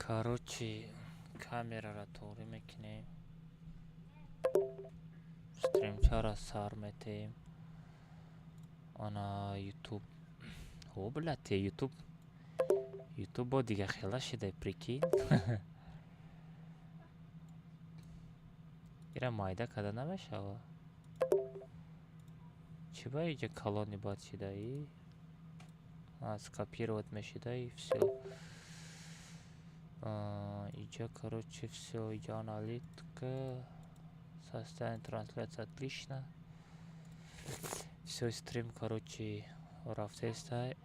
Короче, камерара тоғрӣ мекунем. Стримчара сар метем. Ана YouTube. О, блядь, YouTube. YouTube бо дига хела шида, прикинь. Ира майда када намешава. Чӣ ба иҷа калони бад шидаи? А, скопировать мешида и всё. Иҷа, короче, всё, иҷа аналитика, состояние трансляции отлично. Всё, стрим, короче, рафтестай.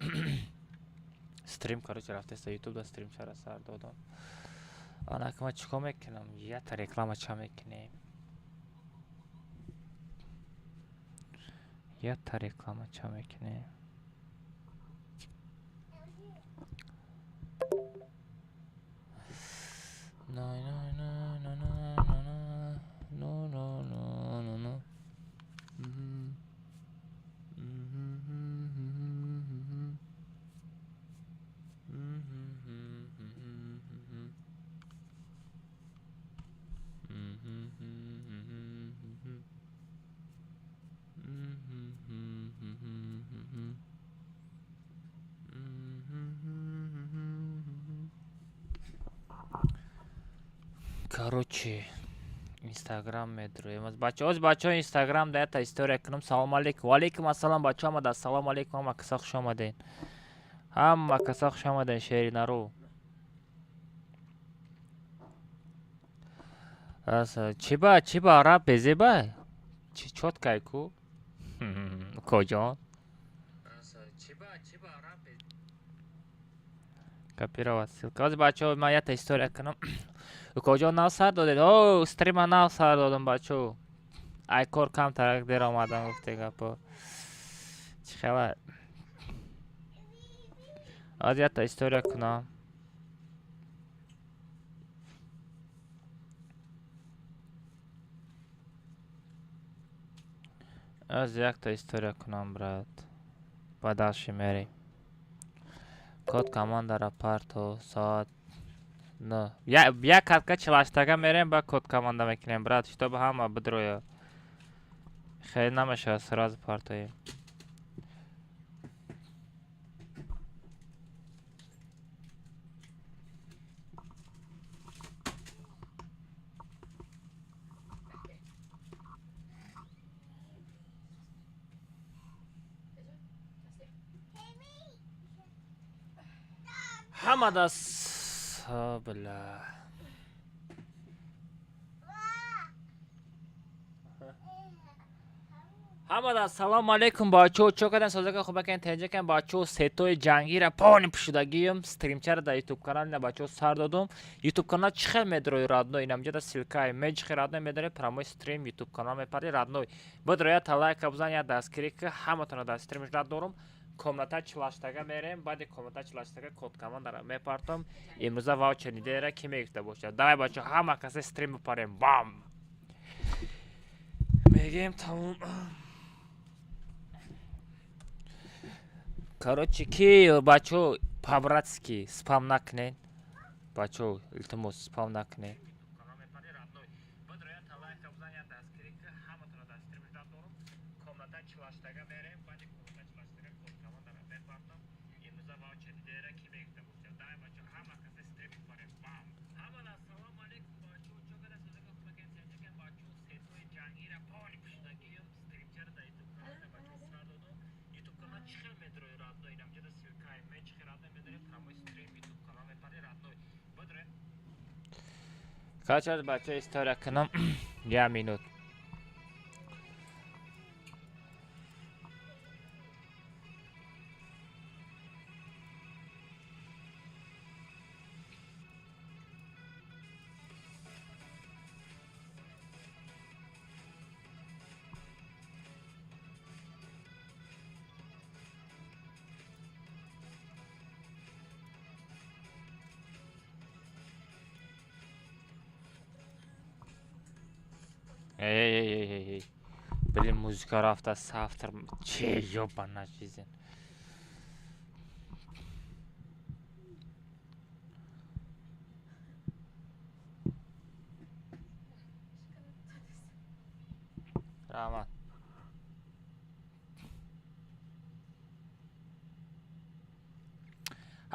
Стрим, короче, рафтеста YouTube да стрим чара сар додам. Ана ма чикор мекунам? Ята реклама ча мекунем? Ята реклама ча мекунем? На на на на на на на на на на на. Короче, Инстаграм медроем. Бачаҳо, бачаҳо, Инстаграм да ята история кунам. Салом алейкум. Ва алейкум ассалом, бачаҳо, омада. Ассалому алейкум, ҳама каса хуш омаден. Ҳама каса хуш омаден, шеринаро. Чӣ ба, чӣ ба араб безеба? Чӣ чёткай ку? Коҷон? Копировать ссылка. Ҳозир бачаҳо, ман ята история кунам. Укоҷон, нав сар додед? О, стрима нав сар додам, бачаҳо. Ай кор камтарак дер омадам, гуфте гапо. Чӣ хела? Ҳозир ята история кунам. Ҳозир якта история кунам, брат. Ба дальше мерем. Код командара парто соат на. Як катка чилаштага мерем, ба код команда мекунем, брат, чтобы ҳама бидроя. Хеле намешавад сразу партоем. Ҳама дас бля. Ҳамада ассалому алайкум, бачаҳо, чо кардем, созака хуб акен, тенҷакен, бачаҳо, сетои ҷангира пони пушидагиюм, стримчара дар ютуб канал ина, бачаҳо, сар додум. Ютуб канал чӣ хел медрои, родной? Инамҷада ссылкаи меҷихи, родной, медаре прямой стрим ютуб канал мепари, родной. Бидро я лайка бизан, я дастгирӣ ки ҳаматонро дар стрим ждать дорум. Комната чилаштага мерем, баъди комната чилаштага код командара мепартом. Имрӯза ваучер нидера ки мегирифта бошад. Давай, бачаҳо, ҳама касе стрим бипарем. Бам! Мегем тамом. Короче, ки бачаҳо, по-братски спам накунед. Бачаҳо, илтимос, спам накунед. Короче, бачаҳо, история кунам. Я минут. Эй, эй, эй, эй, эй. Блин, музыка рафта сафтр. Че, ёбана жизнь. Раҳмат.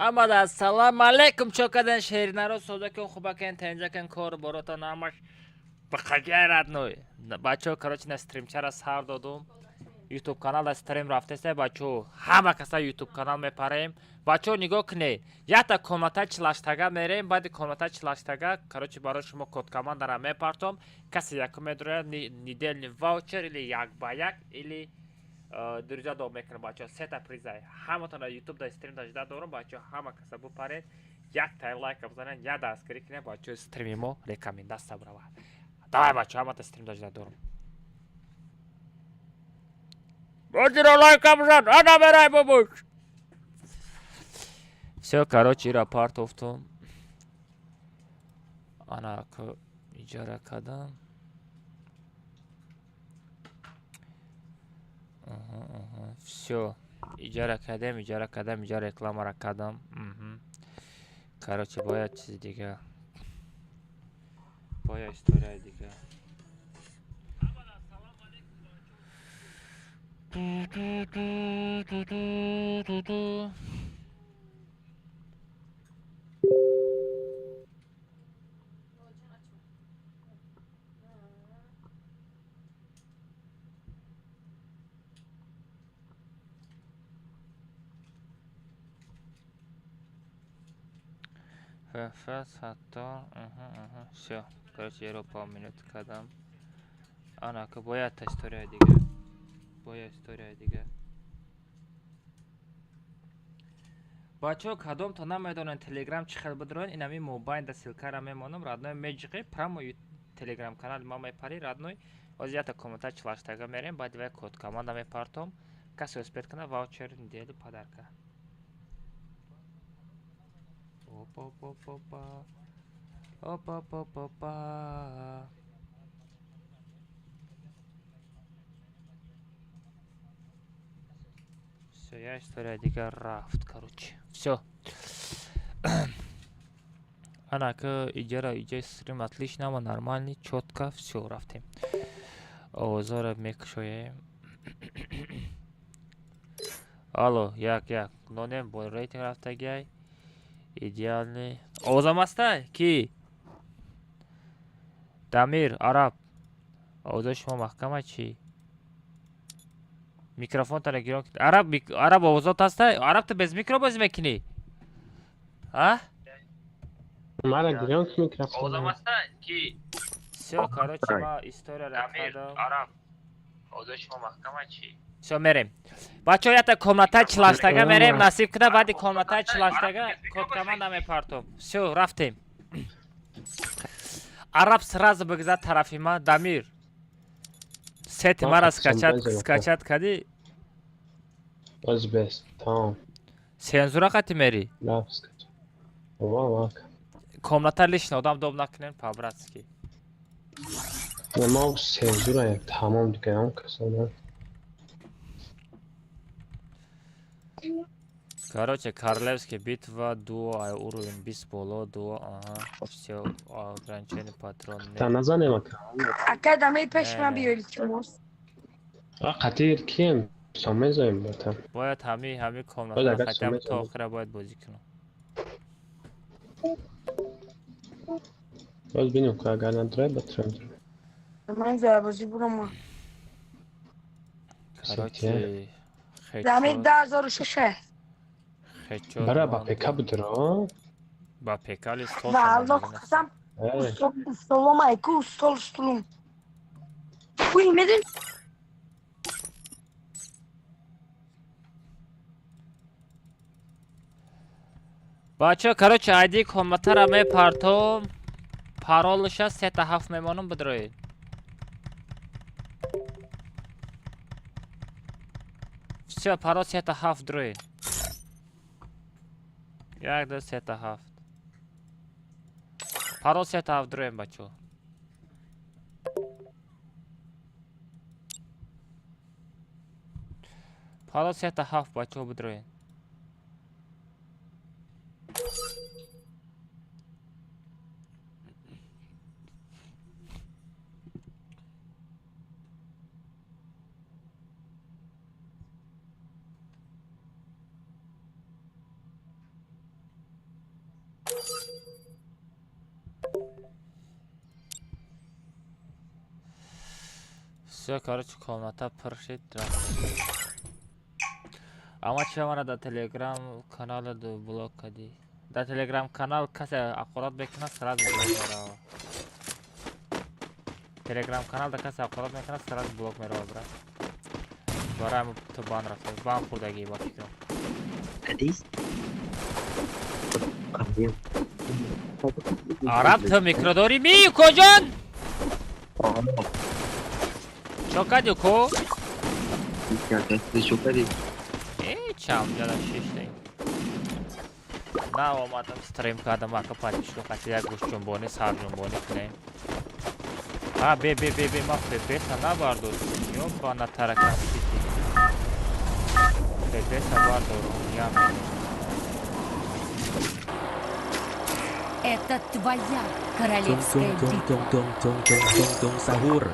Ҳамада ассалому алайкум, чо кадан шеринаро содакун хубакен тенҷакен кор боротон ҳамаш бақагай родной. Бачаҳо, короче, на стримчара сар додум. Ютуб канал да стрим рафтеста, бачаҳо, ҳама каса ютуб канал мепарем. Бачаҳо, нигоҳ кунед, якта комната чилаштага мерем, баъди комната чилаштага, короче, барои шумо код командара мепартом. Касе якум медрояд, недельный ваучер или як ба як или друзья доб мекунам, бачаҳо, сета призай. Ҳаматон ютуб да стрим да жда дорум, бачаҳо, ҳама каса бупаред, як тай лайка бизанед, як дастгирӣ кунед, бачаҳо, стрими мо рекомендация бирава. Давай, бачаҳо, ҳамата стрим да жда дорум. Бозиро лайка бизан, ана мерай бобуш. Всё, короче, ира партофтум. Ана иҷара кардам. Всё, иҷара кардем, иҷара кардам, иҷа рекламара кардам. Короче, бояд чизи дига. Бояд историяи дига. Ту-ту-ту-ту-ту-ту-ту. Фф, Саттор, всё. Короче, еро поминут кардам. Ана, ка бояд та историяи дига. Бояд историяи дига. Бачаҳо, кадомто намедонанд Телеграм чӣ хел бидроен, инами мобайн да ссылкара мемонам, родной, меҷиқи, прямо Телеграм канали ма мепари, родной. Ҳозир якта комната чилаштага мерем, баъди вай код команда мепартом. Касе успеть кунад, ваучер недели подарка. Опа-опа-опа. Опа-опа-опа. Всё, я история дигар рафт, короче. Всё. Ана ка иҷара иҷа стрим отлично, ама нормальный, чётко, всё, рафтем. Овозҳоро мекушоем. Алло, як як. Нонем бо рейтинг рафтагиай. Идеальный. Овозам ҳастай? Ки? Дамир, Араб. Овозои шумо маҳкама чӣ? Микрофонтара гирон. Араб, Араб, овозот ҳастай? Араб, ту без микро бозӣ мекунӣ? А? Мара гирён ки микрофон. Овозам ҳастай? Ки? Всё, короче, ма историяро кардам. Араб. Овозои шумо маҳкама чӣ? Всё, мерем. Бачаҳо, якта комната чилаштага мерем, насиб кунад, баъди комната чилаштага код команда мепартом. Всё, рафтем. Араб сразу бигзад тарафи ма, Дамир. Сети мара скачать кардӣ? Боз бес, тамом. Сензура қати мери? Рафт скачать. Ва ва. Комната лишний одам доб накунем по-братски. Ма сензура тамом дига ам касана. Короче, Королевский битва, дуо, ай уровень 20 боло, дуо, ага, всё, ограниченный патрон. Та назанем ака. Ака, Дамир, пеш ман Не, не. биё, илтимос. А қатир кием? Сомезоем батам. Бояд ҳами Бояд комната агар хотя бы сомезоем. то охира бояд бозӣ кунам. Боз бинем ки агар надрай батрам. Ман зарбозӣ бурам. Короче, Дамир, хечо, 10,006. хечо. Бара ба ПК будро. Ба ПК ли стол. Ва Аллоҳ қасам, устолом айку, устол стулум. Пули медин? Бачаҳо, короче, айди комнатара мепартом. Паролаша сета ҳафт мемонам, бидроед. Всё, парол сета ҳафт, дроед. Як, ду, сета ҳафт. Парол сета ҳафт, дроем, бачаҳо. Парол сета ҳафт, бачаҳо, бидроед. Всё, короче, комната пур шид. Ама чӣ мана дар телеграм канала блок кардӣ? Дар телеграм канал касе ақорат мекунад, сразу блок мерава. Телеграм канал да касе ақорат мекунад, сразу блок мерава, брат. Барои ту бан рафта, бан хӯрдагӣ ба фикрам. Араб ту микро дорӣ ми куҷон? Чо кардӣ ко? Чо кардӣ? Чам ҷала шиштем. На омадам стрим кардам, ака патишко қати як гӯшҷунбонӣ сарҷунбонӣ кунем. А бе бе бе бе ма ФПС-а набардоштем. Ё ба натаракам сити. ФПС-а бардорум, я Это твоя королевская битва. Сахур.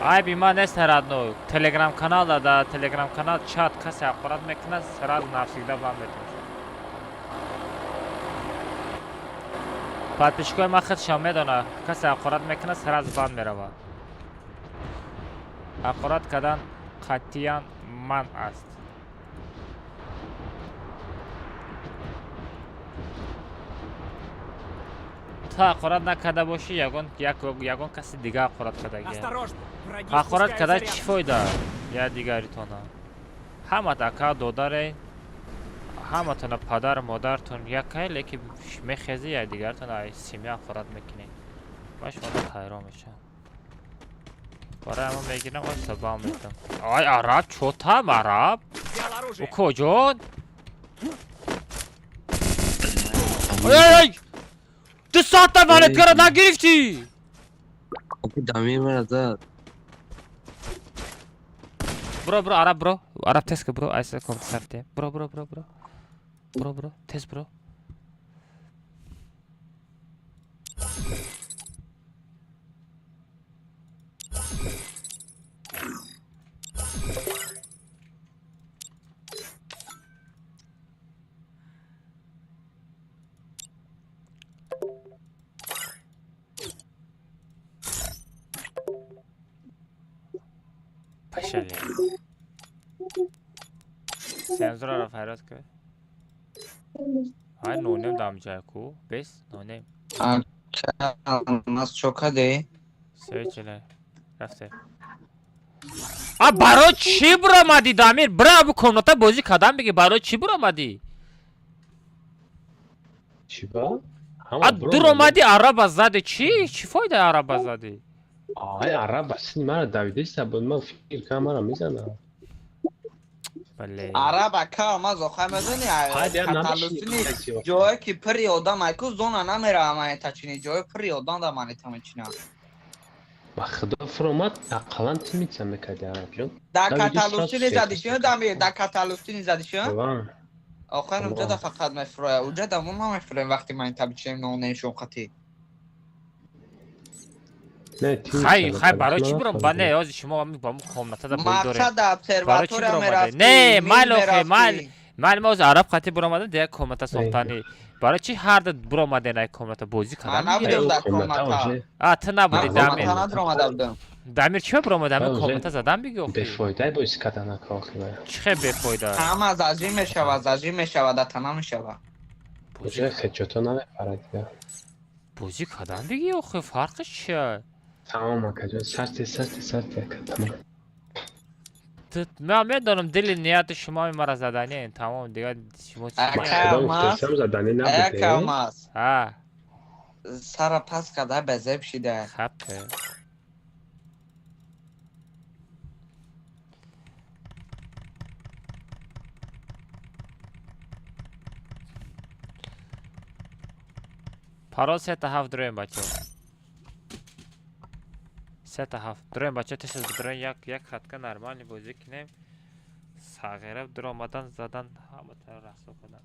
Айби ман нест родной. Телеграм канал да телеграм канал чат касе ақорат мекунад, сразу навсегда бан метавонад. Подписчикои ман худшон медонад, касе ақорат мекунад, сразу бан меравад. Ақорат кардан қатъиян манъ аст. Ту ақорат накарда бошӣ, ягон каси дига ақорат кардагия. Ақорат карда чӣ фоида? Я дигаритона. Ҳамат ака додаре, ҳаматона падару модартон якай, лекин мехези я дигаритон ай семья ақорат мекунед. Ман шуморо ҳайрон мешавам. Барои ҳамон мегирам, ойса бам метам. Ай араб, чо там араб? Укоҷон? Ой! Ту соата валеткара нагирифтӣ? Дамир мара зад. Бро, бро, араб, бро. Араб тез ка, бро, айса комсарте. Бро, бро, бро, бро. Бро, бро, тез, бро. Пошли. Сензорро фарёд кун. Ай нонем дамҷайку. Бес нонем. Нас чо каде? Сечеле. Рафте. А барои чӣ буромадӣ, Дамир? Бира абу комната бозӣ кардам биги, барои чӣ буромадӣ? Чӣ ба? А дуромадӣ араба зади чӣ? Чӣ фоида араба задӣ? Ай араба сини мара давидеста буд, ман фикр кардам мара мезанад. Араба ка ма зоха мезани каталусини ҷое ки пири одам айку зона намерава манета чини ҷое пири одам да манета мечина. Ба худо фуромад ақаллан тимица мекарди арабҷон. Да каталусини задишин дами да каталусини задишин? Охир унҷа да фақат мефуроя, унҷа да мо намефуроем вақти манета бичинем нонешон қатӣ. Хай, хай, барои чӣ буром? Ба не, ҳозир шумо ба мо комнатада бой дорем. Мақсад обсерватория мерафтӣ. Не, майл охе, майл. Майл мо ҳозир араб қатӣ буромадем, дигар комната сохтанӣ. Барои чӣ ҳар ду буромаден ай комната бозӣ кардан? Ман набудам дар комната. А, ту набудӣ, Дамир. Ман надуромада будам. Дамир чӣ буромад? Ҳамин комната задан биги охе. Бефоида бозӣ кардан ака охе. Чӣ хел бефоида? Ҳама зажим мешавад, зажим мешавад, да тана мешавад. Бозӣ хеҷото намепарад дигар. Бозӣ кардан биги охе, фарқиш чия? Тамом акаҷон, сарте, сарте, сарте ака, тамом. Ман медонам дили нияти шумо мара заданӣ, тамом дигар шумо чӣ? Ака мас. А. Сара пас када безеб шида. Хапе. Парол 3-7 дроем бачо. 3-7 дроем бачо, тез дроем як хатка нормальный бозӣ кунем. Сағира дуромадан задан ҳама таро расо кардан.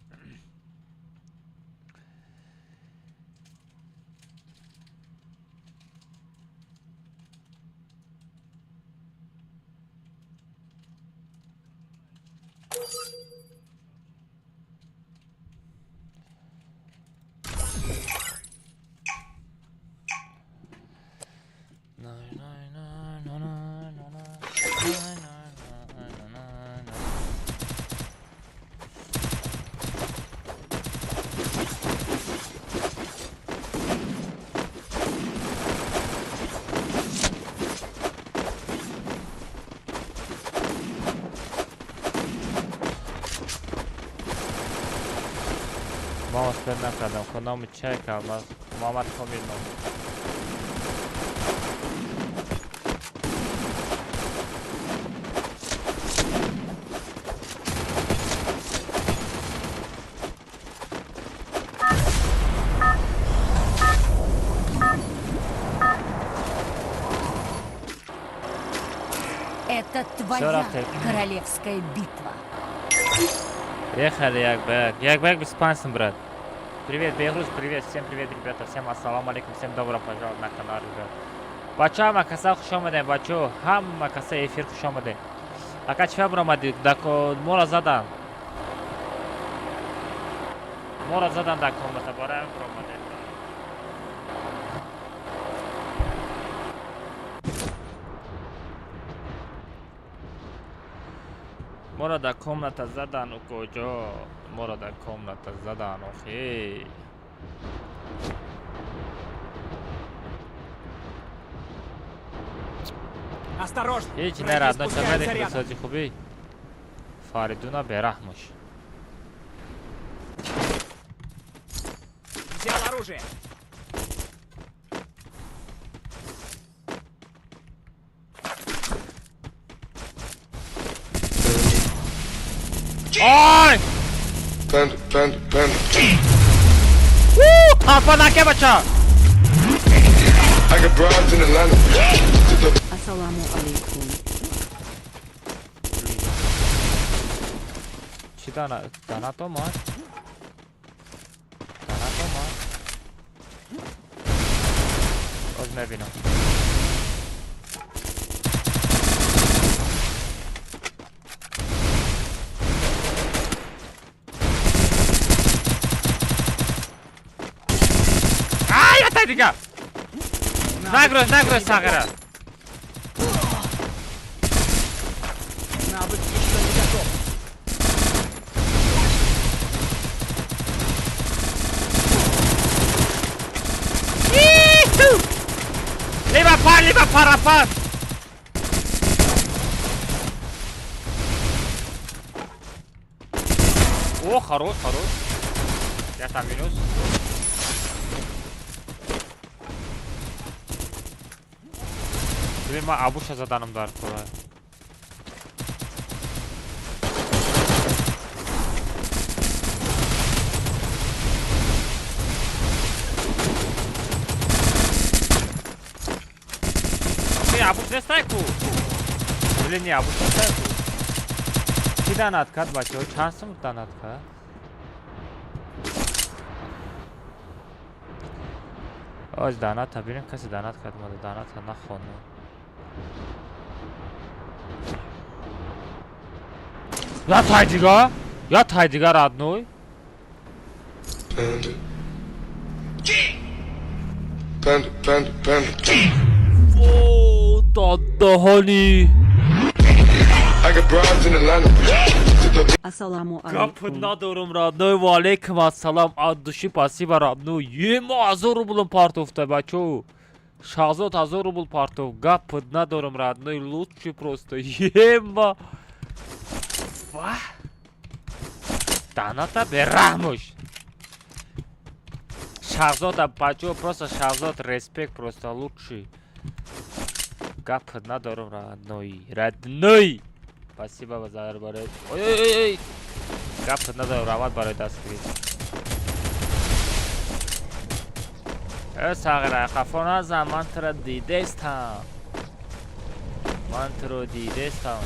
Ман успел накардам. Ко номи чай калмаз. Муҳаммад Комил ном. Это твоя королевская битва. Ехали, як ба як. Як ба як 25 сум, брат. Привет, Бехруз, привет, всем привет, ребята, всем ассаламу алейкум, всем добро пожаловать на канал, ребят. Бачо, ҳама каса хуш омадем, бачо, ҳама каса эфир хуш омадем. Ака, чӣ баромадӣ? Моро задан. Моро задан дар комната, барои ҳамин баромадем. Моро дар комната задан, укоҷо. Моро дар комната задан, охи. Осторожно! Ҳеҷ Враги не, родной, спускаются чабаре рядом. сози хубӣ. Фаридуна бераҳмуш. Взял оружие. Ой! Panda, panda, panda. Хафа наке, бача! I got broads in Atlanta. To the Ассаламу алейкум. Чӣ дана донат омад? Донат омад? Боз мебинам. Ай, ятай дига! Нагрӯз, нагрӯз, сағира! Навык еще не готов. Либо пар, либо парапар! О, хорош, хорош. Я там минус. Бибин, ман абуша заданам дар кора. Охи, абуш нестай ку? Блин, не, абуш нестай ку. Ки донат кард, бачаҳо? Чанд сум донат кард? Оз доната бинем, касе донат кард, ма доната нахондам. Я тай дига? Я тай дига, родной? panda. Panda, panda, panda. О, дадаҳони! I got broads in Atlanta. To the Ассаламу Гап алейкум. надорум, родной, ва алейкум ассалам, от души спасибо, родной. Ема, 1000 рублм партофта, бачо. Шахзод 1000 рубл партоф. Гап надорум, родной, лучший просто. Ема. Ва. Доната бераҳмуш. Шахзода, бачо, просто Шахзод, респект, просто лучший. Гап надорум, родной. Родной. Спасибо за барои. Ой, ой, ой, ой. Гап надорум, раҳмат барои дастгирӣ. Э, сағира, хафо назан, ман туро дидестам. Ман туро дидестам.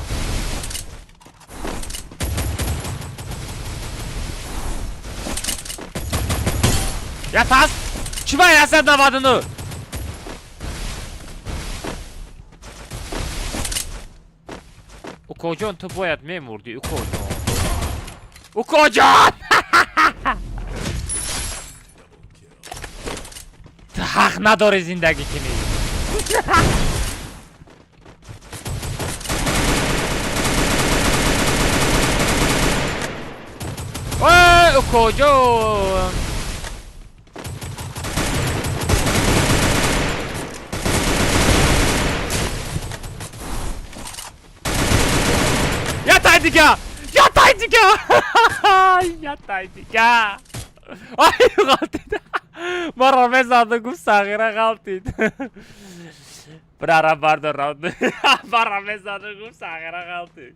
Я тас! Чӣ ба 199? Укоҷон, ту бояд мемурдӣ, укоҷон. Укоҷон! Ту ҳақ надорӣ зиндагӣ кунӣ. Ой, укоҷон! Я тай дига! Я тай дига! Я тай дига! Ай, ғалтид. Маро мезаду гуфт сағира ғалтид. Бирара бардор маро мезаду гуфт сағира ғалтид.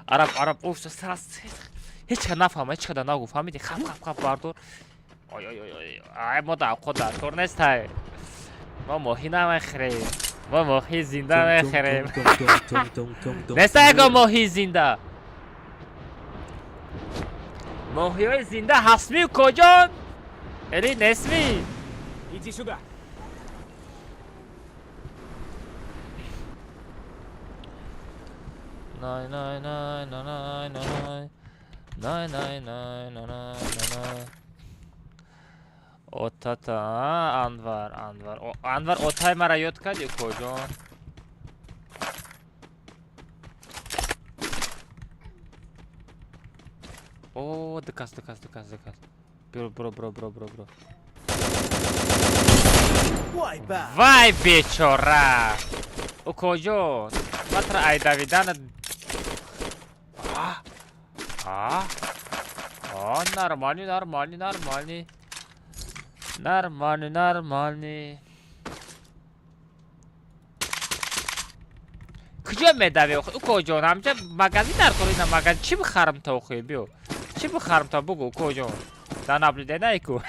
Араб, араб, оф, сарас. Ҳеч ка нафаҳма, ҳеч када нагу, фаҳмиди? Хап, хап, хап бардор. Ой, ой, ой, ой. Ай, мо дар овқот дар кор нестай. Мо моҳӣ намехӯрем. Мо моҳии зинда мехӯрем. Неста яго моҳии зинда. Моҳиҳои зинда ҳастми куҷон? Эли нестми? Иди сюда. Най най най най най най най най най най най най. Отата, Анвар, Анвар. Анвар, отай мара ёд кардӣ куҷон? О, дукас, дукас, дукас, дукас. Бро, бро, бро, бро, бро, бро. Вай, бечора! Укоҷон, матра ай давидана. А? А, нормальный, нормальный, нормальный. Нормальный, нормальный. Куҷо медави охи? Укоҷон, ҳамҷа магазин дар кор ина магазин чӣ бихарам то охи биё. Чӣ бихарам то бугу укоҷон. Да наблюдай ку.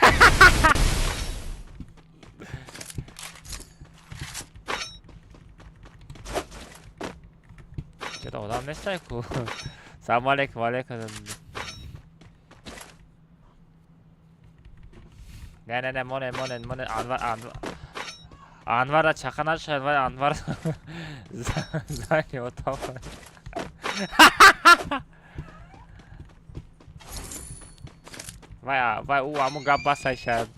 Чё-то одам нестай ку. Салому алейкум, алейкум. Не, не, не, монен, монен, монен, Анвар, Анвар. Анвара чақа нашад, вай Анвар зани отоқ. Вай, вай, ӯ ҳамун гап басай шад.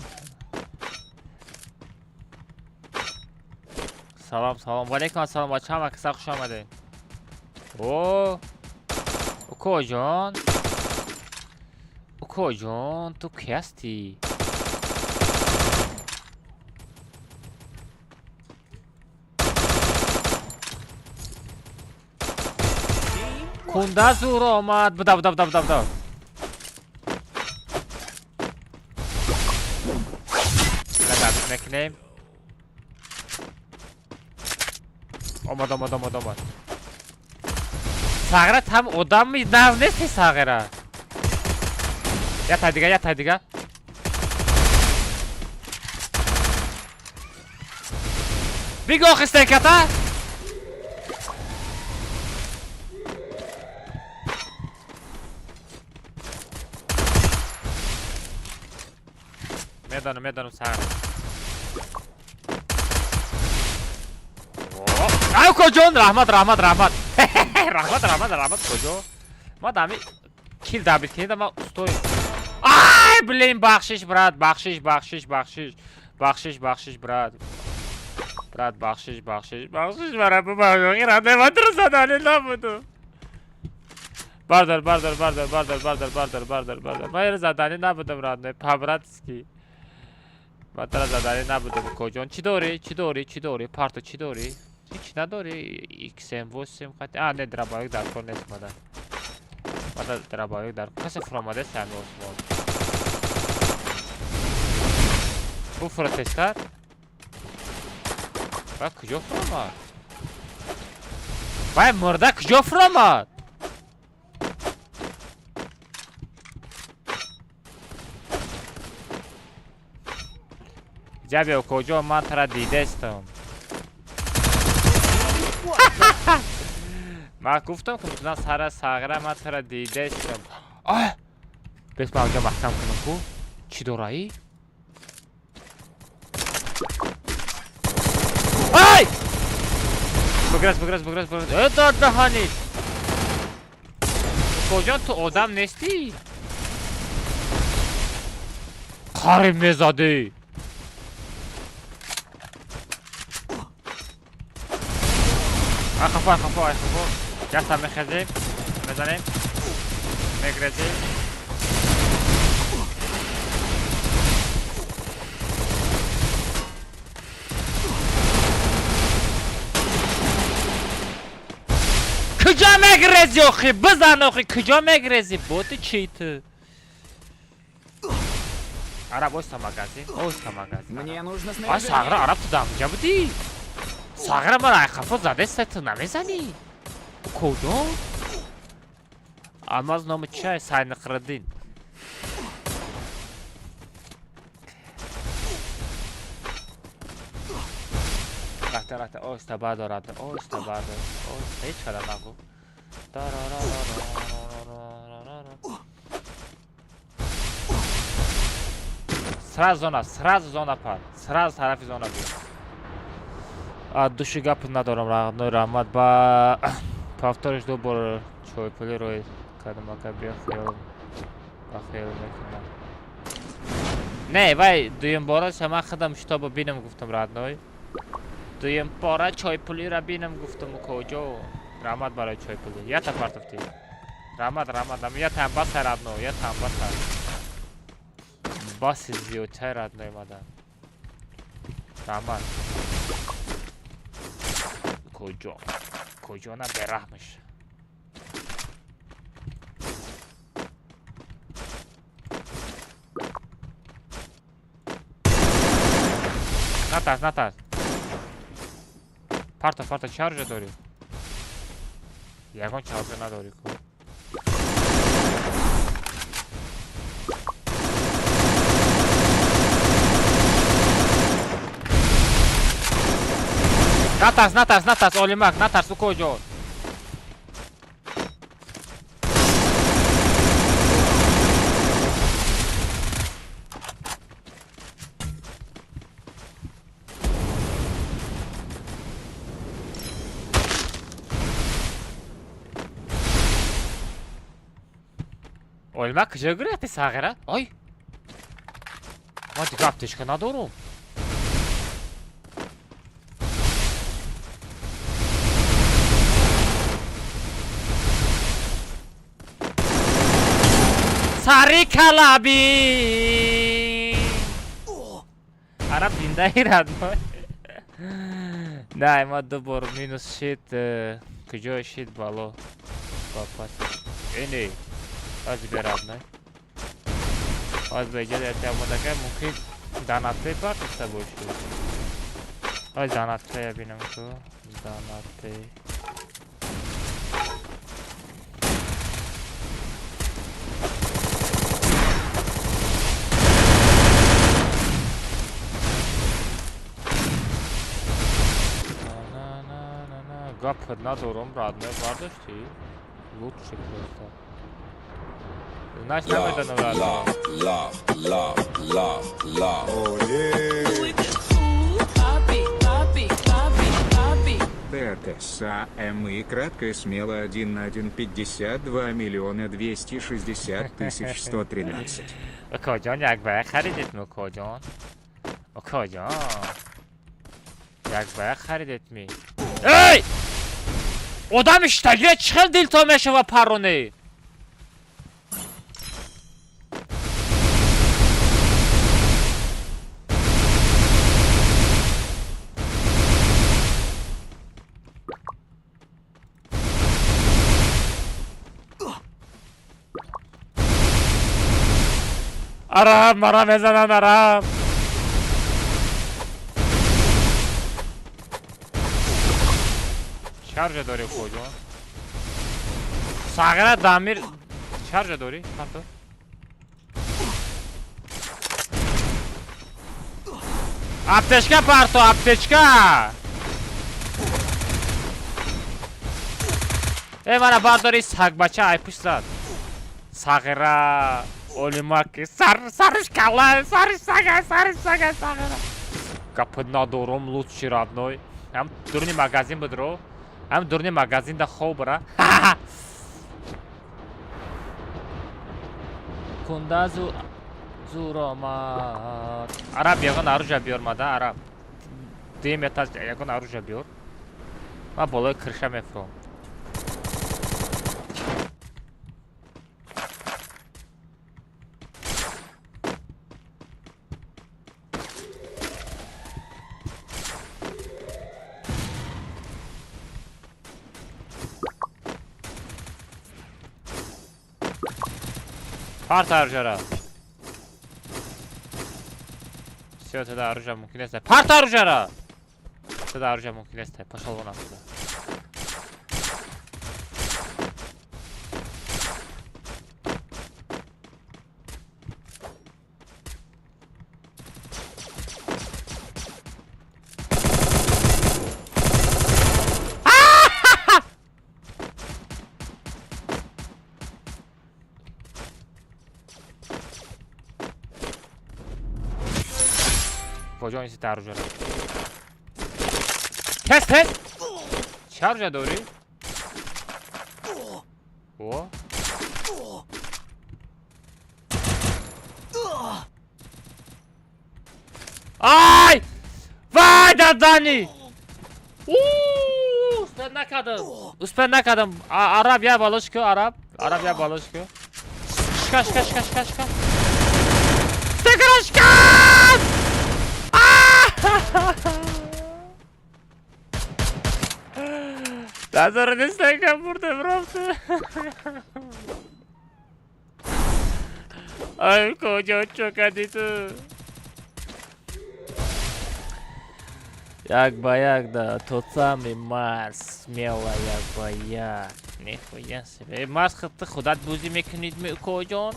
Салом, салом. Ва алейкум ассалом, бача ҳама каса хуш омадед. О, укоҷон. Укоҷон, ту ки ҳастӣ? Кунда зур омад. Буда, буда, буда, буда, буда. Буда, мекунем. Омад, омад, омад, омад. Сағира там одами нав нести сағира. Я та дига, я та дига. Бигу охи стеката. Медонам, медонам сағира. Ай, куҷон, раҳмат, раҳмат, раҳмат. Раҳмат, раҳмат, раҳмат, куҷо? Ма дами кил добить кунед, ма устоем. Ай, блин, бахшиш, брат, бахшиш, бахшиш, бахшиш. Бахшиш, бахшиш, брат. Брат, бахшиш, бахшиш, бахшиш, мара бубахшиш. Рада, ма задали набуду. Бардор, бардор, бардор, бардор, бардор, бардор, бардор, бардор. Ма ера задани набудам, родной, по-братски. Ма тара задани набудам, куҷон. Чӣ дорӣ? Чӣ дорӣ? Чӣ дорӣ? Парто чӣ дорӣ? Ҳеч надорӣ? XM8 қати. А, не, дробовик дар кор нест мада. Мада дробовик дар. Касе фуромадест ҳами осмон. Буфура тезтар. Вай куҷо фуромад? Вай мурда куҷо фуромад? Ҷа биё куҷо ман тара дидестам. Ман гуфтам ки на сара сағира ман тара дидестам. Ай! Бес ман онҷо маҳкам кунам ку. Чӣ дораи? Ай! Буграз, буграз, буграз, буграз. Э, дод даҳанӣ. Куҷо ту одам нестӣ? Қариб мезадӣ. Ай хафо, ай хафо, ай хафо. Яста мехезем, мезанем, мегрезем. Куҷо мегрези охи? Бизан охи, куҷо мегрези? Боти чи ту? Араб, оста магазин, оста магазин. Мне нужно Ай, снаряжение. сағира, араб, ту дамҷа будӣ? Сағира, мара ай хафо задеста, ту намезанӣ? Куҷо? Алмаз номи чай Сайниқриддин. Рафта, рафта, оста бардор, оста бардор, оста, ҳеҷ када нагу. Сразу зона, сразу зона пар, сразу тарафи зона биё. А души гап надорам, раҳмат, раҳмат ба повториш ду бор чойпули рӯй кардам, ака биё хиёл ба хиёл мекунам. Не, вай дуюм бора шама худам шитоба бинам гуфтам, родной. Дуюм бора чойпулиро бинам гуфтам, куҷо. Раҳмат барои чойпулӣ. Ята партофтӣ. Раҳмат, раҳмат, ятам баса, родной, ятам баса. Баси зиёдчай, родной мада. Раҳмат. Куҷо? Куҷо на бераҳмиш. Натарс, натарс. Парто, парто, чӣ оружие дорӣ? Ягон чӣ оружие надорӣ ку? Натарс, натарс, натарс, Олимак, натарс, укоҷон. Олимак куҷо гирифти сағира? Ой! Ман дига аптечка надорум. Сари калаби! Араб зиндаи родной. Не, ма ду бор минус шид, куҷо шид бало? Ба пас. Ини. Аз бе родной. Аз бе ҷода яте омадака мумкин данатпей партофта бошӣ. Аз данатпея бинам ку. Данатпей. Гап надорум, родной, бардошти? Лучше просто. Знаешь, намедонам, родной. Love, love, love, love. Oh, yeah. ТТСАМ и краткое смело 1 на 1 52 миллиона 260 тысяч 113. Окоҷон, як бая харидет ми, окоҷон? Окоҷон. Як бая харидет ми? Эй! Одам иштагия чӣ хел дилто мешава пароне? Араб, мара мезананд, араб. Чаржа дорӣ, окоҷон? Сағира дамир чаржа дорӣ? Парто. Аптечка парто, аптечка! Э, мана бардори сагбача ай пушт зад. Сағира, Олимаки, сар, сариш кала, сариш сага, сариш сага, сағира. Гапи надорум, лучший родной. Ҳам дурни магазин будро. Ҳам дурни магазин да хоб бра. Кунда зу зур омад. Араб ягон оружие биёр мада, араб. Дуюм этаж ягон оружие биёр. Ман болои крыша мефуром. Парта оружие ра. Всё, тогда оружие мумкин нест. Парта оружие-ра! Тогда оружие мумкин нест. Пошел вон оттуда. Куҷо ин сита оружие? Тез, тез! Чӣ оружие дорӣ? О? Ай! Вай, дадани! Успед накардам. Успед накардам. Араб я балош ку, араб. Араб я балош ку. Шика, шика, шика, шика, шика. Стекара, шикан! Назар нестакам бурдем рафта. Ай, куҷо чо кардӣ ту? Як ба як да, тот самый Марс, смело як ба як. Нихуя себе. Марс, ты худат бозӣ мекунед, куҷон?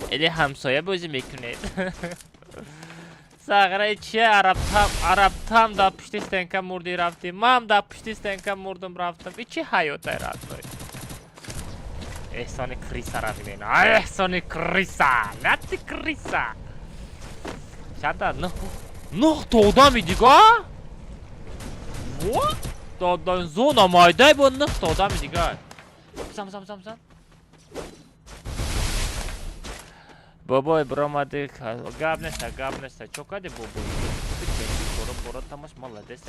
Или ҳамсоя бозӣ мекунед? Сағраи чия арабтам, арабтам дар пушти стенка мурдӣ рафтӣ, ман дар пушти стенка мурдум рафтам. И чи ҳаётай родной? Эҳсони крисара бинен. Ай, эҳсони криса! На ты криса! Чанда? Нӯҳ то одами дига? What? Додан зона майдай бо нӯҳ то одами дига. Бизан, бизан, бизан, бизан. Бобой биромадӣ, гап неста, гап неста. Чо кардӣ бобой? Боро, боро, тамаш молодец.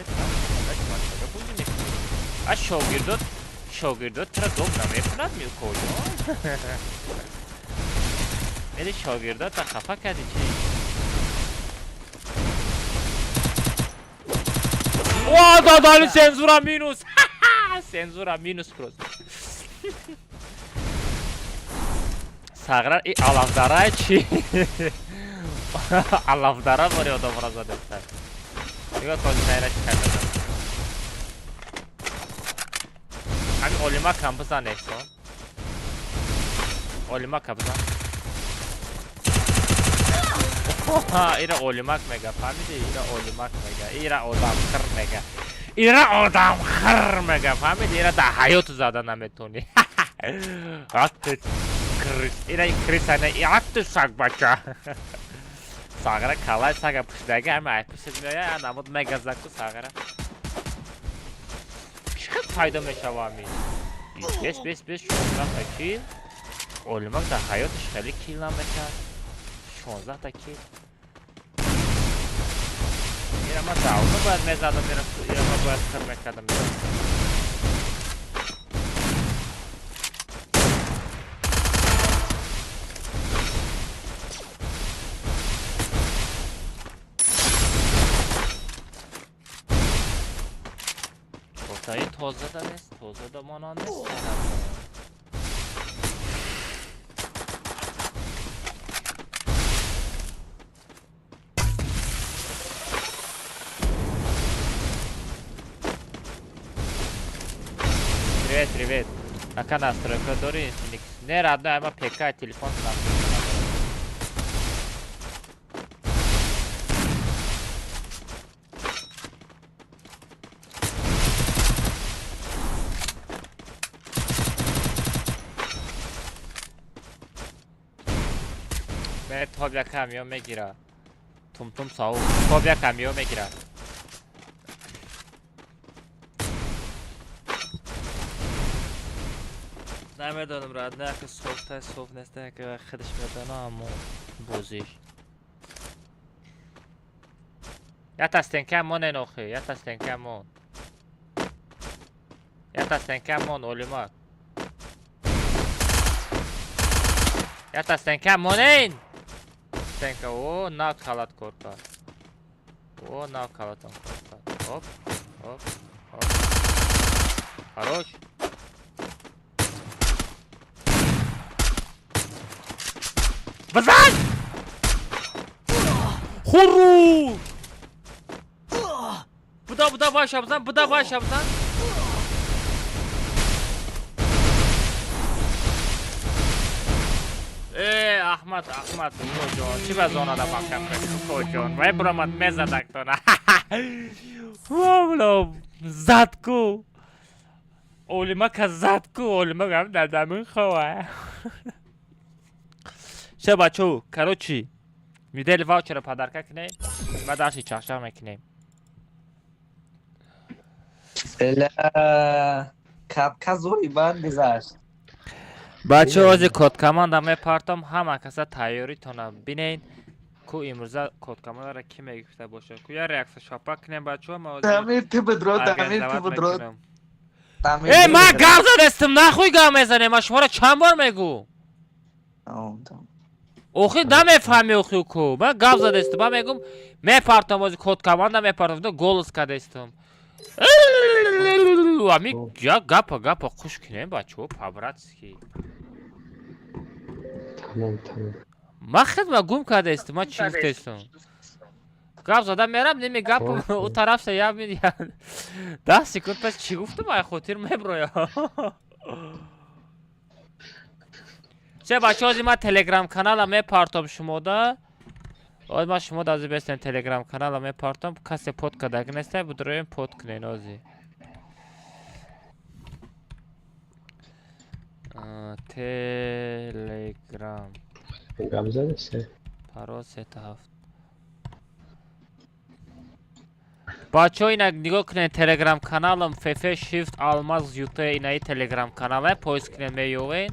А шогирдот, шогирдот тра дом намекунад милкоҷон? Эли шогирдот та хафа кардӣ чи? О, дадали цензура минус! Цензура минус просто. Сағра и алафдара чи? Алафдара бори одамро задеста. Нигоҳ кун, найра чӣ карда. Ҳамин олима кам бизан, Эҳсон. Олима кам бизан. Ира олимак мега, фаҳмидӣ? Ира олимак мега, ира одамхир мега. Ира одамхир мега, фаҳмидӣ? Ира дар ҳаёт зада наметонӣ. Ат крис, ира криса не, ат саг бача. Сағра калай сага пушдаги ҳама ай пушт меояд, намуд мегазаку сағра. Чӣ хел пайдо мешава ҳамин? Бес, бес, бес, 16 та кил. Олимак дар ҳаёташ хеле кил намекард. 16 та кил. Ира ман давно бояд мезадам, ира ман бояд хир мекардам. Ин тозада нест, тозада монанд нест. Привет, привет. Ака настройка дори Infinix? Не, родной, ама ПК телефон настройка надорам. Тоб як камиён мегира. Тумтум сау. Тоб як камиён мегира. Намедонам, родной, ака софта, софт нест, ака худаш медонам, аммо бозиш. Ята стенка монен охи, ята стенка мон. Ята стенка мон, олимак. Ята стенка монен! Стенка, о, на халат кор кард. О, на халатам кор кард. Оп, оп, оп. Хорош. Бизан! Хорош! буда, буда, ваша бизан, буда, ваша бизан. Э, Аҳмад, Аҳмад, ҷон, чӣ ба зонада маҳкам кардӣ, ҷон? Вай биромад, мезадактона. Вовло, зад ку. Олимака зад ку, олимак ҳам дар замин хова. Ше, бачо, короче, мидели ваучера подарка кунем, ва дарси чахчах мекунем. Ла катка зори бад гузашт. Бачо, ози код команда мепартом, ҳама каса тайёритона бинен. Ку имрӯза код командара ки мегирифта бошад? Ку я реаксия шапа кунем, бачо, ма ози Дамир, ту бидро, Дамир, ту организовать бидро. мекунам. Дамир. Э, ма гап задестам, нахуй гап мезанем, ма шуморо чанд бор мегӯ? Охи намефаҳми, охи ку. Ман гап задестам, ман мегӯм, мепартам ози код команда мепартам, голос кадестам. Ами я гапа гапа хуш кунем, бачо, по-братски. Тамом, тамом. Ман хидма гум кардастам, ман чӣ гуфтестам? Гап зада мерам, неми гап ӯ тараф я 10 секунд пас чӣ гуфтам, ай хотир меброя. Че, бачо, ози ман телеграм канала мепартом шумода. Ози ман шумо ози бестем телеграм канала мепартом, касе под кадаг нестай, будроем под кунен ози. Телеграм. Гап задасе? Парол сета ҳафт. Бачаҳо, ина нигоҳ кунед, телеграм каналам фф shift алмаз ют, инаи телеграм канала поиск кунед, меёвед.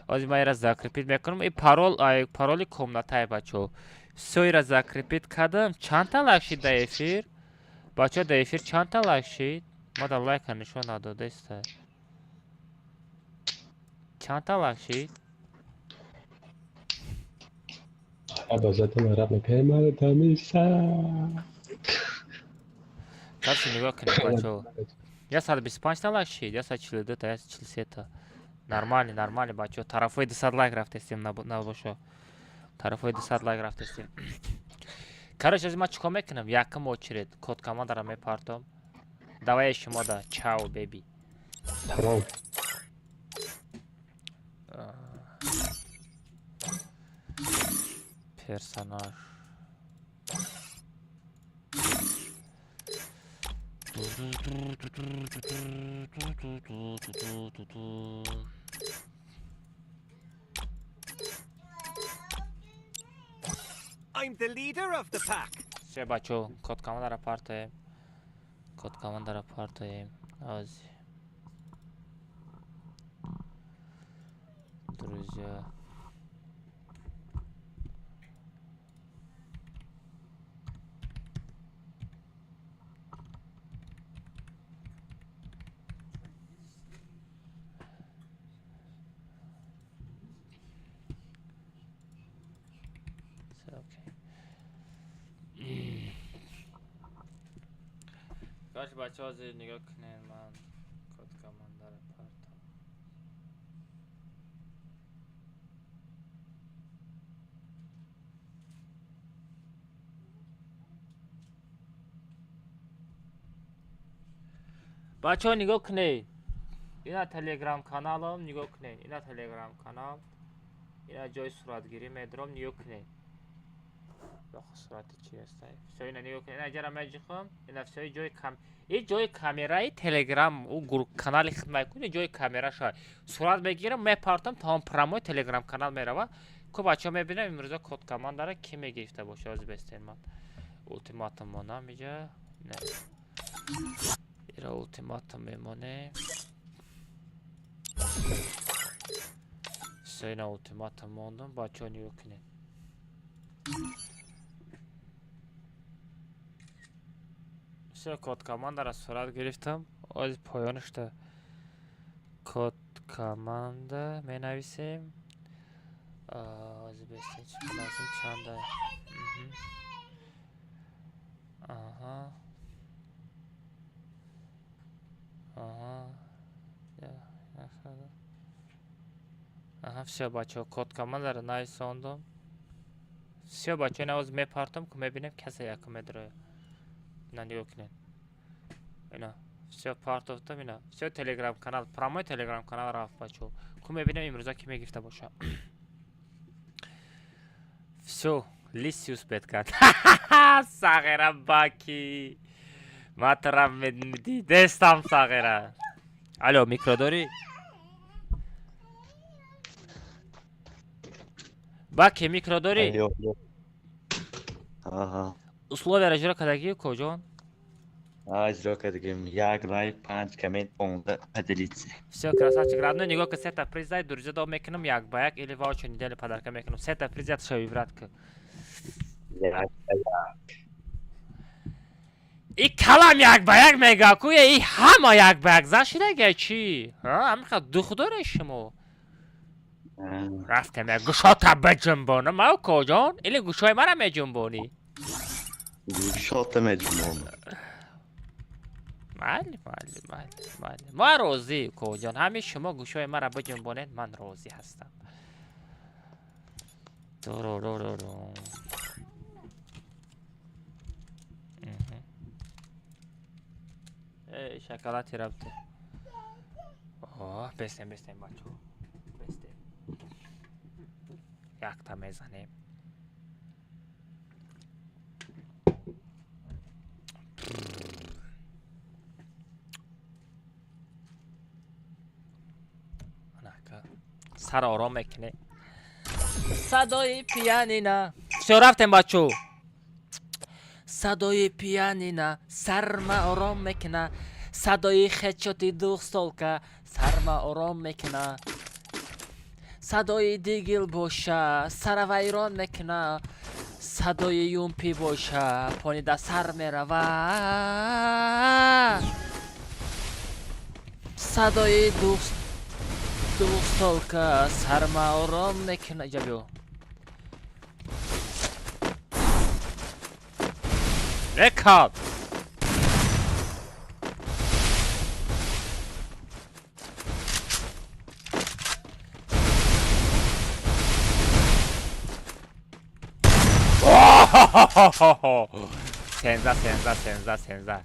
Ози ман ира закрепить мекунам. И парол, ай пароли комнатае, бачаҳо. Всё, ира закрепить кардам. Чандта лайк шид дар эфир? Бачаҳо, дар эфир чандта лайк шид? Ма дар лайка нишон надодаиста. Чандта лайк шид? Аба задам араб мепемара дамиса. Короче, нигоҳ кунед, бачаҳо. 125 та лайк шид, 142 та, 143 та. Нормально, нормально, бачаҳо. Тарафҳои 200 лайк рафтестем, набошо. Тарафҳои 200 лайк рафтестем. Короче, аз ман чикор мекунам? Якум очередь код командара мепартом. Давай шумо да. Чао, беби. Тамом. Персонаж. I'm the leader of the pack. Все, бачо, код командара партоем. Код командара партоем. Ози. Друзья. Всё, окей. Короче, бачаҳо, зир нигоҳ кунед, ман код командара партам. Бачаҳо, нигоҳ кунед. Ина телеграм каналам, нигоҳ кунед. Ина телеграм канал. Ина ҷои суратгирӣ медорам, нигоҳ кунед. Сурати чи аст? Всё, ина нигоҳ кунед. Ина ҷара меҷихам, ина всё, ҷои кам и ҷои камераи телеграм, ӯ канали хидмат кунед, ҷои камера шавад. Сурат мегирам, мепартам, тамом, прямой телеграм канал мерава. Ку бачаҳо мебинам, имрӯза код командара ки мегирифта боша, ози бестен ман. Ултиматум монам иҷа. Не. Ира ултиматум мемонем. Всё, ина ултиматум мондам, бачаҳо, нигоҳ кунед. Всё, код командара сурат гирифтам. Ози поёнашда код команда менависем. Ози бестен чӣ менависем, чанда? Аҳа. Аҳа. Аҳа, всё, бачаҳо, код командара нависондам. Всё, бачаҳо, ина ози мепартам, ку мебинем касе якум медарояд. Ина нигоҳ кунед. Ина всё партофтам, ина всё телеграм канал, прямой телеграм канал рафт бачо. Ку мебинам имрӯза ки мегирифта боша. Всё, Лисиус бет кард. Сағира баки. Ма тара дидестам сағира. Алло, микро дорӣ? Баки, микро дорӣ? Алло, алло. Аҳа. Условияро иҷро кардагӣ, коҷон? А, иҷро кардагим. Як лайк, панҷ коммент, 15 поделиться. Всё, красавчик. Родной, нигоҳ ки сета приз дай, друзья дом мекунам як ба як или ваучер недели подарка мекунам. Сета приз ят шави брат ки. Як ба як. И калам як ба як мега ку и ҳама як ба як зан шидага чӣ? Ҳа, ҳамиқа дух доред шумо. Рафтем як гӯшота биҷунбонам, ав коҷон? Или гӯшои мара меҷунбонӣ? Гӯшота меҷунбонам. Майли, майли, майли, майли. Ман розӣ, коҷон. Ҳамин шумо гӯшои мара биҷунбонед, ман розӣ ҳастам. Туруруруру. Эй, шоколади рафте. О, бестем, бестем, бачо. Бестем. Якта мезанем. Сар ором мекунем. Садои пианина. Всё, рафтем, бачо. Садои пианина сарма ором мекуна. Садои хедшоти двухстволка сарма ором мекуна. Садои дигил боша сара вайрон мекуна. Садои юмпи боша понида сар мерава. Садои двухстволка сарма ором мекуна. Иҷа биё. Рекорд. Сенза, сенза, сенза, сенза.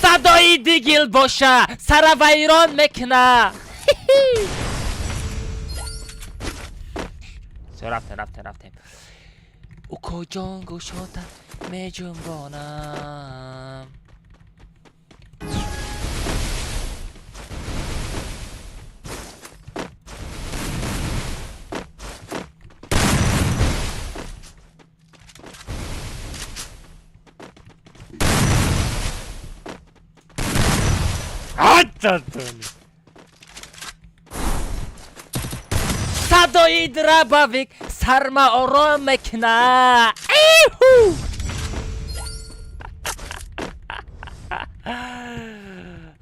Садои дигил боша сара вайрон мекуна. Всё, рафтем, рафтем, рафтем. Укоҷон, гӯшота меҷунбонам. Садои дробовик сарма ором мекуна. Иху!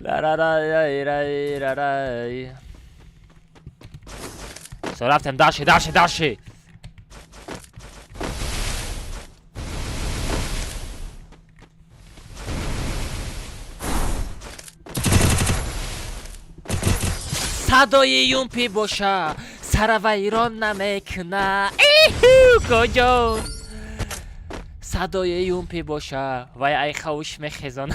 Ла-ра-ра-ра-ра-ра-ра. Всё, рафтем, дальше, дальше, дальше. Садои юмпи боша сара вайрон намекуна. Иху, коҷон. Садои юмпи боша вай ай хавуш мехезон.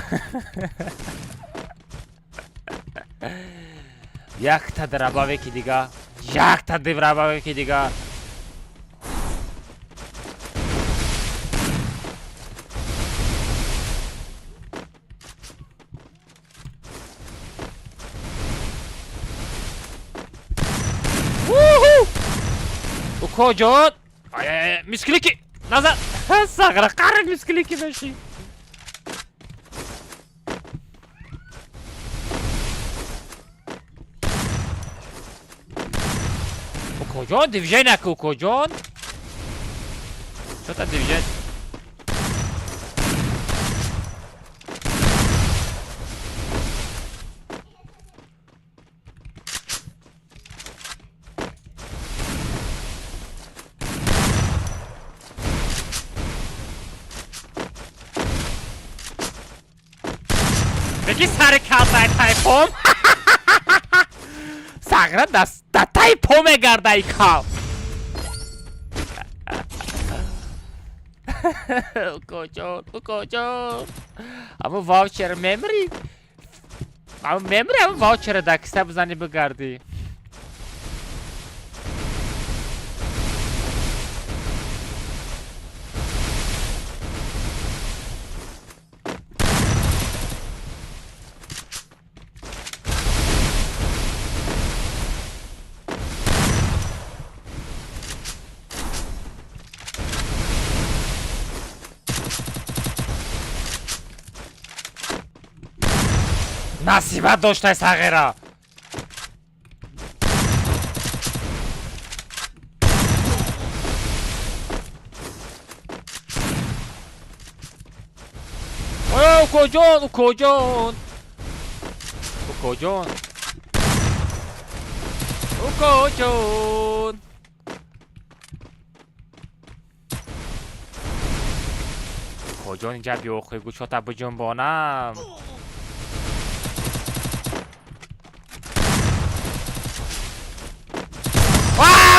Якта дробовики дига, якта дробовики дига. Укоҷон, ай ай ай, мисклики назар. Сағра қариб мисклики меши. Укоҷон, движение ку, укоҷон. Чё-то движение. Беги, сари калтай тайпом. Сағира да тайпо мегарда и кал. Укоҷон, укоҷон. Аммо ваучер мемри. Аммо мемри, аммо ваучера да киса бизани бигардӣ. Насибат доштай, сағира. Укоҷон, укоҷон, укоҷон, укоҷон. Укоҷон, инҷа биёхӯй, гӯшота биҷунбонам.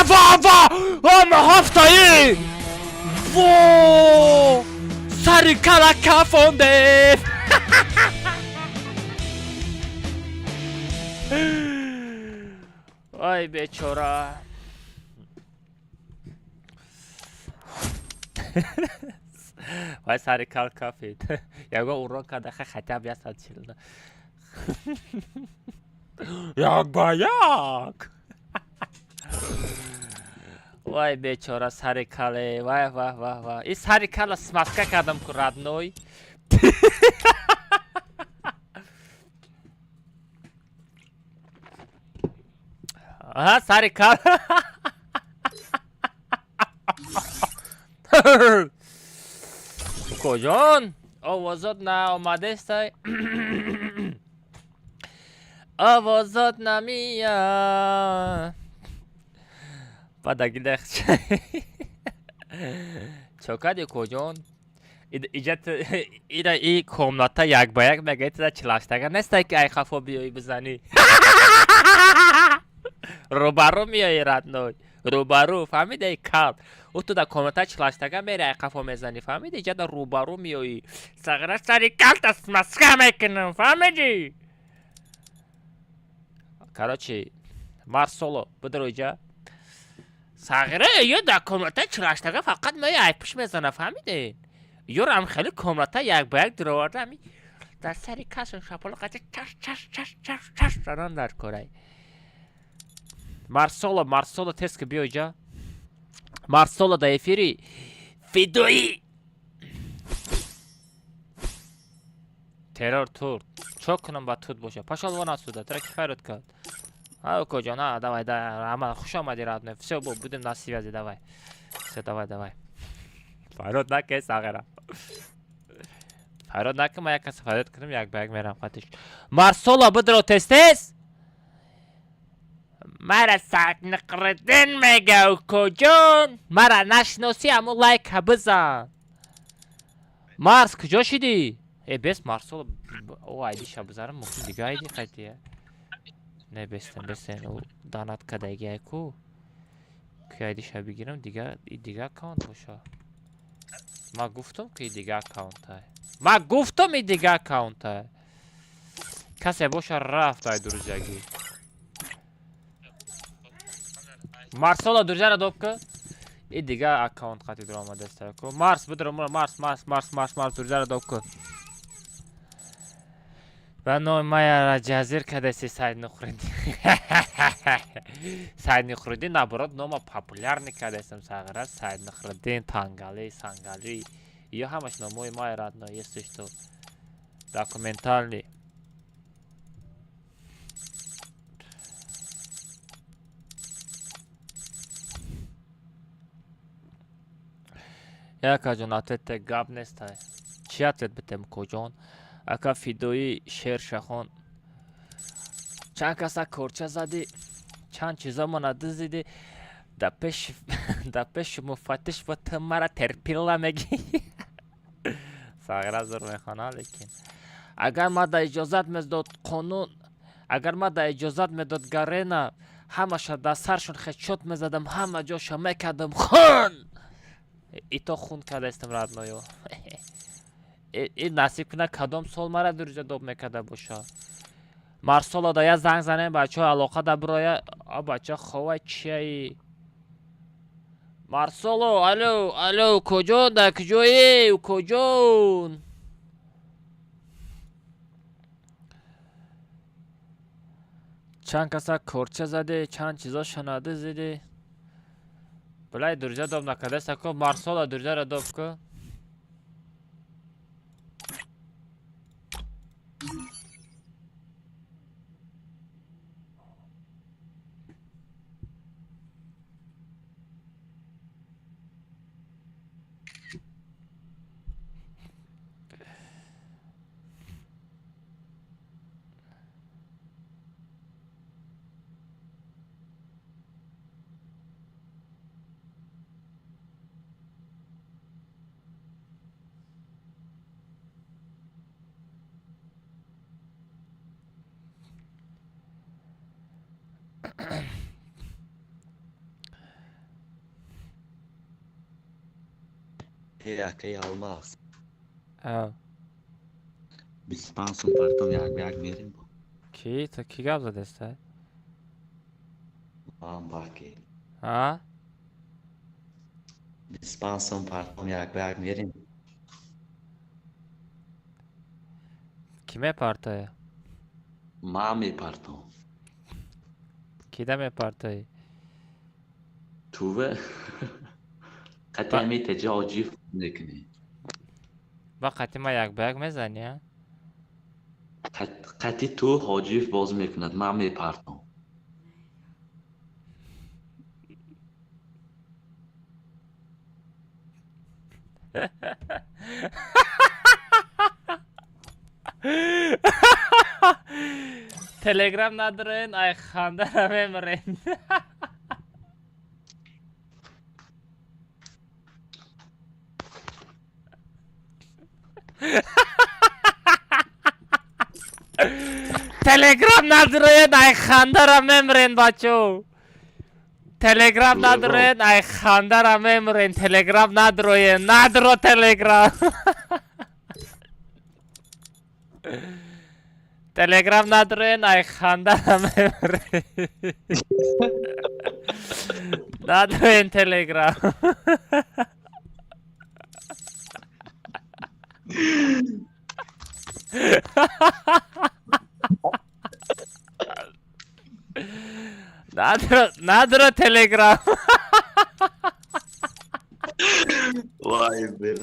Ва, ва, ма ҳафтаи во сари кала кафондем. Ай, бечора. Вай, сари кал кафед. Ягон урон кардаха, хотя бы 140. Як ба як. Вай, бечора, сари кале. Вай, ва, ва, ва. И сари кала смазка кардам ку, родной. Аҳа, сари кал. Укоҷон, овозот наомадестай. Овозот намия. Баъд чо кардӣ, укоҷон? Иҷа ира и комната як ба як мега тида чилаштага нестай, ки ай хафо биёӣ бизанӣ. Рӯбарӯ меои, родной. Рӯбарӯ, фаҳмидаи, кал. Ӯ ту дар комната чилаштага мери, ай қафо мезанӣ, фаҳмиди? Иҷа дар рӯбарӯ меоӣ. Сағира, сари калта смазка мекунам, фаҳмидӣ? Короче, Марсоло, бидро иҷа. Сағира, ё дар комната чилаштага фақат меои, ай пуш мезана, фаҳмидед? Ёрам хеле комната як ба як дуроварда, ами дар сари касон шапало қати чаш чаш чаш чаш чаш занан дар корай. Марсоло, Марсоло, тез ки биё иҷа. Марсоло дар эфири фидоӣ. Террор турд. Чо кунам ба тут боша? Пошёл вон отсюда. Тра ки файрот кард? А, укоҷон, а, давай, да, ама хуш омадӣ, родной. Всё, будем на связи, давай. Всё, давай, давай. Файрод наке, сағира. Файрод наке, ман як каса файрод кунам, як ба як мерам қатиш. Марсоло, бидро тез тез. Мара Садниқриддин мега, укоҷон. Мара нашиносӣ, аммо лайка бизан. Марс, куҷо шидӣ? Э, бес, Марсоло, о айдиша бизарам, мумкин дига айди қайтия. Не, бестен, бестен, ӯ донат кадаги ку. Ки айдиша бигирам, дига и дига аккаунт боша. Ма гуфтам, ки дига аккаунтай. Ма гуфтам, и дига аккаунтай. Касе боша, рафт ай друзьягӣ. Марсоло, друзьяра добка. И дига аккаунт қати дуромадаст ку. Марс, бидро, Марс, Марс, Марс, Марс, Марс, друзьяра добка. Ба номи мая ҷазир кадаси, Сайд Нухриддин. Сайд Нухриддин, наоборот, нома популярный кадасам, сағира. Сайд Нухриддин, Тангали, Сангали. Ё ҳамаш номои май, родной, если что. Документальный. Якаҷон, ответе гап нестай. Чӣ ответ битем, коҷон? Ака фидоӣ шершахон. Чанд каса корча задӣ, чанд чизо мана дузидӣ. Да пеши муфаттиш ба ту мара терпила мегӣ. Сағира зур мехона, лекин. Агар ма да иҷозат медод қонун, агар ма да иҷозат медод Гарена, ҳамаша дар саршон хедшот мезадам, ҳама ҷоша мекардам хун. Ито хун кардаистам, родной ё. И насиб кунад, кадом сол мара друзья доб мекарда боша. Марсоло да я занг занем, бачаҳо, алоқа да бироя. А бача хова чияи? Марсоло, алло, алло, куҷо, да куҷои, куҷон? Чанд каса корча заде, чанд чизо шанаде зиде. Билай, друзья доб накардаста ко. Марсоло, друзья ра доб ку. Акаи Алмаз. А. 25 сум партом, як ба як мерем. Ки? Ту ки гап задаста? Ман баки. А? 25 сум партом, як ба як мерем. Ки мепартоя? Ман мепартом. Кида мепартоӣ? Туве. Қатъи ҳамин теҷа оҷиф мекунӣ. Ба қатъи ма як ба як мезанӣ, а? Қатъи ту ҳоҷиев боз мекунад, ман мепартом. Телеграм надорен, ай ханда намемрен. Телеграм надорен, ай хандара мемрен, бачо. Телеграм надорен, ай хандара мемрен. Телеграм надроен, надро телеграм. Телеграм надроен, ай хандара мемрен. Надроен телеграм. Надро, надро телеграм. Вай, бел.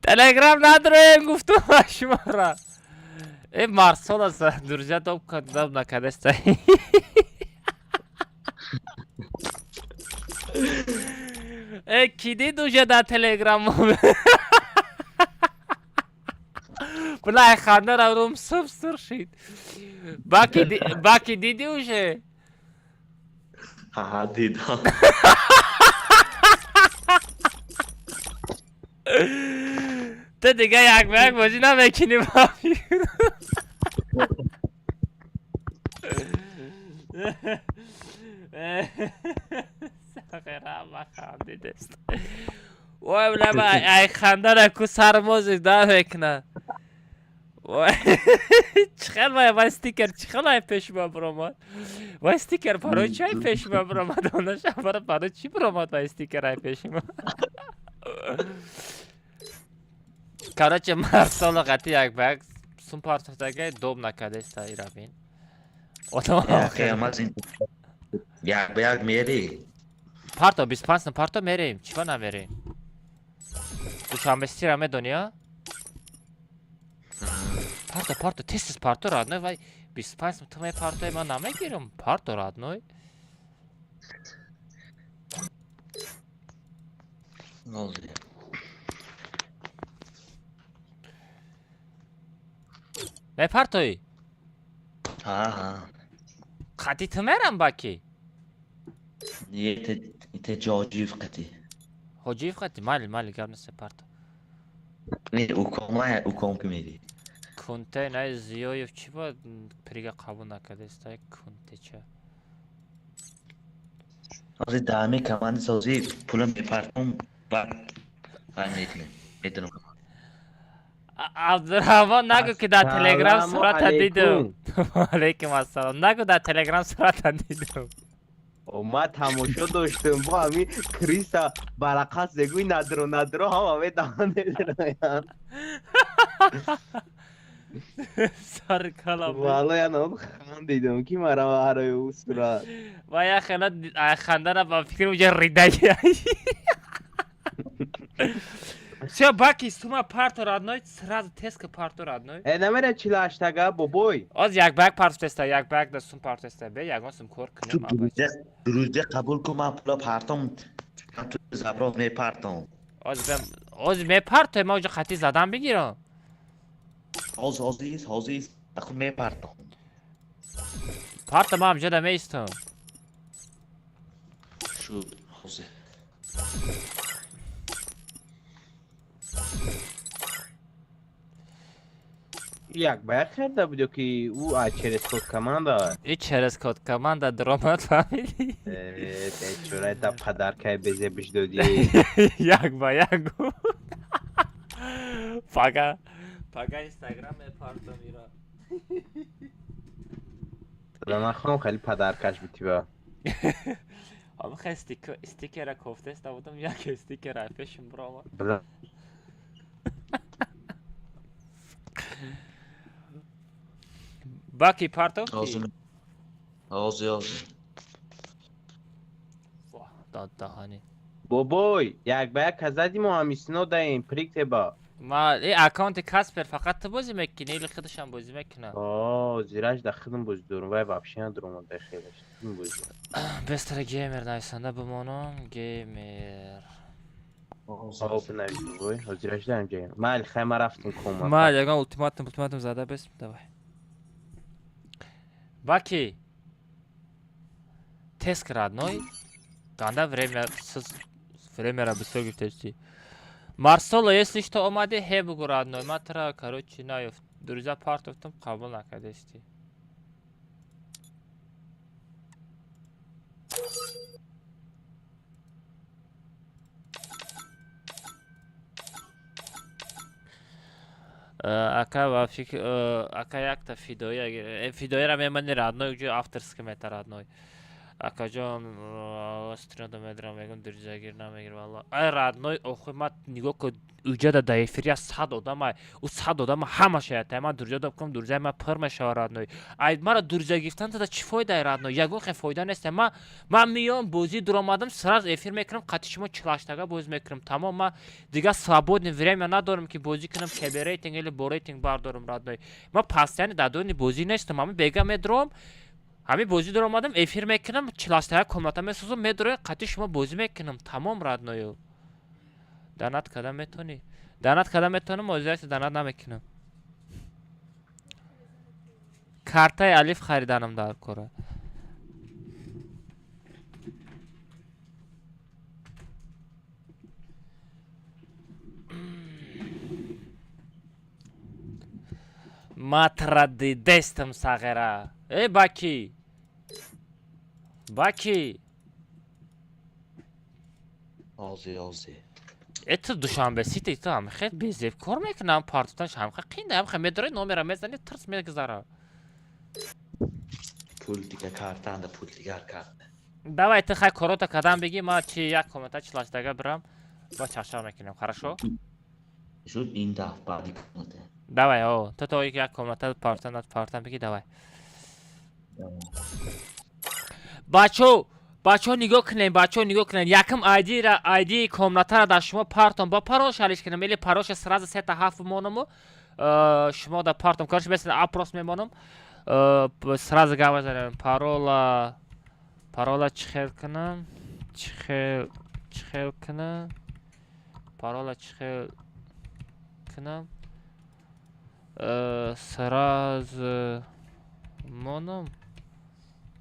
Телеграм надроем, гуфтум ба шумора. Э, Марсол аст, друзья доб доб накардаста. Э, ки дид уже дар телеграм? Бля, ханда рум суп сур шид. Баки диди уже? Ҳа, дидам. Ту дига як ба як бозӣ намекунӣ ба. Сахира хандидест. Ой, бля, ай хандара ку сармози да мекуна. Ой, чихел вай стикер, чихел ай пеши ма биромад? Вай стикер барои чи ай пеши ма биромад? Онаша барои чӣ биромад вай стикер ай пеши ма? Короче, Марсоло қатъи як ба як сум партофтагай доб накардаиста иравин. Одам. Як ба як мери. Парто, 25 сум парто, мерем. Чиба намерем? Душанбе ситира медонӣ, а? Парто, парто, тез тез парто, родной, вай 25 сум ту мепартои, ман намегирам. Парто, родной. Нолди. Мепартоӣ? Ҳа, ҳа. Қати ту мерам, Баки? Не, это Ҷоҷиев қати. Ҳоҷиев қати? Майли, майли, гап нест, парто. Не, укома, уком ки мери. Кунте най Зиёев чӣ ба прига қабул накардеста, кунтеча? Ҳозир даҳами команди созӣ, пула мепартом, баъд вай мекунем. Медонам. Абдурахмон, нагӯ, ки дар Телеграм Ассаламу сурата дидум. алайкум. Алейкум ассалом. Нагӯ, дар Телеграм сурата дидум. Ма тамошо доштум, бо ҳами криса барақас зегӯй, надро надро ҳама медаҳан. Сари калам. Валло, янам хандидум, ки мара ҳарои ӯ сурат. Ва я хела хандана ба фикри уҷа ридаги. Всё, Баки, сума парто, родной, сразу теска парто, родной. Э, намера 48-тага, бобой. Оз як ба як партофтеста, як ба як да сум партофтеста, бе ягон сум кор Ту кунем, абай. Друзья қабул кун, ман пула партом, ту запрос мепартом. Оз бем, оз мепарто, ма уҷа хати задан бигирам. Ҳозир, ҳозир, ҳозир, аху мепартом. Парто, ма ҳамҷа да меистам. Шуд, ҳозир. Як ба як харида буд ё ки ӯ через код команда? И через код команда дромад, фаҳмидӣ? Э, бечора, та падаркаи безебиш додӣ. Як ба як гу. Пага, пага Инстаграм мепартом ира. Нахоҳам, хеле падаркаш битиба. Ама хай стикера кофтеста будам, як стикера пешим брома. Бла. Баки, партов? Ҳозир. Ҳозир, ҳозир. Дад даҳани. Бобой, як ба як казади мо ҳамисино даем приктеба. Ма э аккаунти Каспер фақат ту бозӣ мекунӣ или худашам бозӣ мекунад? О, зираш да худам бозӣ дорум, вай вообще надорум, да хелеш. Худам бозӣ дорум. Бестара геймер нависанда бимонам, геймер. О, бинавис, бобой, ҳозираш даем ҷаем. Майли, хай, ма рафтум кома. Ма ягон ультиматум зада бес, давай. Баки. Тест, родной. Ганда время с время ра бисёр гирифтести. Марсоло, если что омадӣ, ҳе бугу, родной. Ма тра, короче, наёфт. Друзья партофтум, қабул накардести. Ака, ва фикр, ака, якта фидоя, фидояра мемани, родной, уҷо авторский мета, родной. Акаҷон, стринда медрам, мегум, друзьягир намегир, валло. Ай, родной, охи, ма нигоҳ кун, уҷада да эфирия 100 одама, ӯ 100 одама ҳамаша ята, ман друзья дам, друзья ма пур мешава, родной. Ай, мара друзья гирифтан тада чӣ фоида, родной? Ягон хел фоида нест. Ман миём, бозӣ дуромадам, сразу эфир мекунам, қати шумо 48-тага бозӣ мекунам. Тамом, ма дигар свободный время надорам, ки бозӣ кунам, кб рейтинг или бо рейтинг бардорам, родной. Ма постоянно дар дони бозӣ нестам, ҳами бега медуром, ҳамин бозӣ дуромадам, эфир мекунам, 48-тага комната месозам, медуроем, қати шумо бозӣ мекунам. Тамом, родною. Донат карда метавонӣ? Донат карда метавонам, озиаси донат намекунам. Картаи алиф хариданам дар кора. Матра дидестам, сағира. Э, Баки. Баки. Ҳозир, ҳозир. Э, ту Душанбе Сити, ту ҳам хел безеб кор мекунам, партофтанш ҳам хел қинда, ҳам хел медорӣ, номера мезанӣ, тирс мегузара. Пул дигар картанда, пул дигар карта. Давай, ту хай корота кадам бигӣ, ма чи як комната 48-тага бирам, ба чақчақ мекунем, хорошо? Шуд, ин даф баъди комната. Давай, о, ту то як комната партан партан бигӣ, давай. Бачо, бачо, нигоҳ кунем, бачо, нигоҳ кунем. Якм айдира, айди комнатара дар шумо партом, ба парол шалиш кунем, или паролша сразу сета ҳафт моному, шумо да партом. Короче, бесен опрос мемонам. Сразу гап мезанем. Парола, парола чӣ хел кунам? Чӣ хел кунам? Парола чӣ хел кунам? Сразу монам.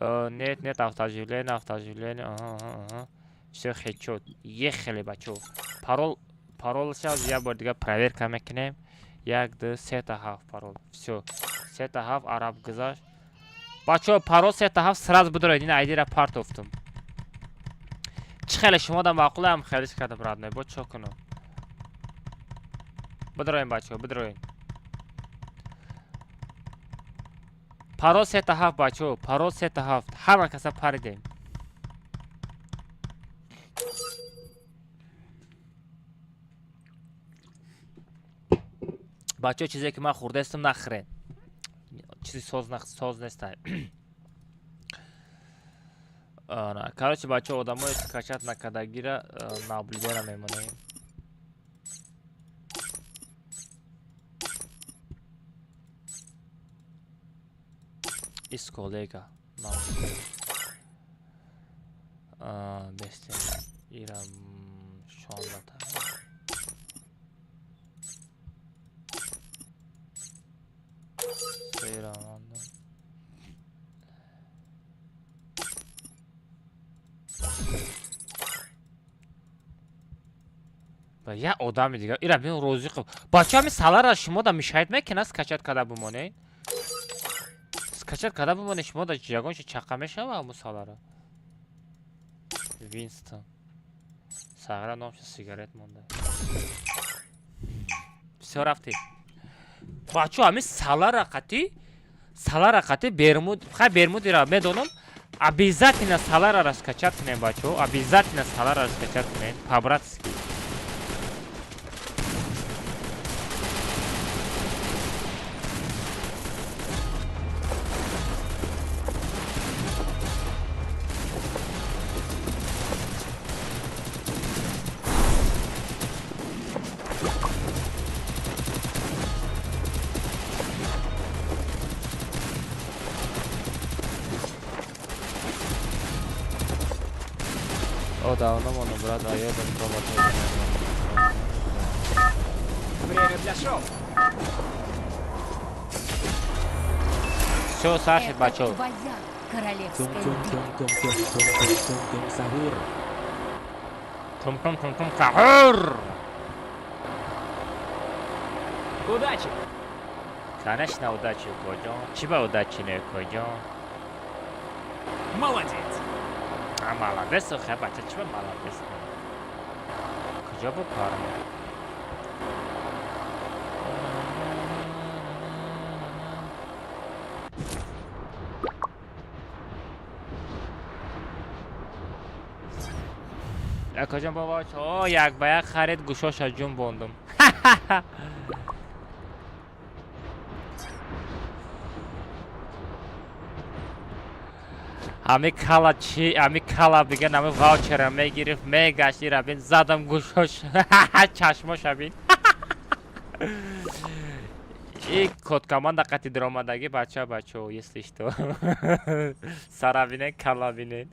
Нет, нет, автооживление, автооживление. Ага. Всё, хедшот. Ехали, бачо. Парол, парол сейчас я бор дига проверка мекунем. 1, 2, 3, 7 парол. Всё. 3, 7 араб гузашт. Бачо, парол 3, 7 сразу бидоред. Ин айдира партофтум. Чӣ хеле шумо да маъқулам хелиш кардам, родной. Бо чо кунам? Бидроем, бачо, бидроем. Парол 3, 7, бачо, парол 3, 7. Ҳама каса паридем. Бачо, чизе ки ман хӯрдаистам нахӯред. Чизи соз соз нестай. Короче, бачо, одамои скачать накардагира наблюдена мемонем. Из коллега. Бестем. Ира шонлата. Сейра манда. Ба я одами дига. Ира бин розиқов. Бача, ами салара шумо да мешаид мекунад скачать карда бимонед? Скачать карда бимонед, шумо да ягон чи чақа мешава аму салара? Винстон. Сағира номша сигарет монда. Всё, рафтем. Бачо, ами салара қати, салара қати Бермуд, хай Бермудира медонам. Обязательно салара скачать кунем, бачо. Обязательно салара скачать кунем, по-братски. О, давно можно, брат, а я там пробовал. Время для шоу. Все, Саша, бачо. Твоя королевская Tum tum tum tum tum tum tum tum sahur. Тум тум тум тум сахур. Удачи! Конечно, удачи, Коджон. Чиба удачи не, Коджон? Молодец! А молодец, хай бача, чиба молодец? Куҷо бу парм? Акаҷон, бобо, о, як ба як харид, гӯшоша ҷун бондум. Ҳами кала чи, ҳами кала биган, ҳами ваучера мегирифт, мегашт, ира бин, задам гӯшош, чашмоша бин. И код команда қати даромадагӣ, бача, бачо, если что. Сара бинен, кала бинен.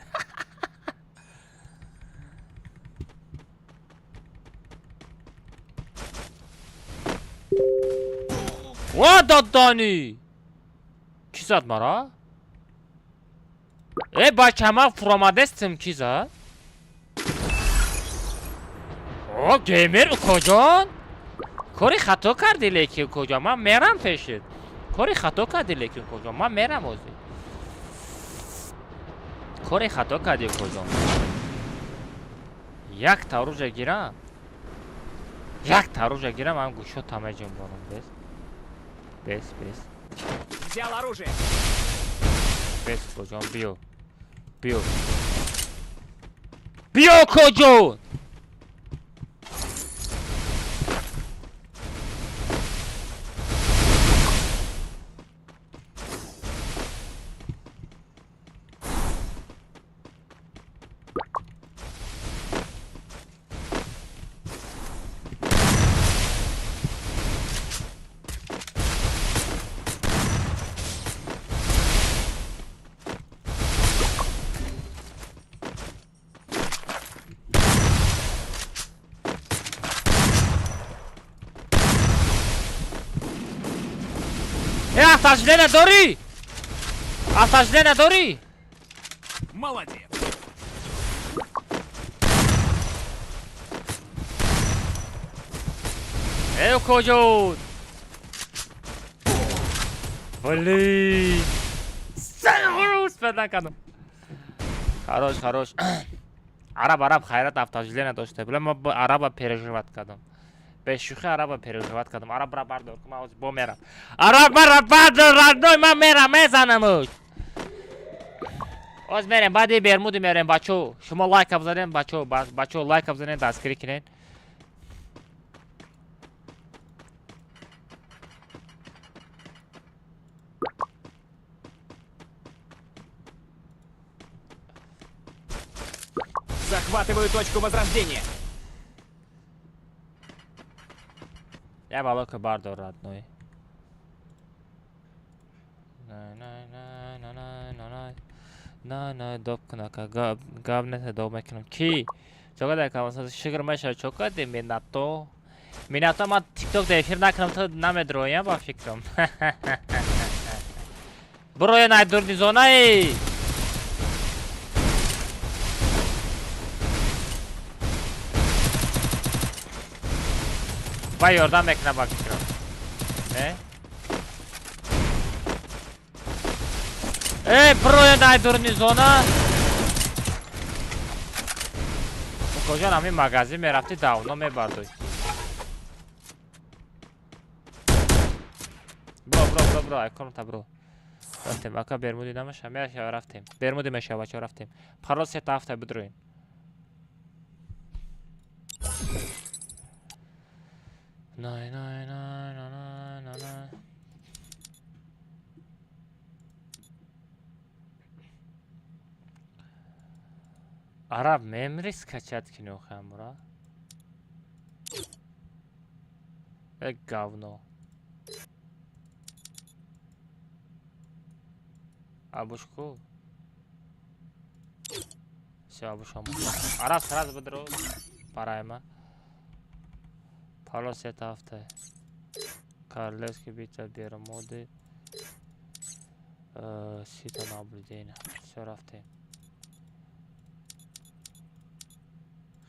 Ва додани! Ки зад мара? Э, бача, ман фуромадестим, ки зад? О, геймер, укоҷон? Кори хато кардӣ, лекин укоҷон, ман мерам пешит. Кори хато кардӣ, лекин укоҷон, ман мерам ҳозир. Кори хато кардӣ, укоҷон. Як таружа гирам. Як таружа гирам, ман гӯшотам меҷунбонам, бес. Бес, бес. Взял оружие. Бес, укоҷон, биё. Биё. Биё, укоҷон! Э, автожле надорӣ? Автожле надорӣ? Молодец. Эй, куҷо? Блин. Успеть накардам. Хорош, хорош. Араб, араб, хайрат автожиление дошта. Бля, ма араба переживать кардам. Бешӯхи араба переживать кардам. Араб ра бардор, ма ҳозир бо мерам. Араб ра бардор, родной, ман мерам, мезанамуш. Оз мерем, баъди Бермуди мерем, бачо. Шумо лайка бизанед, бачо, бачо лайка бизанед, дастгирӣ кунед. Захватываю точку возрождения. Я балока бардор, родной. На на на на на на на на на доб кунака гап гап не доб мекунам. Ки? Чока дар камаса шигр меша чока де минато. Минато ма TikTok да эфир накунам то намедроям ба фикрам. Броя най дурни зонаи. Ба ёрдам мекунам ба фикрам. Не? Эй, броя най дурни зона. Кожан ҳамин магазин мерафти давно мебардошти. Бро, бро, бро, бро, айконта бро. Рафтем, ака Бермуди намеша, меша рафтем. Бермуди меша, бачо рафтем. Парол сета ҳафта бидроин. Най, най, най, най, най, най, най. Араб мемри скачать кино хамура. Э говно. Абушку. Все, абушам. Араб сразу бедро. Парайма. Парол сета ҳафта. Королевский битва Бермуды. Сита наблюдения. Все рафтем.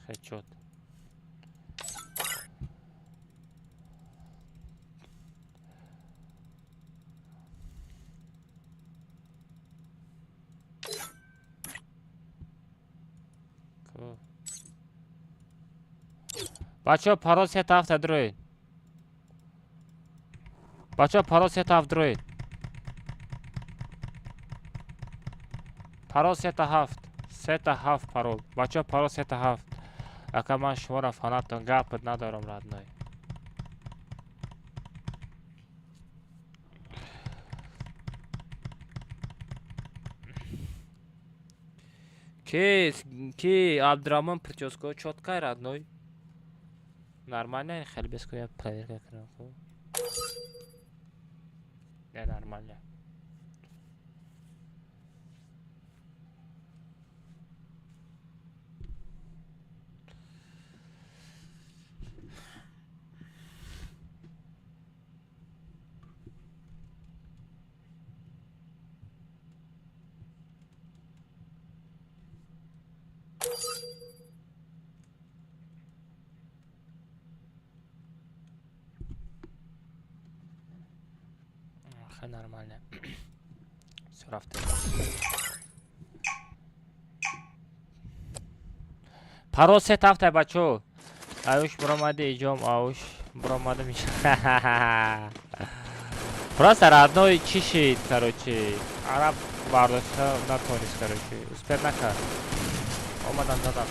Хедшот. Бачо парол сета ҳафта дроид. Бачо парол сета ҳафт дроид. Парол сета ҳафт. Сета ҳафт парол. Бачо парол сета ҳафт. Ака ман шуморо фанатон гапат надорам родной. Ки Абдураҳмон прическа чёткай родной. Нормально, хеле беско я проверка кунам ку. Не нормально. Нормально. Все рафтем. Парол сет ҳафта бачо. Аюш буромади иҷом, ауш буромадим иҷом. Просто родной чӣ шид, короче. Араб бардошта натонист, короче. Успеть накард. Омадан задам.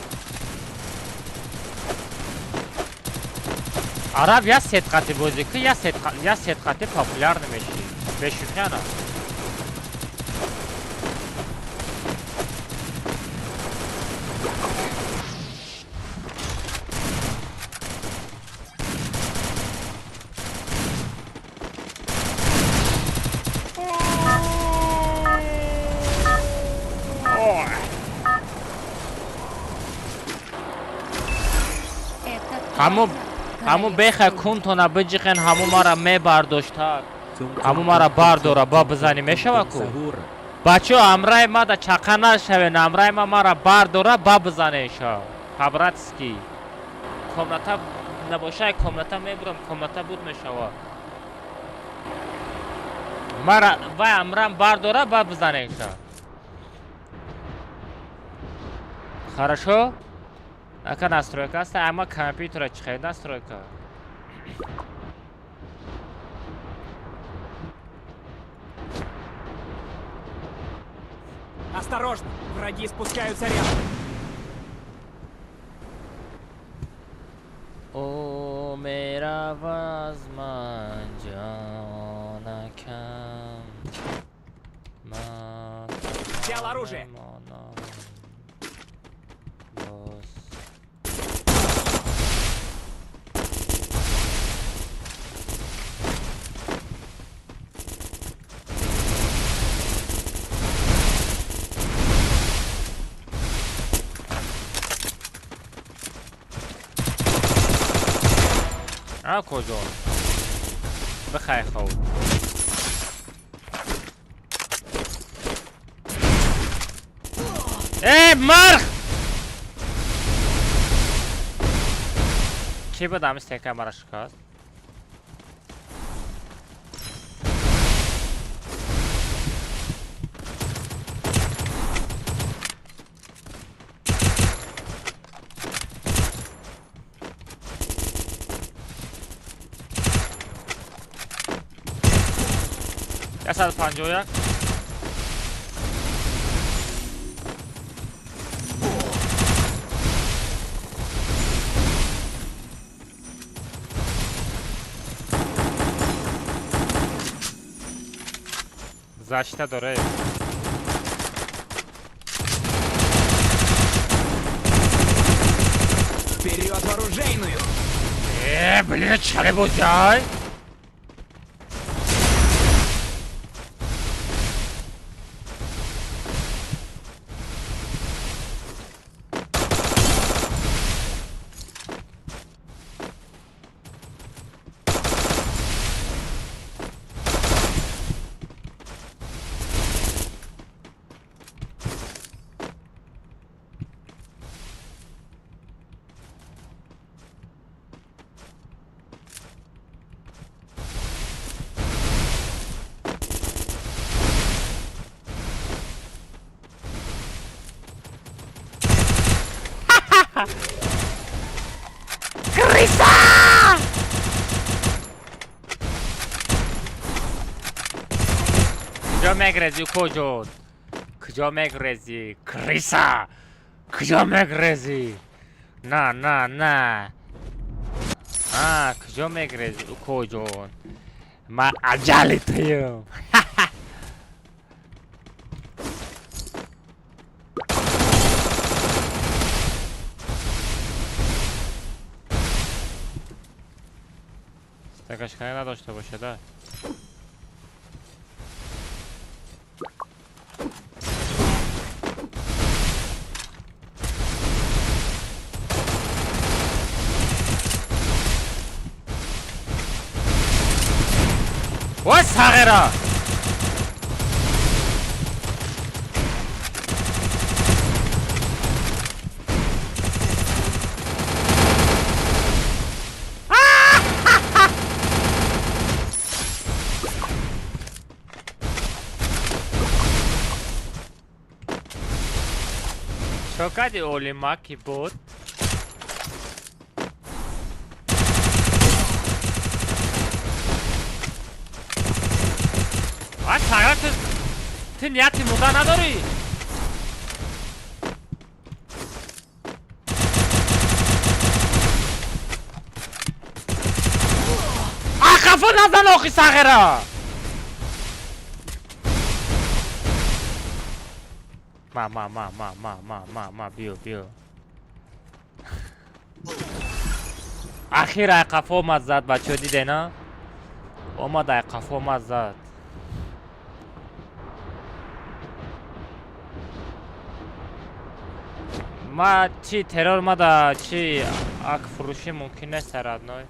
Араб я сетқати бозӣ ки я сетқати популяр намеши. Бешӯхӣ ана. Ҳаму беха кунтона биҷиқен, ҳаму мара мебардоштар. Ҳаму мара бардора, ба бизанӣ мешава ку? Бачаҳо, ҳамраи ма да чақа нашавен, ҳамраи ма мара бардора, ба бизанеша. По-братски. Комната набошай, комната мебурам, комната буд мешава. Мара вай ҳамрам бардора, ба бизанеша. Хорошо? Ака настройка аст, ама компютера чӣ хел настройка? Осторожно! Враги спускаются рядом. О, мерава аз ман ҷонакам. Ман Взял оружие. мемонам боз. А куҷо? Бихай хов. Э, марх! Кӣ буд ҳами стека мара шикаст? 151. Защита дорей. Вперед в оружейную! Э, блин, чаре бозяй? Крыса! Куҷо мегрезӣ, куҷо? Куҷо мегрезӣ? Крыса! Куҷо мегрезӣ? На, на, на. А, куҷо мегрезӣ, куҷо? Ма аҷали туюм. Стакашкане надошта бошад, а? Ой, сағира! Шокади олимаки буд. А сағира, ту нияти мурда надорӣ? А хафа назан охи сағира! Ма, ма, ма, ма, ма, ма, ма, ма, биё, биё. Ахир ай қафо омад зад, бачаҳо, дидена? Омад ай қафо омад зад. Ма чи террор мада, чи ак фурӯшӣ мумкин нест, родной.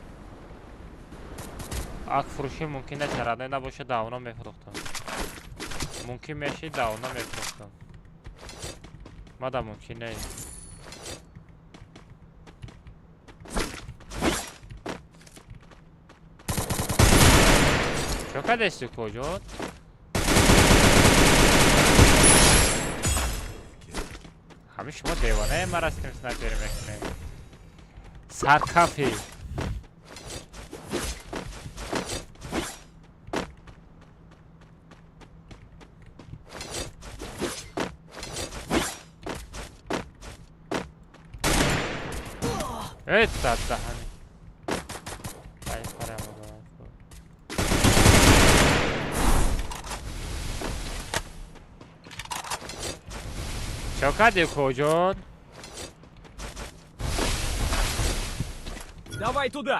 Ак фурӯшӣ мумкин нест, родной, набошад давно мефурӯхтам. Мумкин мешид давно мефурӯхтам. Мада мумкин не. Чо кардести куҷо? Ҳамин шумо девонаe мара стрим снайпер мекунед. Саркафи. Эй, даҳани. Ай, парам. Чо кардӣ куҷо? Давай туда!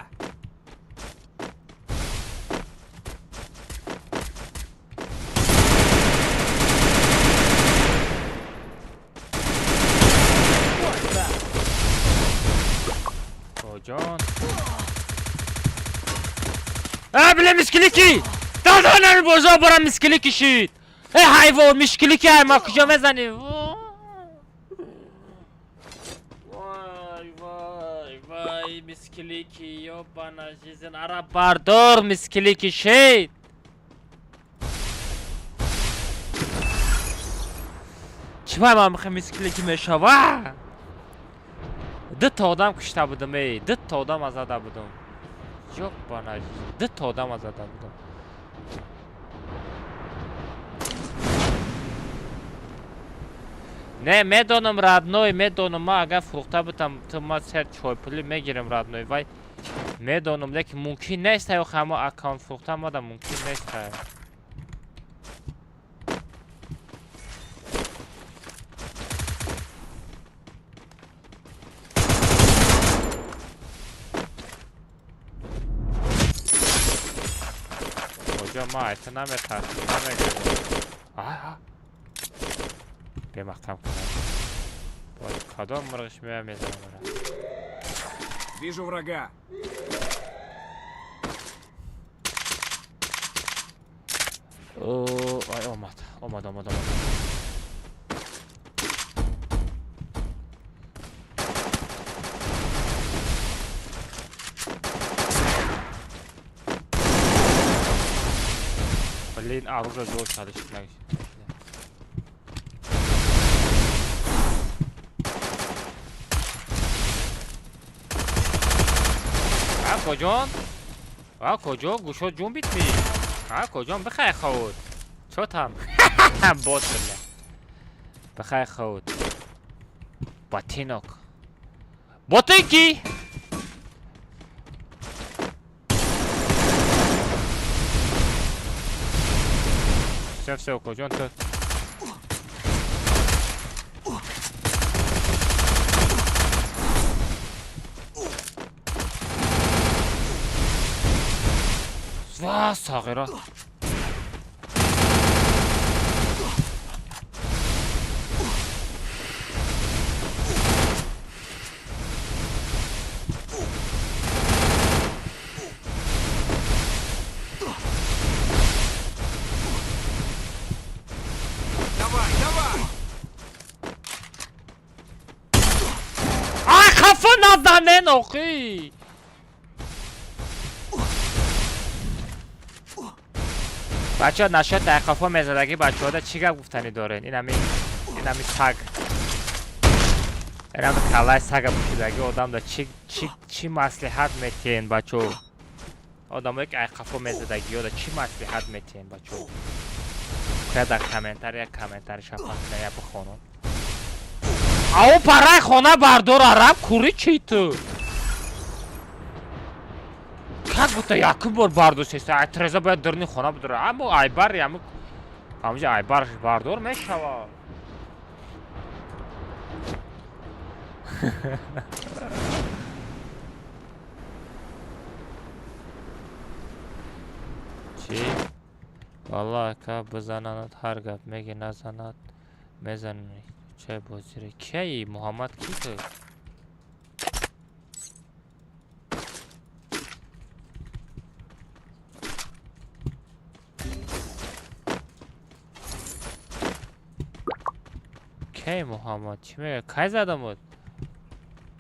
Куҷон? А, бля, мискилики! Даданами бозо барам мискилики шид! Э, ҳайвон, мискилики ай, ма куҷо мезанӣ? Вай, вай, вай, мискилики, ёбана жизнь, ара бардор мискилики шид! Чӣ вай ман михоҳ мискилики мешава? Дута одам кушта будам, эй, дута одам азада будам. Ёбана жизнь, дута одам азада будам. Не, медонам, родной, медонам, ма агар фурӯхта будам, ту ма сер чойпулӣ мегирам, родной, вай медонам, лекин мумкин нест, ай охи ҳамо аккаунт фурӯхта мада мумкин нест, ай. Куҷо ма ай ту наметарсӣ, намегирам. А, бемаҳкам кунам. Бояд кадом мурғиш меояд мезанам ара. Вижу врага. О, ай омад, омад, омад, омад. Блин, оружие зор шадиш нагиш. Коҷон? А куҷо? Гӯшо ҷун битми? А куҷон? Бихай хавуд. Чо там? Бот бля. Бихай хавуд. Ботинок. Ботинки! Всё, всё, куҷон ту? Ва, сағира. Давай, давай! Ай, хафа назанен, охи! Бачаҳо нашод дар қафо мезадагӣ бачаҳода чӣ гап гуфтанӣ дорен? Инами саг. Инами каллаи сага пӯшидагӣ одамда чӣ чӣ чӣ маслиҳат метиҳен бачаҳо? Одамое ки ай қафо мезадагиёда чӣ маслиҳат метиҳен бачаҳо? Кая дар комментария комментари шафақ кунед я бихонам. Ау параи хона бардор араб кури чӣ ту? Как будто якум бор бардошт, ай треза бояд дурни хона бидора. Аммо айбар яму ҳамҷа айбарш бардор мешава. Чӣ? Валлоҳ ака бизананад ҳар гап меги назанад мезанӣ. Чай бозире. Кияи Муҳаммад ки ту? Кей Муҳаммад? Чӣ мега? Кай задамуд?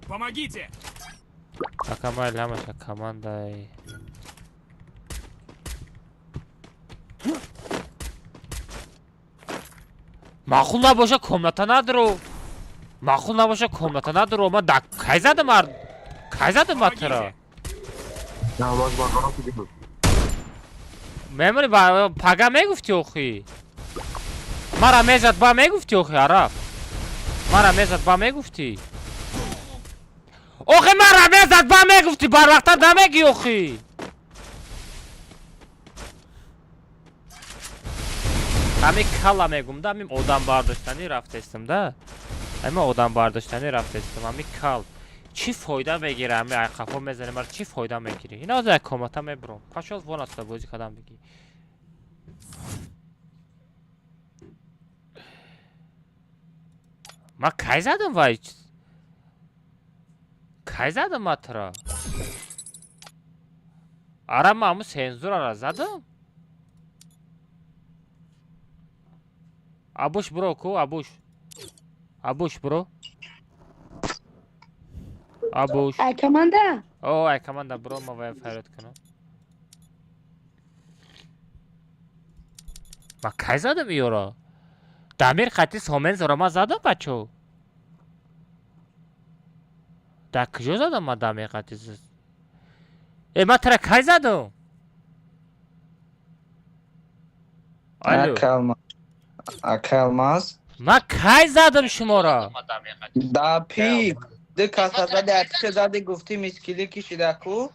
Помогите! Ака майли ҳамаша командаи. Маъқул набоша комната надро. Маъқул набоша комната надро. Ман да кай задам ар? Кай задам матра? Мемони ба пага мегуфти охи. Мара мезад ба мегуфти охи араб. Мара мезад ба мегуфти. Охи мара мезад ба мегуфти барвақта намеги охи. Ҳами кала мегум да, ҳами одам бардоштанӣ рафтестам да. Ҳами одам бардоштанӣ рафтестам, ҳами кал. Чӣ фойда мегира ҳами айқафо мезанем, мара чӣ фойда мегирӣ? Ина ҳозир як комната мебурам. Пашол вон аста бозӣ кадам бигӣ. Ман кай задам вай? Кай задам ман туро? Ара ман ҳамун сензурара задам? Абуш бро ку абуш. Абуш бро. Абуш. Ай команда? О, ай команда бро, ма вай фарёд кунам. Ман кай задам иёро? Дамир хати сомензора ман задам бачо. Дар куҷо задам ман дамир хати? Э, ман тура кай задам? Алло. Ака Алмаз. Ман кай задам шуморо? Да пик. Ду каса зади, акча зади гуфти мискили кишида ку?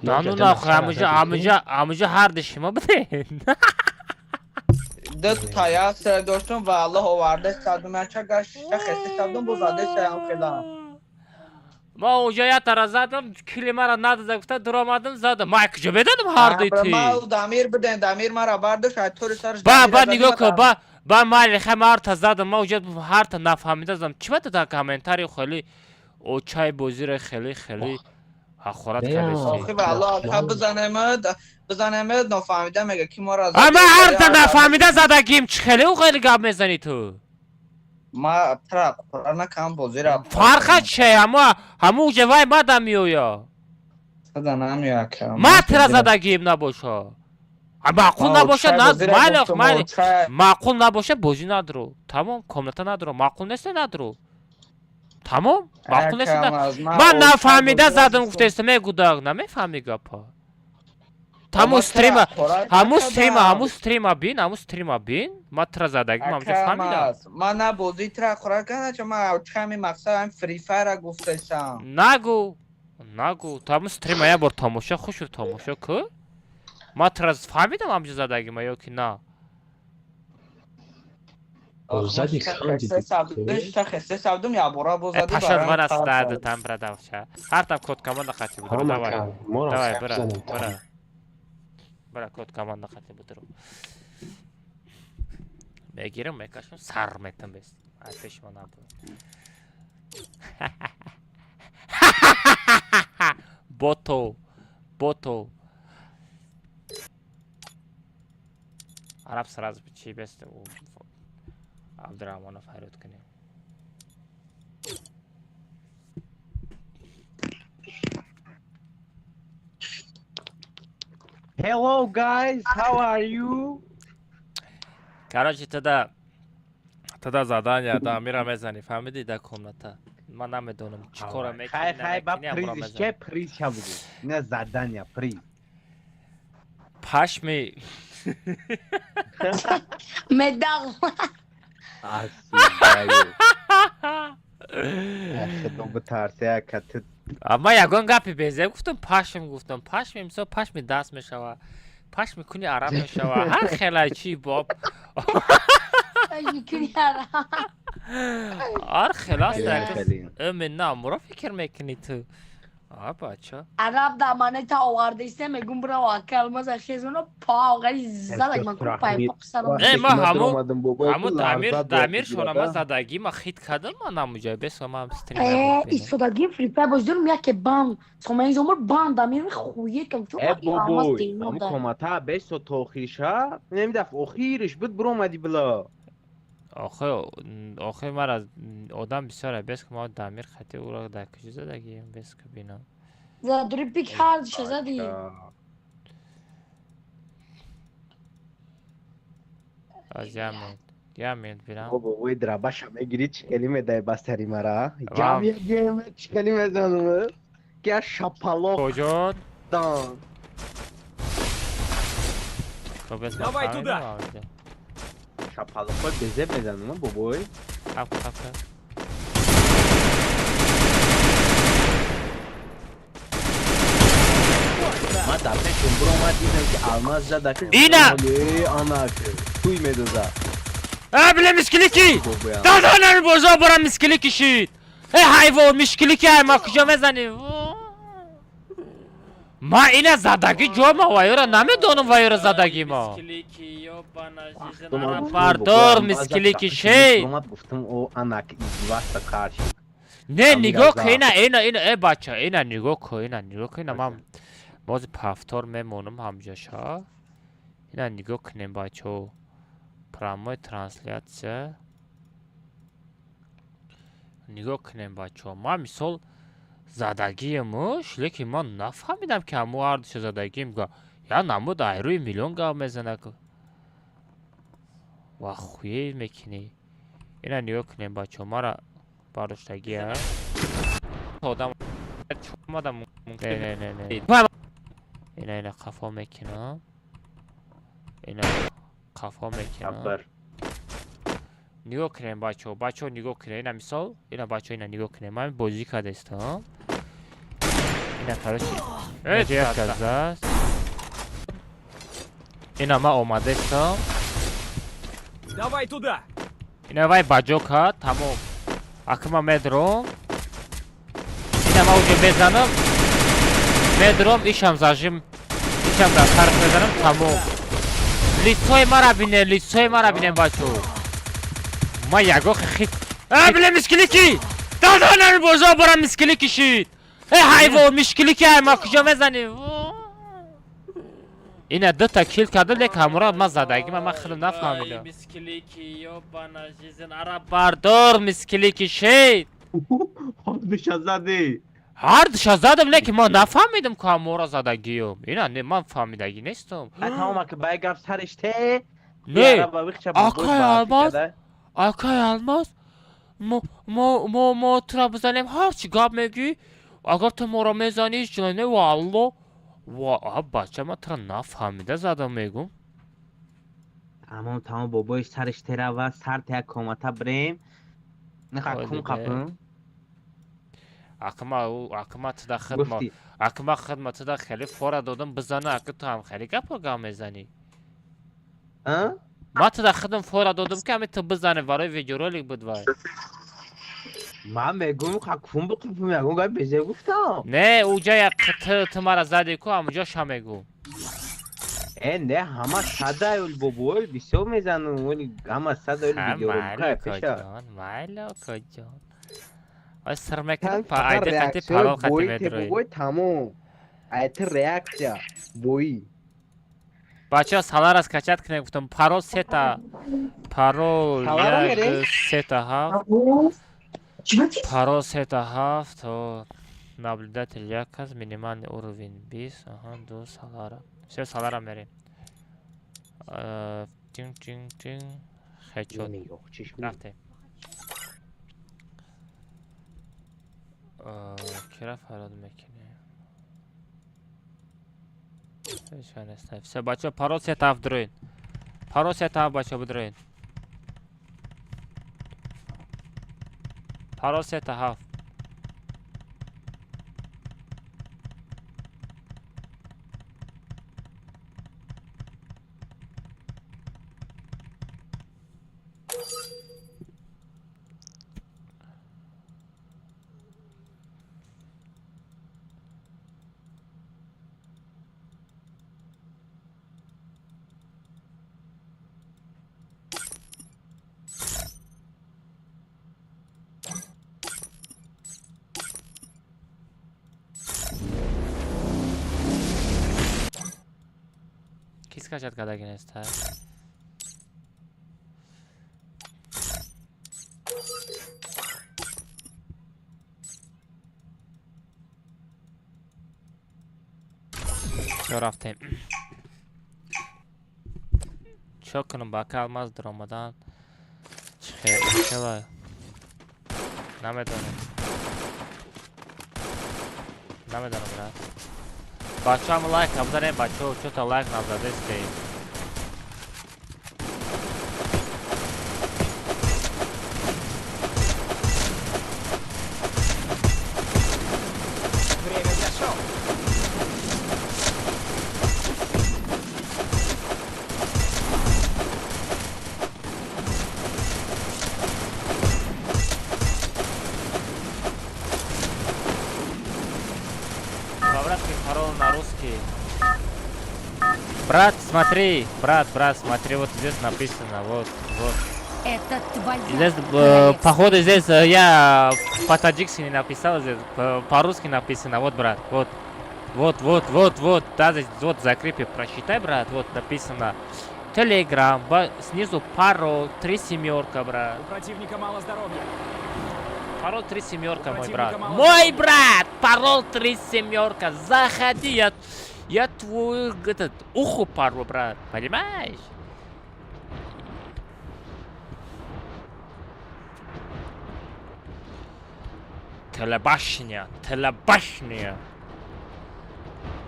На, ну нахуй, амуҷа, амуҷа, амуҷа ҳарди шумо биден. Ду тая сер доштум ва Аллоҳ оварда садум яча гашта хеста садум бо заде саям хелам. Ман уҷа ятара задам, кили мара надода гуфта дуромадам задам. Ман куҷо медонам ҳарди ти? Ман Дамир биден, Дамир мара бардошт, ай тори сарш. Ба, ба нигоҳ кун, ба, ба майли хай ман ҳарта задам, ман уҷа ҳарта нафаҳмида задам. Чӣ ба дар комментари хеле очай бозиро хеле хеле ҳақорат кардеси? Охи ва Аллоҳ ака бизанемад, бизанемад нафаҳмида мега ки мора задам. Ама ҳарта нафаҳмида задагим, чӣ хеле ӯ хеле гап мезанӣ ту? Ма тра қурана кам бозира. Фарқа че? Ҳамо ҳамо уҷа вай мадам меоя. Сада намеоя ака. Ма тра задагим набоша. Маъқул набоша, на майли, майли. Маъқул набоша бозӣ надро. Тамом, комната надро. Маъқул нест надро. Тамом, маъқул нест. Ман нафаҳмида задам гуфтест, мегудак, намефаҳми гапа. Ҳамун стрима, ҳамун стрима, ҳамун стрима бин, ҳамун стрима бин. Ман тра задагим, ҳамҷо фаҳмидам. Ман на бозӣ тра хӯрак кардам, ман чами мақсад ҳам Free Fire гуфтесам. Нагу, нагу, ҳамун стрима як бор тамошо, хушр тамошо ку. Ман тра фаҳмидам ҳамҷо задагим ё ки на. Задик Пашад вара стад там брадавча. Ҳар там код команда қати буд. Давай. Давай, бра, бра. Бра код команда қати буд. Мегирам, мекашам, сар метам бес. Ай пеш ма набуд. Бото, бото. Араб сразу чи бест. Абдурахмонов фарёд кунем. Hello guys, how are you? Короче, тогда задание, да, мира мезани, фаҳмидӣ да комната. Ман намедонам чӣ кора мекунӣ. Хай, хай, ба приз, че приз ша буду? Не задание, приз. Пашми. Медал. Ама ягон гапи безеб гуфтам, пашм гуфтам, пашми мисол пашми даст мешава, пашми куни араб мешава, ҳар хела чи боб. Ҳар хела аст, на муро фикр мекунӣ ту. А бача. Араб да манета овардаиста мегум бра ака Алмаза хезоно па оғари задак ман ку пай пақсарам. Не ма ҳаму ҳаму Дамир Дамир шона ма задаги ма хит кардам ман ҳамуҷа бес ма ҳам стрим. Э истодагим Free Fire боз дорум яке бан сомаи зомур бан Дамир хуе кам чу Алмаз дейно да. Ҳаму комата бес то охириша намедаф охириш буд бромади била. Охе мара одам бисёр бес ки ма Дамир хати уро дар куҷо задагием бес ки бинам. Задури пик ҳардуша задӣ. Аз я минут бинам. Бобо, вой драбаша мегири чӣ хеле медаи ба сари мара? Гам ягем чӣ хеле мезанам? Ки я шапалоқ. Куҷо? Дан. Давай туда! Шапалоқҳои безеб мезанам, бобой. Хап, хап, хап. Ман дар пешум биромад дидам ки алмаз зада ки Ина! Ана туй медоза. А, бля, мискилики! Да, бозо барам мискилики шид! Э, ҳайвон, мискилики ай, ма куҷо мезанӣ? Ма ина задагӣ ҷо ма вайёра намедонам вайёра задагӣ ма. Бардор мискилики шид! Гуфтам о анак издиваста карши. Не, нигоҳ ка ина, ина, ина, э бача, ина нигоҳ ка, ина нигоҳ ка, ина ман бози пафтор мемонам ҳамҷоша. Ина нигоҳ кунем бачаҳо. Прямой трансляция. Нигоҳ кунем бачаҳо. Ман мисол задагиемуш, лекин ман нафаҳмидам ки ҳамо ҳардуша задагием. Я намуд айрӯи миллион гап мезанад. Ва хуе мекунӣ. Ина нигоҳ кунем бачаҳо. Мара бардоштагия. Одам омадам. Не, не, не, не. Ина ина қафо мекунам. Ина қафо мекунам. Нигоҳ кунем бачаҳо, бачаҳо нигоҳ кунем. Ина мисол, ина бачаҳо ина нигоҳ кунем. Ман бозӣ кардастам. Ина короче, як казаст. Ина ман омадастам. Давай туда. Ина вай баҷо кард, тамом. Ака ман медром. Ина ман уҷо мезанам. Медром, ишам зажим, ишам дар сарх мезанам, тамом. Лицои мара бинем, лицои мара бинем бачаҳо. Ма ягон хит. А, бля, мискилики! Да, да, бозо барам мискилики шид! Э, ҳайвон, мискилики ай, ма куҷо мезанӣ? Ина дута кил кардам, лек ҳамора ман задагӣ, ман хеле нафаҳмидам. Мискилики, ёбана жизнь, ара бардор мискилики шид! Ҳардуша задӣ. Ҳардуша задам, лекин ман нафаҳмидам ки ҳамора задагиём. Ина не, ман фаҳмидагӣ нестам. Тамом ки бай гап сариш те. Не, акай Алмаз, акай Алмаз, мо тура бизанем, ҳарчи гап мегӯӣ, агар ту моро мезанӣ, ҳеҷ не, валло. Ва, бача, ман тура нафаҳмида задам мегӯм. Тамом, тамом, бобои сариш терава, сар те як комата бирем. Неха кун қапм. Акма туда хидма, акма хидма туда хеле фора додам бизана, ака ту ҳам хеле гапо гап мезанӣ. А? Ман туда хидм фора додам ки ҳами ту бизанӣ барои видеоролик буд вай. Ман мегӯм ха кун биқипм, ягон гап безе гуфтам. Не, уҷа як ту мара задӣ ку, ҳамуҷо ша мегӯм. Э, не, ҳама сада ул бобой бисёр мезанам, ҳама сада ул видеоролика пеша. Майли акаҷон. Ай сир мекунам, айди қати парол қати медрои. Бобой тамом. Айти реаксия бои. Бачаҳо салара скачать кунем гуфтам, парол сета. Парол 1 3 7. Парол 3 7 то наблюдатель як аст, минимальный уровень 20, аҳа, 2 салара. Всё салара мерем. Тинг тинг тинг. Хечот. Рафтем. Кира фарод мекунем. Всё, бачаҳо, парол 3 7 дроин. Парол 3 7 бачаҳо бидроин. Парол 3 7. Кис качать кардаги нест? Всё, рафтем. Чо кунам, ба ака Алмаз даромадан? Чӣ хела? Намедонам. Намедонам, брат. Бачаам лайк абзанем, бачаҳо, чё-то лайк назадестед. Время для шоу. По-братски пароль на русский. Брат, смотри, брат, брат, смотри, вот здесь написано, вот, вот. Это твоя Здесь, королевская походу, здесь я по-таджикски не написал, здесь по-русски написано, вот, брат, вот. Вот, вот, вот, вот, да, здесь, вот, закрепи, прочитай, брат, вот, написано. Телеграм, снизу пароль, 3 семерка, брат. У противника мало здоровья. Пароль 3 семерка, У мой противника брат. мало Мой здоровья. брат! Пароль 3 семерка. Заходи, я твою, этот, уху порву, брат. Понимаешь? Телебашня, телебашня.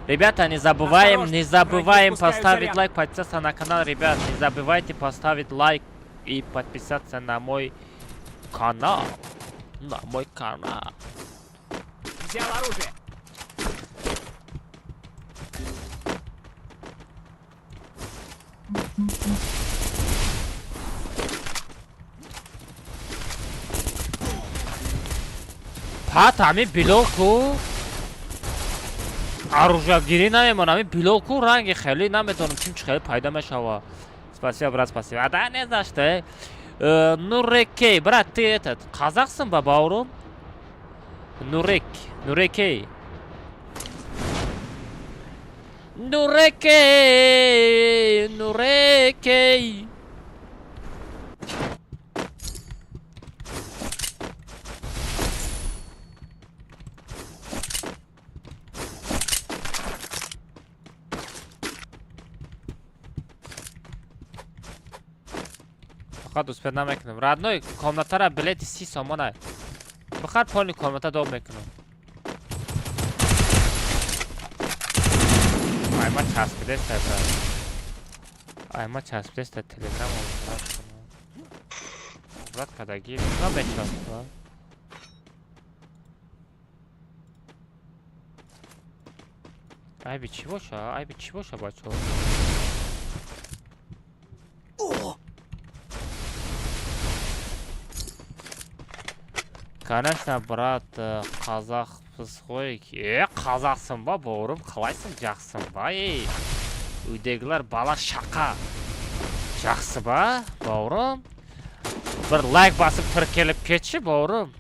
Ребята, не забываем, Осторожно, не враги забываем пускают поставить заряд. лайк, подписаться на канал, ребят. Не забывайте поставить лайк и подписаться на мой канал. На мой канал. Взял оружие. Пат ҳами билолку оружиягирӣ намемонам, ҳами билолку ранги хеле намедонам чим чи хеле пайдо мешава. Спасибо, брат, спасибо. А да, не за что. Нурекей, брат, ты этот, казахсың ба, бауырым? Нурек, Нурекей. Нурекей, Нурекей. Фақат успед намекунам. Родной, комнатара билети 30 сомона. Бихар полни комната доб мекунам. Ай, ма часпидеста, брат. Ай, ма часпидеста телеграм обрат кунам. Брат кадаги, на мечаспа. Айби чӣ боша? Айби чӣ боша, бачаҳо? Конечно, брат, қазақпыз ғой. Е, қазақсың ба, бауырым, қалайсың, жақсың ба, ей? Үйдегілер бала шақа. Жақсы ба, бауырым? Бір лайк басып тіркеліп кетші, бауырым.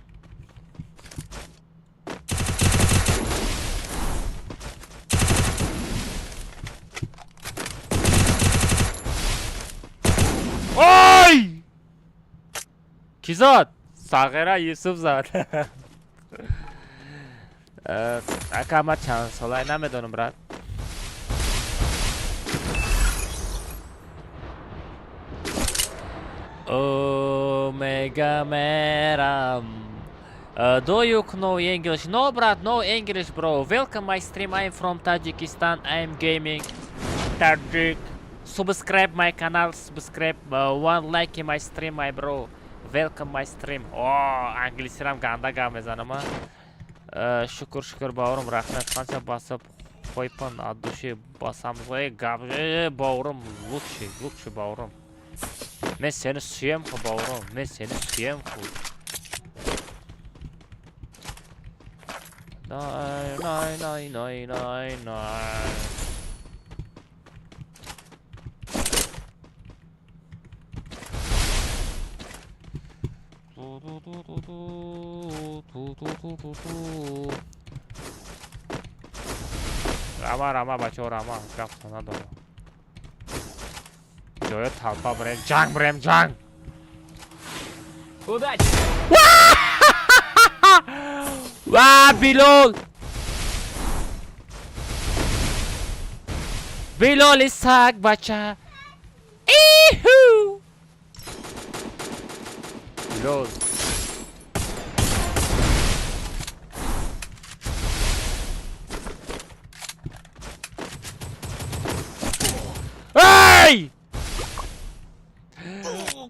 Ой! Ки зад? Сағира Юсуф зад. Ака, ман чанд солай намедонам, брат. Омега мерам. Do you know English? No, брат, no English, bro. Welcome my stream. I'm from Tajikistan. I'm gaming Tajik. Subscribe my canal. Subscribe. One like in my stream, my bro. Welcome my stream. О, англисирам ганда гап мезанам, а. Шукр, шукр, бауырым, рахмет. Қанша басып қойпын, от души басамыз ғой. Гап, бауырым, лучший, лучший бауырым. Мен сені сүйем қой, бауырым. Мен сені сүйем қой. Най, най, най, най, най, най. Ту-ту-ту-ту-ту-ту-ту-ту-ту. Рама, рама, бачаҳо, рама, гап надорам. Ҷоя талпа бирем, ҷанг бирем, ҷанг. Удачи! Ва, Билол! Билоли саг бача. Иху! Билол. Эй!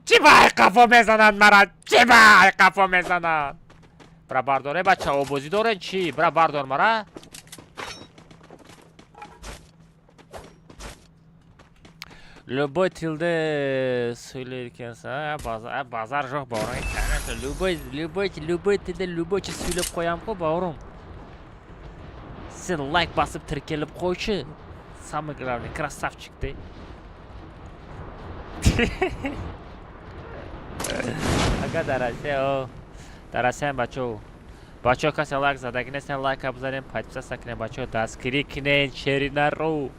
Чӣ ба қафо мезананд мара? Чӣ ба қафо мезананд? Бра бардоре бача, обозӣ дорен чӣ? Бра бардор мара. Любой tilde сөйлейкенсің, базар жоқ бауырым. Любой, любой, любой тілде любой чиз сөйлеп қоям ғой бауырым. Сен лайк басып тіркеліп қойшы. Самый главный красавчик ты. Ага, дарасе, о. Дарасе, бачо. Бачо, касе лайк задаги нестен, лайк бизанем, подписаться кунем, бачо, дастгирӣ кунем, шеринаро.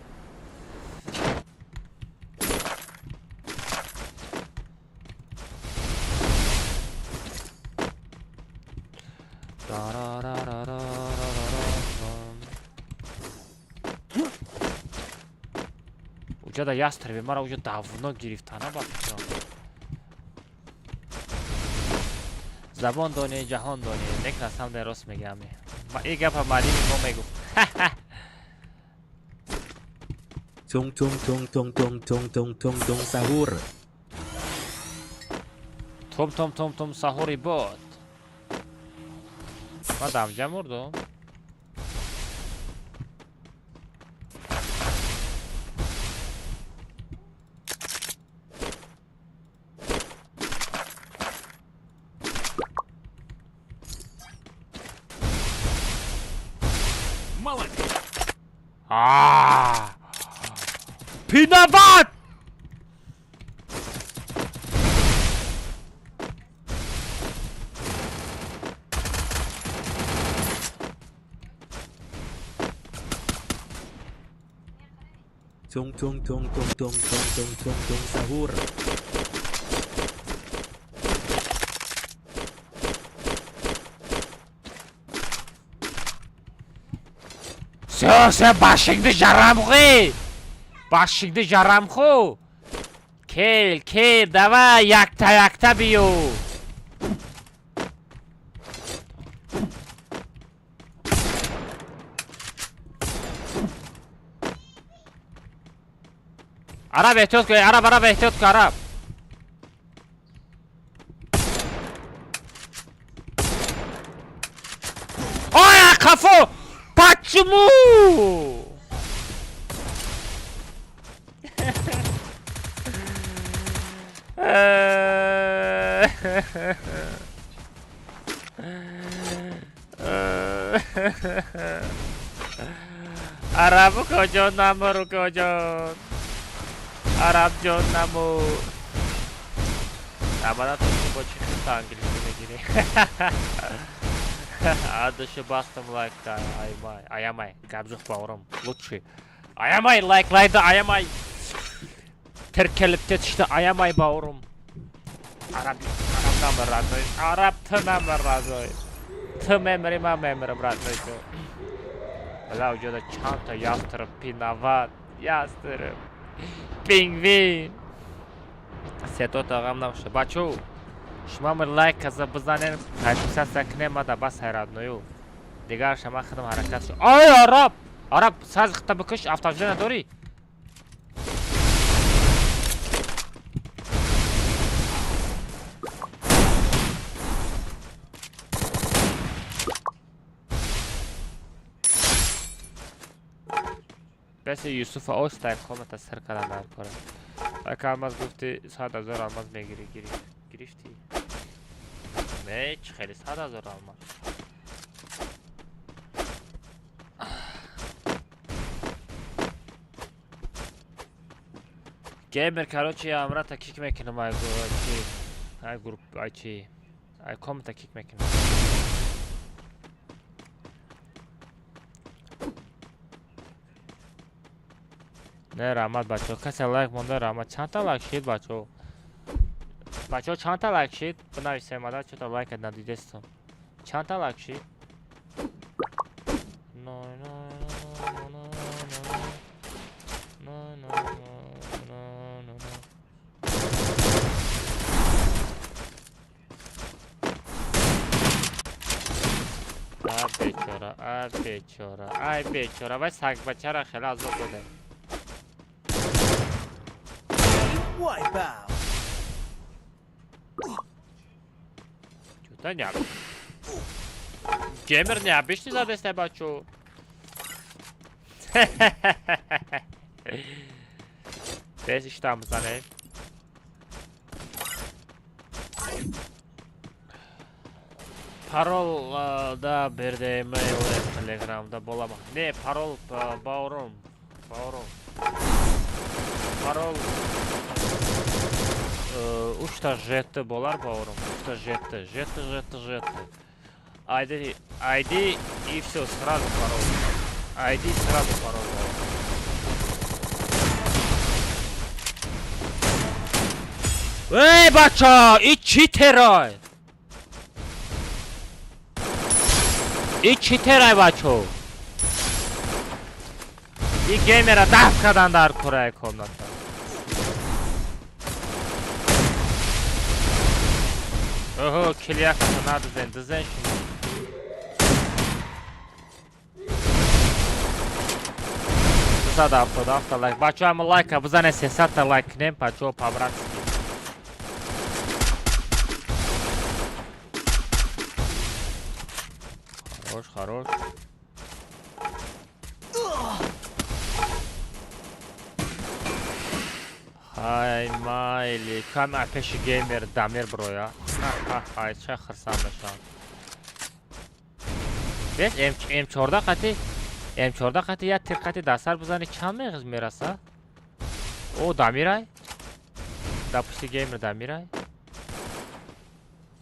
Уҷа да ястреби мара уҷа давно гирифтана ба фикрам. Забон дони, ҷаҳон дони, нек насам дар рост мегӯям. Ин гапа муаллими мо мегуфт. Tung tung tung tung tung tung tung tung tung sahur. Тум тум тум тум саҳури бод. Ман дамҷа мурдум. Молодец! А! Пиноват! Tung tung tung tung tung tung tung tung tung sahur. Всё, всё, башыңды жарам ғой. Башыңды жарам ху. Кел, кел, давай, якта, якта бию. Араб эҳтиёт кун, араб, араб эҳтиёт кун, араб. Ой, қафо! Почему? Араб куҷо намур, куҷо? Араб ҷон намур. Абада ту бо чӣ хита англисӣ мегирӣ? Адышы бастым лайкта, аймай, аямай, гап жоқ бауырым, лучший. Аямай лайклайды, аямай. Тіркеліп те түсті, аямай бауырым. Араб, араб намыр родной, араб ты намыр родной. Ты мемри, ма мемрим родной. Бля, уҷода чандта ястреб, пинават, ястреб, пингвин. Сетота ғам набошад. Бачо, шумо мир лайк каза бизанем, подписаться кунем, ма да бас ҳайратною. Дигар шама худам ҳаракат шуд. Ой, араб! Араб, саз хита бикуш, автожда надорӣ? Беси Юсуфа остай комата сар кардам дар кора. Ака алмаз гуфти 100 000 алмаз мегирӣ, гирифтӣ? Не, чӣ хеле 100 000 алмаз. Геймер, короче, амрата кик мекунам, ай чи, ай групп, ай чи, ай комната кик мекунам. Не, раҳмат бачаҳо, касе лайк монда, раҳмат. Чандта лайк шид бачаҳо? Бачаҳо чандта лайк шид? Бинависем, ада чота лайка надидестам. Чандта лайк шид? бечора, ай бечора, ай бечора. Вай сагбачара хеле азоб додем. Чута не. Геймер необычный задесте, бачо. Без иштам занем. Парол да берде имейл телеграмда болама. Не, парол баурум. Баурум. Парол учта жетти болар баурум. Учта жетти, жетти, жетти, жетти. ID, ID и все, сразу парол. ID сразу парол. Эй, бача, и читерай. И читерай, бачо. И геймера даф кадан дар курай комната. Ого, килияка надызен, дызен шумо. 277 лайк. Бачо, ама лайка бизане 300 лайк кунем, бачо, по-братски. Хорош, хорош. Ай, майли, кам пеши геймер Дамир броя. Ха-ха-ха, ча хирсам мешавам. Бес М14 қати М14 қати я тир қати дастар бизани чанд меғиз мераса? О, Дамирай? Да пушти геймер Дамирай?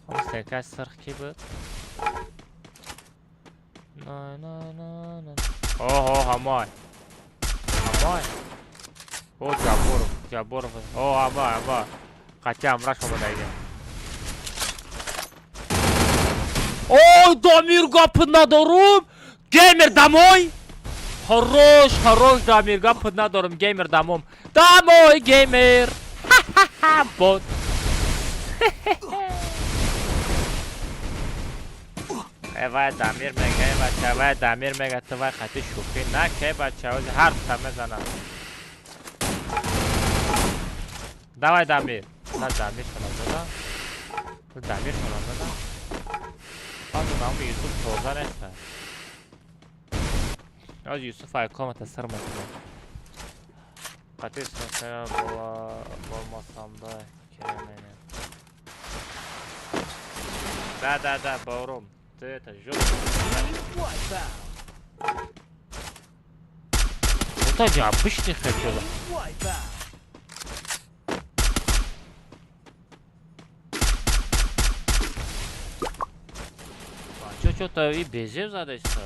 Хом стенкай сирх ки буд? На на на на. Ого, ҳамай. Ҳамай. О, Ҷабборов, Ҷабборов. О, ҳамай, ҳамай. Қати ҳамраш омадагия. Ой, Дамир гапи надорум. Геймер домой. Хорош, хорош, Дамир, гапи надорум. Геймер домом. Домой, геймер. Ха-ха-ха, бот. Вай Дамир мега, эй бача, вай Дамир мега, ту вай хати шӯхӣ наке, бача, ози ҳар та мезанам. Давай, Дамир. На Дамир шонам дада. Дамир шонам дада. Баъд нам Юсуф тоза нест. Аз Юсуф ай комата сир мекунам. Қати сосая бола болмасам да керемене. Да, да, да, баурум. Ты это жёстко. Вот это необычный хотел. А чё-то и безев задается.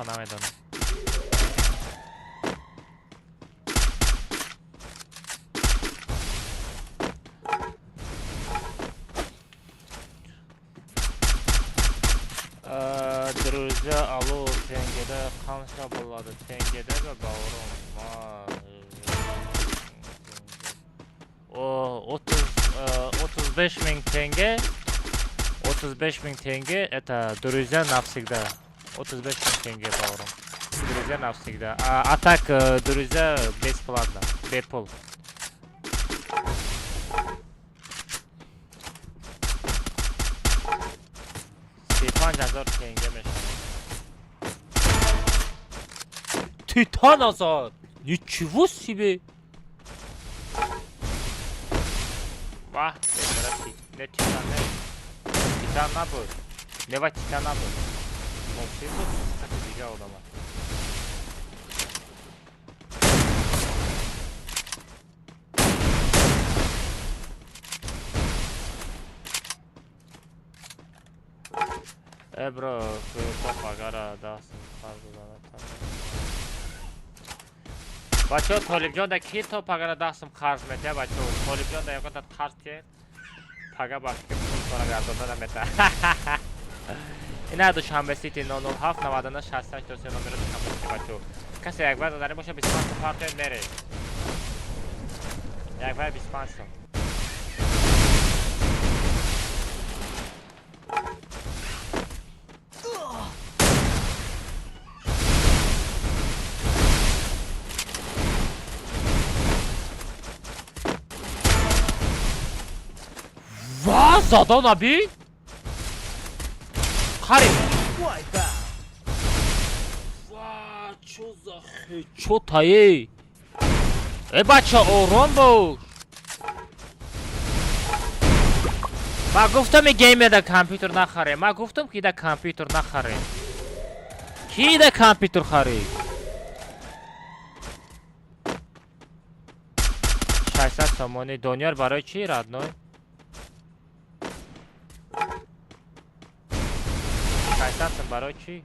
Намедонам. Друзья, алло, тенгеде қанша болады? Тенгеде бе, бауырым? О, 35 миң тенге. 35 миң тенге, это друзья навсегда. 35 миң тенге, бауырым. Друзья навсегда. А так, друзья бесплатно. Бепул. 35 000 тенге мешавад. Титан азад! Ничего себе! Вах, не титан, не. Титан набуд. Не ва титан набуд. Мовсин буд, каси дига одама. Э, бро, топ агара дастм қарз додам. Бачаҳо, Толибҷон да ки топ агара дастм қарз метия, бачаҳо? Толибҷон да ягон қарз тиед? Пага ба фикр пултона гардонда намета. Ина Душанбе Сити 007 99 68 23 номери Душанбе Сити бачо. Касе як бар задари боша 25 сом партоед мере. Як бар 25 сом. Ва задан аби? Қариб. Ва чо за чо тае? Э бача ором бош. Ма гуфтам геймер да компютер нахаре. Ма гуфтам ки да компютер нахаре. Ки да компютер харид? 600 сомони Дониёр барои чӣ родной? 600 сом барои чӣ?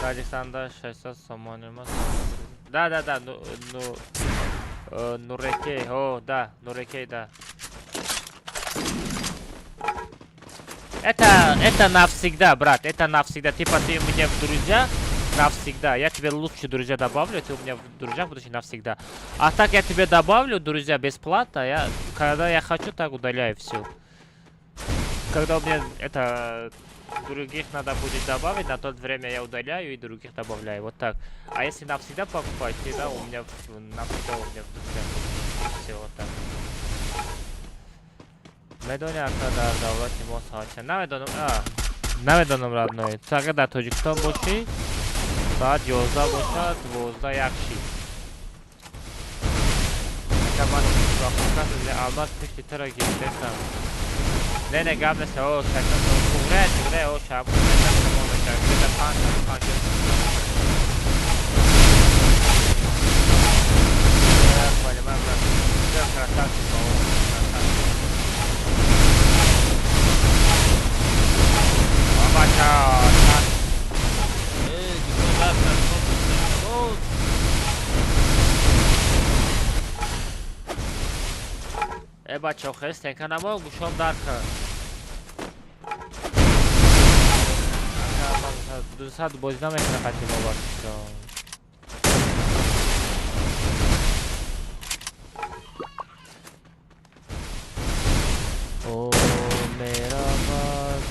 Таҷикистонда 600 сомони ма. Да, да, да, ну, Нурекей, о, да, Нурекей, да. Это навсегда, брат, это навсегда. Типа ты у меня в друзья навсегда. Я тебе лучше друзья добавлю, ты у меня в друзьях будешь навсегда. А так я тебе добавлю, друзья, бесплатно. Я, когда я хочу, так удаляю все. Когда у меня это других надо будет добавить, на то время я удаляю и других добавляю. Вот так. А если навсегда покупать, ты, да, у меня навсегда у меня в друзьях. Все, вот так. Медони ака дар давлати мо соат чанд? Намедонам, намедонам родной. Ту агар дар Тоҷикистон бошӣ, соат 11 бошад, 12 як шид. Ака ман алмаз пишти туро гирифтестам. Не, не, гап нест, о, шайтон, туғре, туғре, о, шаб, шамон мешавад, где-то 5, 5. Я понимаю, брат, всё, красавчик, красавчик. Бача, э бача, хестен канамо гӯшом дар кар. 200 бозӣ намекунад қати мо бача. О меравад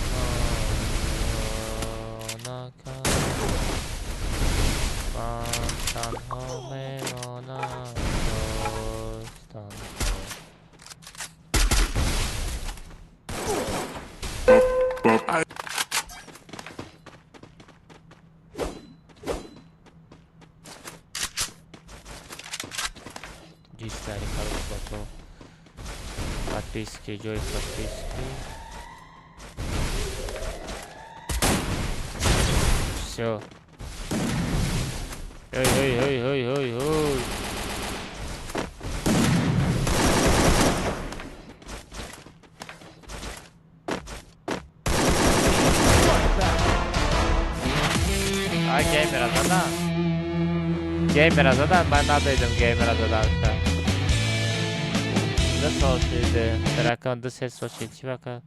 накард, ман танҳо мемонам боз танҳо. Дистари хорош бачо. Подписки, ҷои подписки. Всё. Эй, эй, эй, эй, эй, эй. А геймера задан. Геймера задан, ман надидам геймера задан. Ду сол шиде, дракон ду се сол шид, чӣ бака?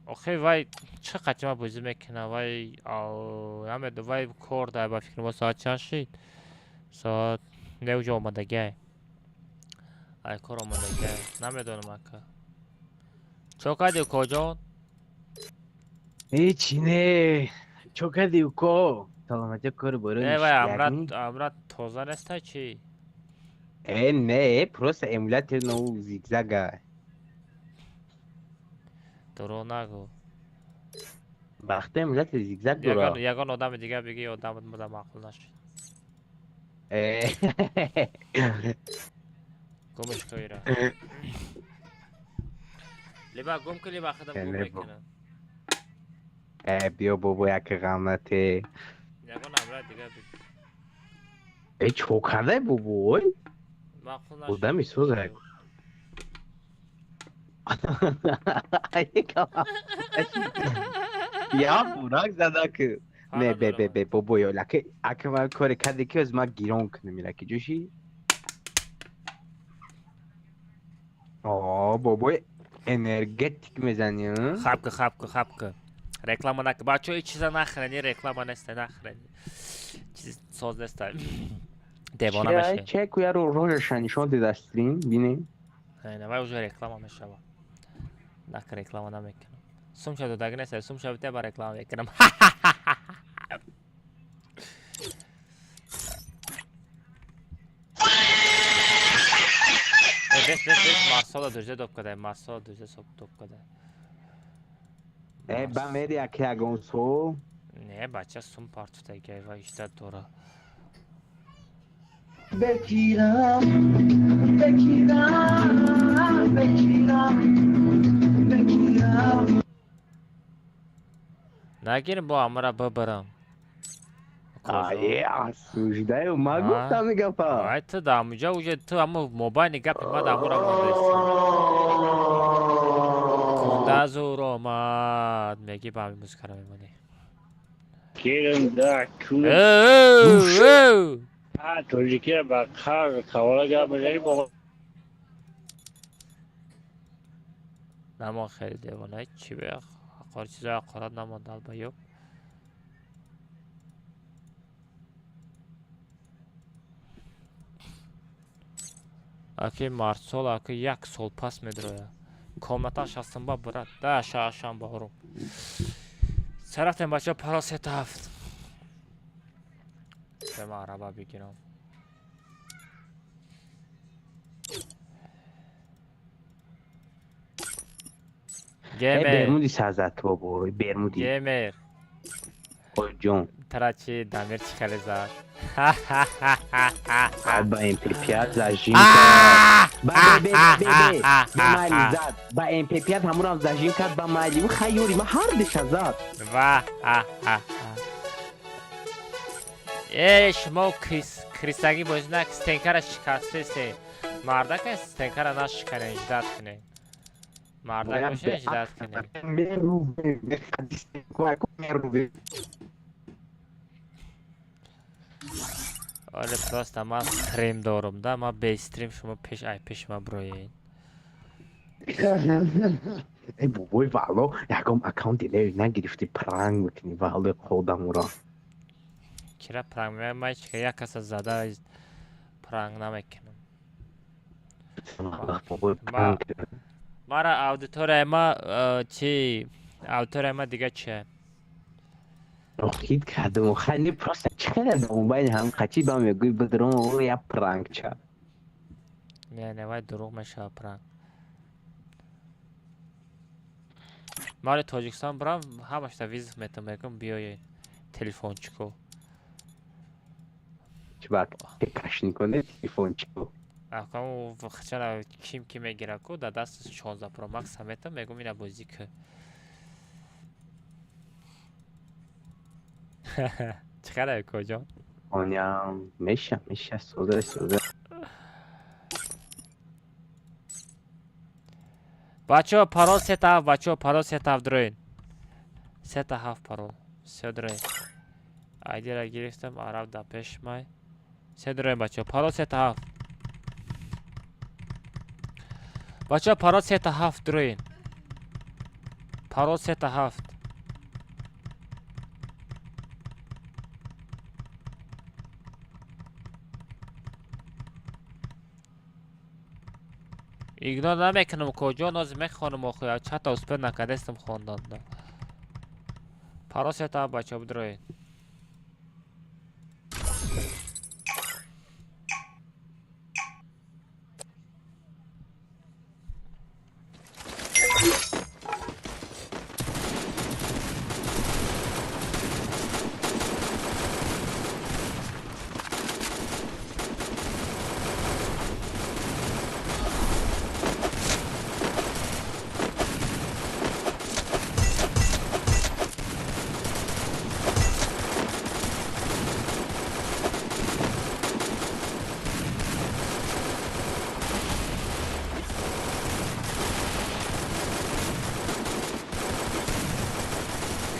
Охи вай чӣ қатима бозӣ мекунад, вай намедонам, вай кор дар ба фикри мо соат чанд шид? Соат не уҷо омадагиай. Ай кор омадагиай, намедонам ака. Чо кардӣ укоҷон? Ҳеҷ не. Чо кардӣ уко? Саломатӣ кор боро. Не вай амрат тоза нестай чӣ? Э, не, просто эмулятор нав зигзага. Дурӯғ нагӯ. Вақте эмулятор зигзаг дора. Ягон одами дигар бигӣ, одамат мада маъқул нашид. Э. Гумш кӯира. Либа гум ки либа худам гум мекунам. Э, биё бобо як ғам нате. Ягон амрат дигар бигӣ. Э, чо кардай бобой? Маъқул нашид. Одами созак. Я бурак зада ки. Не, бе, бе, бе, бобоё, лаке, ака ман коре карде ки аз ман гирон кунам ираки ҷӯши. О, бобой, энергетик мезанӣ, а? Хапка, хапка, хапка. Реклама нак. Бачо, и чиза нахрени, реклама неста, нахрени. Чиз соз неста. Девона меши. Че куяро рожаша нишон дида стрим, бинем. Не, вай уже реклама мешава. Нак реклама намекунам. Сумша додаг неста, сумша бите ба реклама мекунам. Бес, бес, бес, Марсола дужде доп кадай, Марсола дужде доп кадай. Э, ба мери аки ягон сол. Не, бача сум партуфтагай ва ишта дора. Бекирам, бекирам, бекирам, бекирам. Нагир бо амра бибарам. Ае, осуждаю, ма гуфтам ин гапа. Ай, ту да амуҷа уже ту аму мобайни гапи ма да амура мондаисти. Кунда зур омад, меги ба ҳамин музикаро мемонӣ. Кирам да кун. А, тоҷикиро ба қар қавола гап мезанӣ бо Намон хеле девона, чӣ бе ҳақор чизои ҳақорат намонд албаёб. Аки мардсол аки як сол пас медроя. Комната шастумба брат, да шаашанба орум. Сарафтем бача паро сета ҳафт. Сема араба бигирам. Э, Геймер. Бермуди сазад бобой, Бермуди. Геймер. Ой, ҷон. Тара чи Дамир чи хеле зад. Ай, ба MP5 зажим кард. Ба бе, бе, бе, бе, бе майли зад. Ба MP5 ҳамурам зажим кард ба майли. Ӯ хайёри ма ҳар диша зад. Ва э шумо крисагӣ бозӣ на стенкара шикастесе. Мардака стенкара нашиканен, ждат кунед. Мардак боше, ждат кунед. Меруве, меруве. Оле просто ман стрим дорум да, ман бе стрим шумо пеш ай пеши ман броед. Эй, бобой, вало, ягон аккаунти леви нагирифти пранк мекунӣ, вало қодамуро. Кира пранк мекунам? Ман ҳеч як каса зада пранк намекунам. Бобой, пранк. Мара аудиторияи ма чи аудиторияи ма дига чия? Хит кардам, хай не просто чӣ хеле мобайни ҳам қачи ба мегӯй бидром я пранкча. Не, не, вай дурӯғ мешава пранк. Ман оли Тоҷикистон бурам, ҳамашта визов метам, мегӯм биёед телефончико. Чӣ ба кашниконе телефончико. Акаму хачана ким ки мегира ку да даст 16 Pro Max метам, мегӯм ина бозӣ ку. Чӣ хеле куҷо? Оням меша, меша, соза, соза. Бачаҳо парол сета ҳафт, бачаҳо парол сета ҳафт дроин. Сета ҳафт парол. Се дроин. Айдира гирифтам, араб да пеш май. Се дроин бачаҳо, парол сета ҳафт. Бачаҳо парол сета ҳафт дроин. Парол сета ҳафт. Игнор намекунам куҷо нози мехонам охи чата успел накардестам хонданда. Парол сета ҳафт бачаҳо бидроед.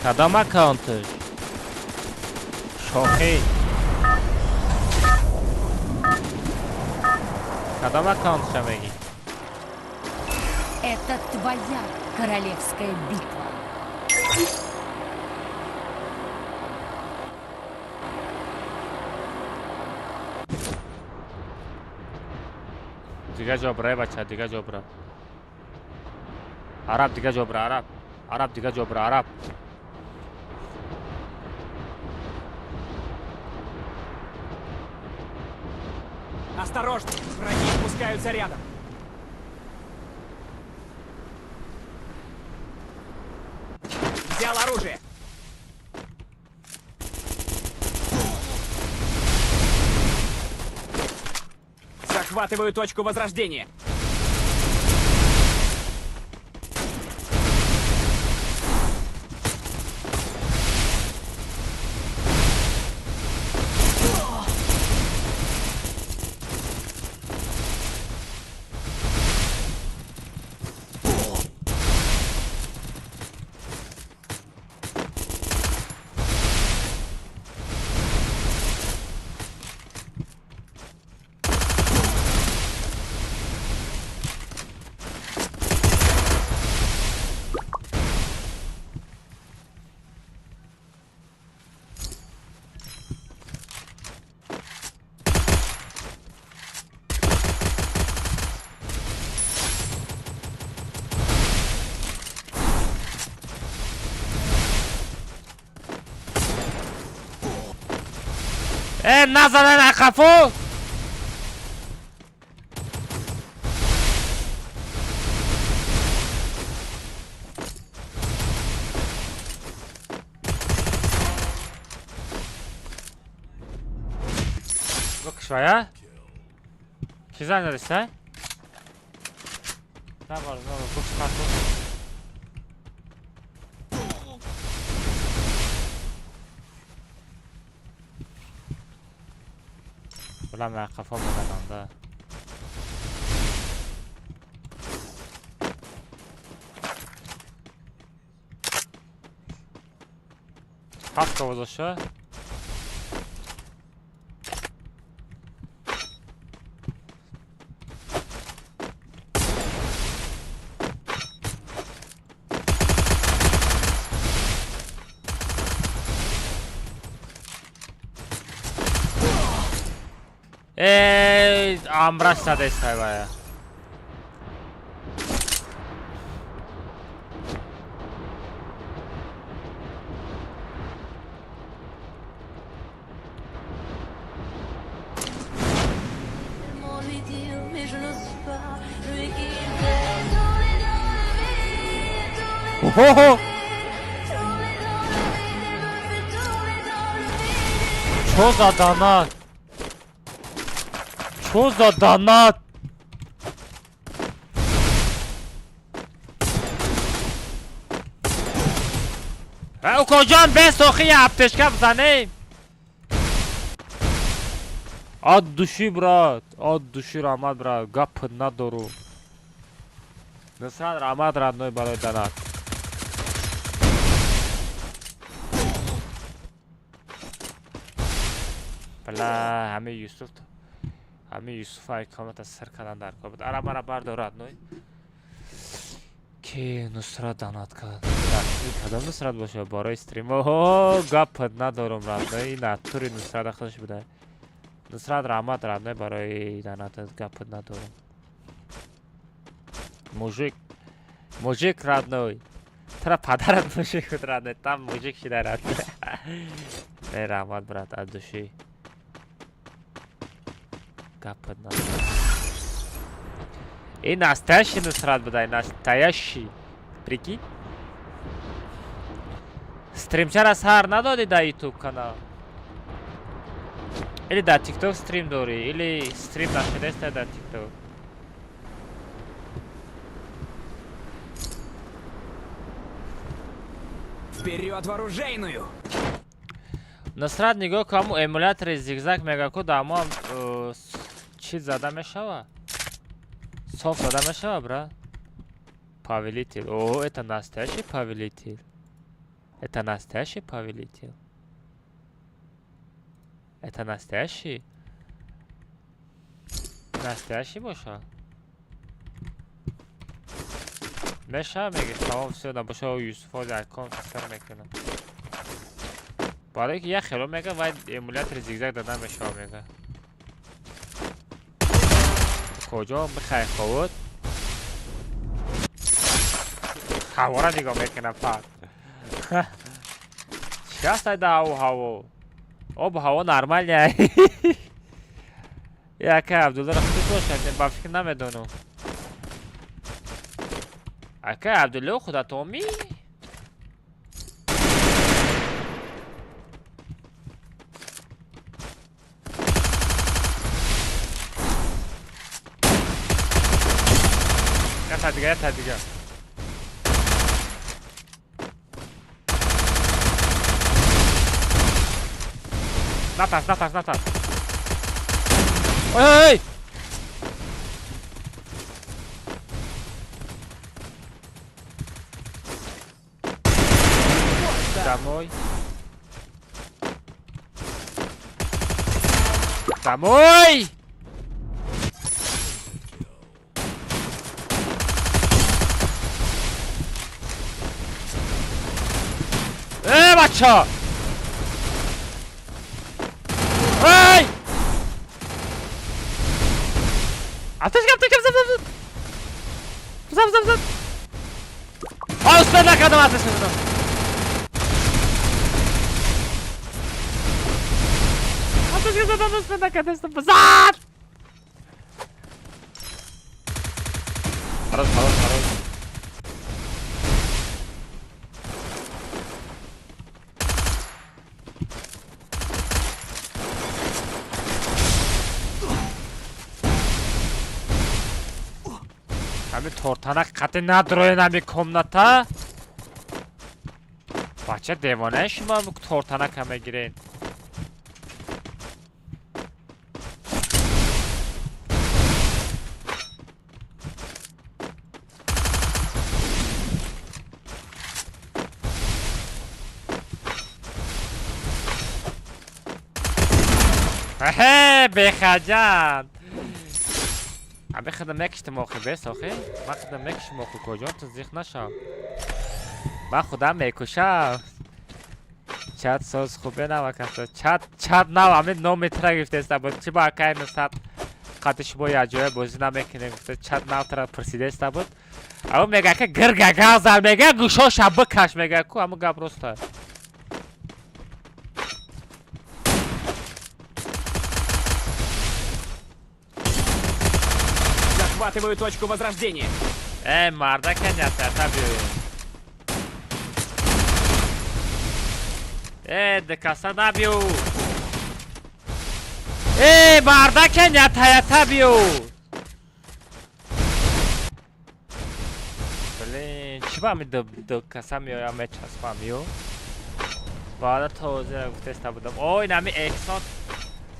Кадом аккаунташ? Чохи. Кадом аккаунтша мегӣ? Это твоя королевская битва. Дига ҷо бира, бача, дига ҷо бира. Араб, дига ҷо бира, араб. Араб, дига ҷо бира, араб. Осторожно, враги спускаются рядом. Взял оружие. Захватываю точку возрождения. Э, назанен ақафо! Бикушвая? Ки занг задиста? Набар, набар, бикуш хату. Бла ман қафо мезанам да. Ҳафт овозаша? Эй, амраш задестай бая. Охо! Чо за донат? Чо за донат? Укоҷон, бесохи аптечка бизанем. От души, брат, от души раҳмат, брат, гап надору. Нусрат, раҳмат, родной, барои донат. Бла, ҳами Юсуф, ҳами Юсуф ай комната сир кардан дар кор буд. Ара мара бардор, родной. Ки Нусрат донат кард? Ин кадом Нусрат боша? Барои стрим. Оҳо, гап надорум, родной. Ин натури Нусрат худаш буда. Нусрат, раҳмат, родной, барои донатат, гап надорум. Мужик, мужик, родной. Тра падарат мужик буд, родной. Там мужик шида, родной. Не, раҳмат, брат, от души. Гап надорум. Ин настоящий Нусрат буда, настоящий. Прикинь? Стримчара сар надодӣ дар YouTube канал? Или дар TikTok стрим дорӣ, или стрим нашидаста дар TikTok? Вперед в оружейную! Нусрат, нигоҳ кун, ҳамун эмулятори зигзаг мега ку дар мо чиз зада мешава? Соф зада мешава, брат? Повелитель. О, это настоящий повелитель. Это настоящий повелитель. Это настоящий? Настоящий боша? Меша меги тамом всё набоша Юсуфо дар кон сар мекунам. Барои ки як хело мега вай эмулятори зигзаг дада мешава мега. Куҷо бихай ховуд? Ҳавора нигоҳ мекунам фақат. Чӣ аст ай да ҳаво ҳаво? Об ҳаво нормальный. Яка Абдуллоро худаш бошад, ба фикр намедонам. Ака Абдулло худатоми? Ята дига, ята дига. Натарс, натарс, натарс. Ой, ой, ой! Домой. Домой! Эй, бача! Эй! Аптечка, аптечка, взял, взял, взял, взял, взял. А, успел накадом, аптечка, взял. Аптечка, взял, успел накадом, взял. Хорош, хорош, хорош. Ами тортанак қати надроен ами комната. Бача девонаи шумо тортанака мегирен. Эҳе, бехаҷан. Аби худам мекиштам охи бес охи. Ман худам мекишам охи куҷо ту зиқ нашав. Ман худам мекушам. Чат соз хубе навакаса. Чат чат нав ами номи тра гирифтеста буд. Чи ба акай нусат қати шумо якҷоя бозӣ намекунем гуфта чат нав тра пурсидеста буд. Аммо мега ка гирга газар мега гӯшоша бикаш мега ку аммо гап роста. Захватываю точку возрождения. Эй, марда, конечно, отобью. Эй, до коса набью. Эй, марда, конечно, отобью. Блин, чего мы до коса мио, я часпамью? Бада тоже в теста будем. Ой, нами эксон.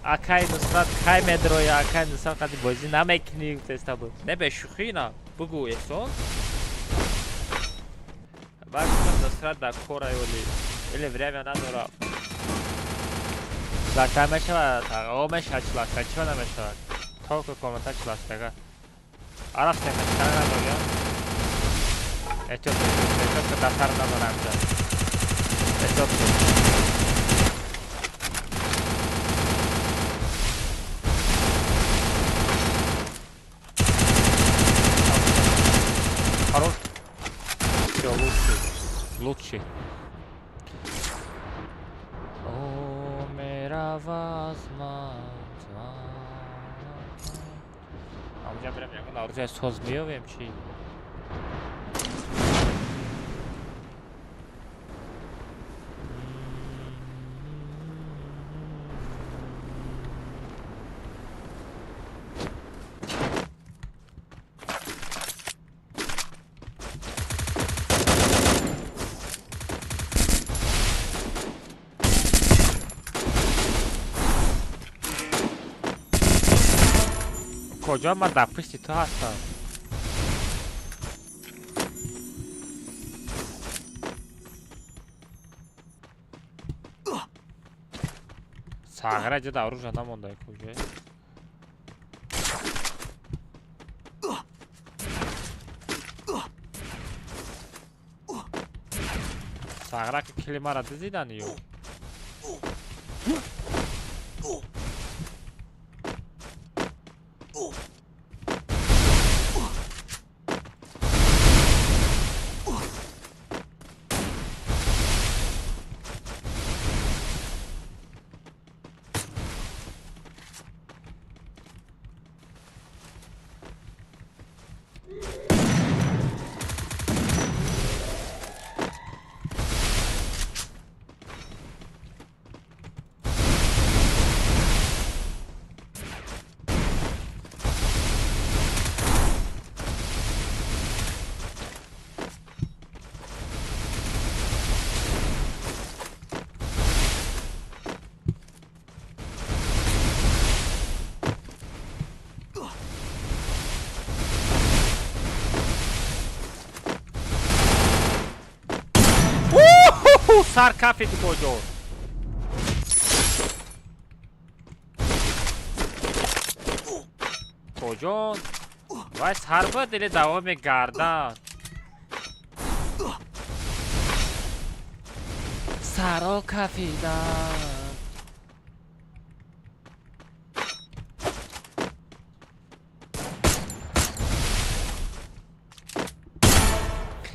Акай Нусрат кай медроя, акай Нусрат қади бозӣ намекунӣ гуфтеста буд. Не бе шӯхӣ на, бугӯ Эҳсон. Баъд гуфтам Нусрат дар кора ёли. Или время надора. Лакта мешавад, о мешавад чилашта, чиба намешавад? Только комната чилаштага. Араф сехашта надоря. Эҳтиёт, эҳтиёт, дастар надорам ҷа. Эҳтиёт. Хорош. Все, лучший. Лучший. О, мера возьма. А у меня прям я на оружие соз миёвем чи? Куҷо ман дар пушти ту ҳастам. Сағира ҷа давружа намонда куҷа. Сағира ки килимара дизидан ё. Сар кафеди коҷо. Коҷон. Вай сар ба дили давоми гардан. Саро кафидан.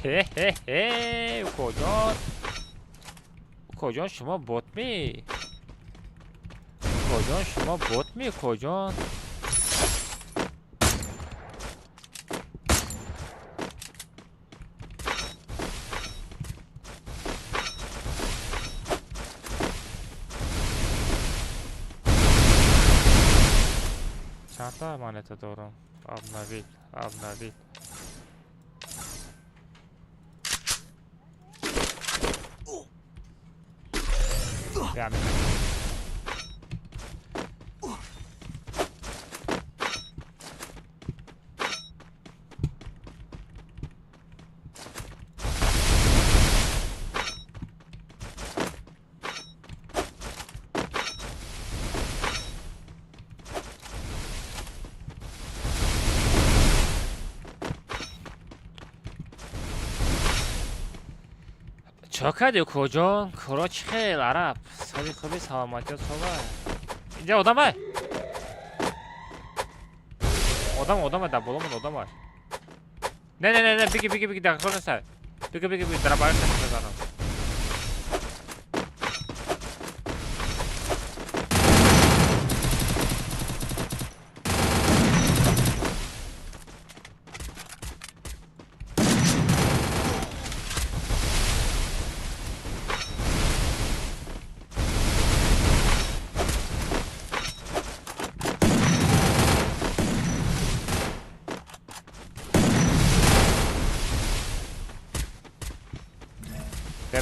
Хе-хе-хе, коҷон. Коҷон шумо бот ми? Коҷон шумо бот ми? Коҷон? Чандта монета дорам? Обновить, обновить. Чо кардӣ коҷон? Коро чӣ хел араб? Сари хуби саломатият соба. Инҷа одамай? Одам одамай дар боломон одамай. Не не не не биги биги биги дар кор нестай. Биги биги биги дар барои мезанам.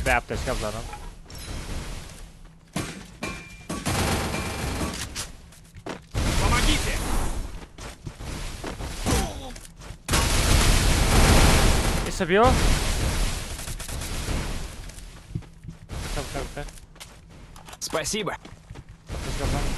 Бе аптечка бзанам. Помогите! Иса биё? Спасибо. Аптечка бзанам.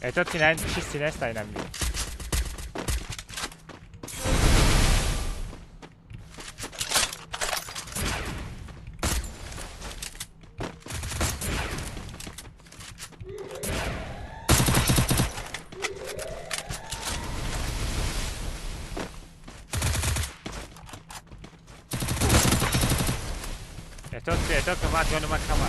Это тинен, чиз тинеста инам би. Это кама ҷони ман кама.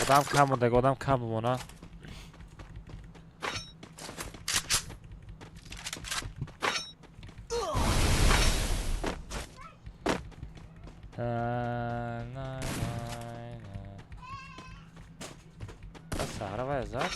Одам кам мондаг, одам кам бимона. Сахара вай зад.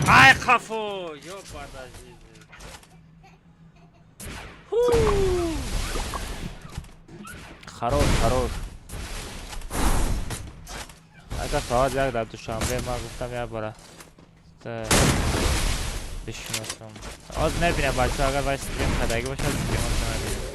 Ай хафо, ёбана жизнь. Хорош, хорош. Агар соат 1 дар Душанбе ман гуфтам як бора бишиносам. Оз мебинам бачаҳо, агар вай стрим кардагӣ бошад, стримашо мебинам.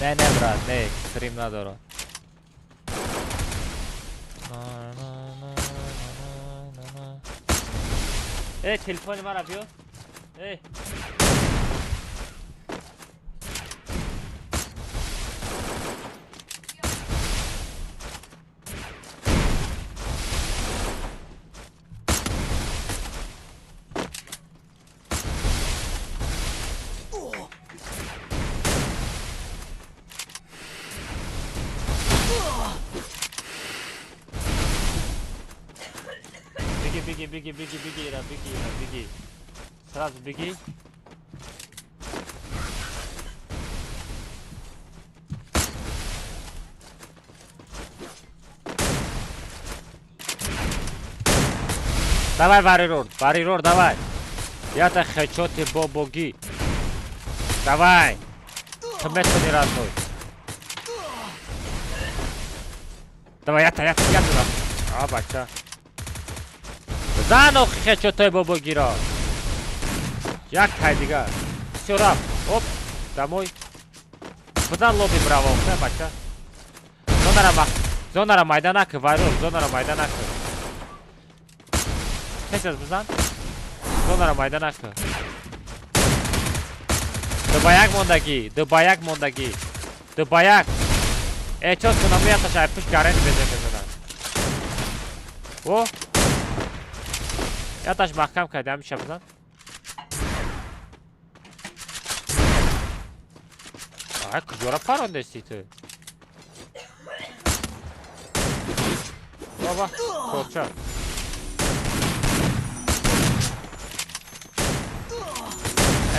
Не, не, брат, не, стрим надорад. Э, телефони мара биё. Э. Беги, беги, беги, беги, Ира, беги, Ира, беги. Сразу беги. Давай, варирор, варирор, давай. Я-то хочу ты бобоги. Давай. Ты методи родной. Давай, я-то, я-то, я-то. А, бача. Зан охи хечотой бобогиро. Як тай дигар. Всё, рафт. Оп, домой. Бизан лоби браво, охе бача. Зонара майда накӣ, вайрол, зонара майда накӣ. Тез аз бизан. Зонара майда накӣ. 2-1 мондагӣ, 2-1 мондагӣ. 2-1. Эҳтиёт кунам, яташа пуш гарен безе мезанад. О! Яташ маҳкам карди, ҳамиша бизан. Ай, куҷора парондести ту? Баба, корча.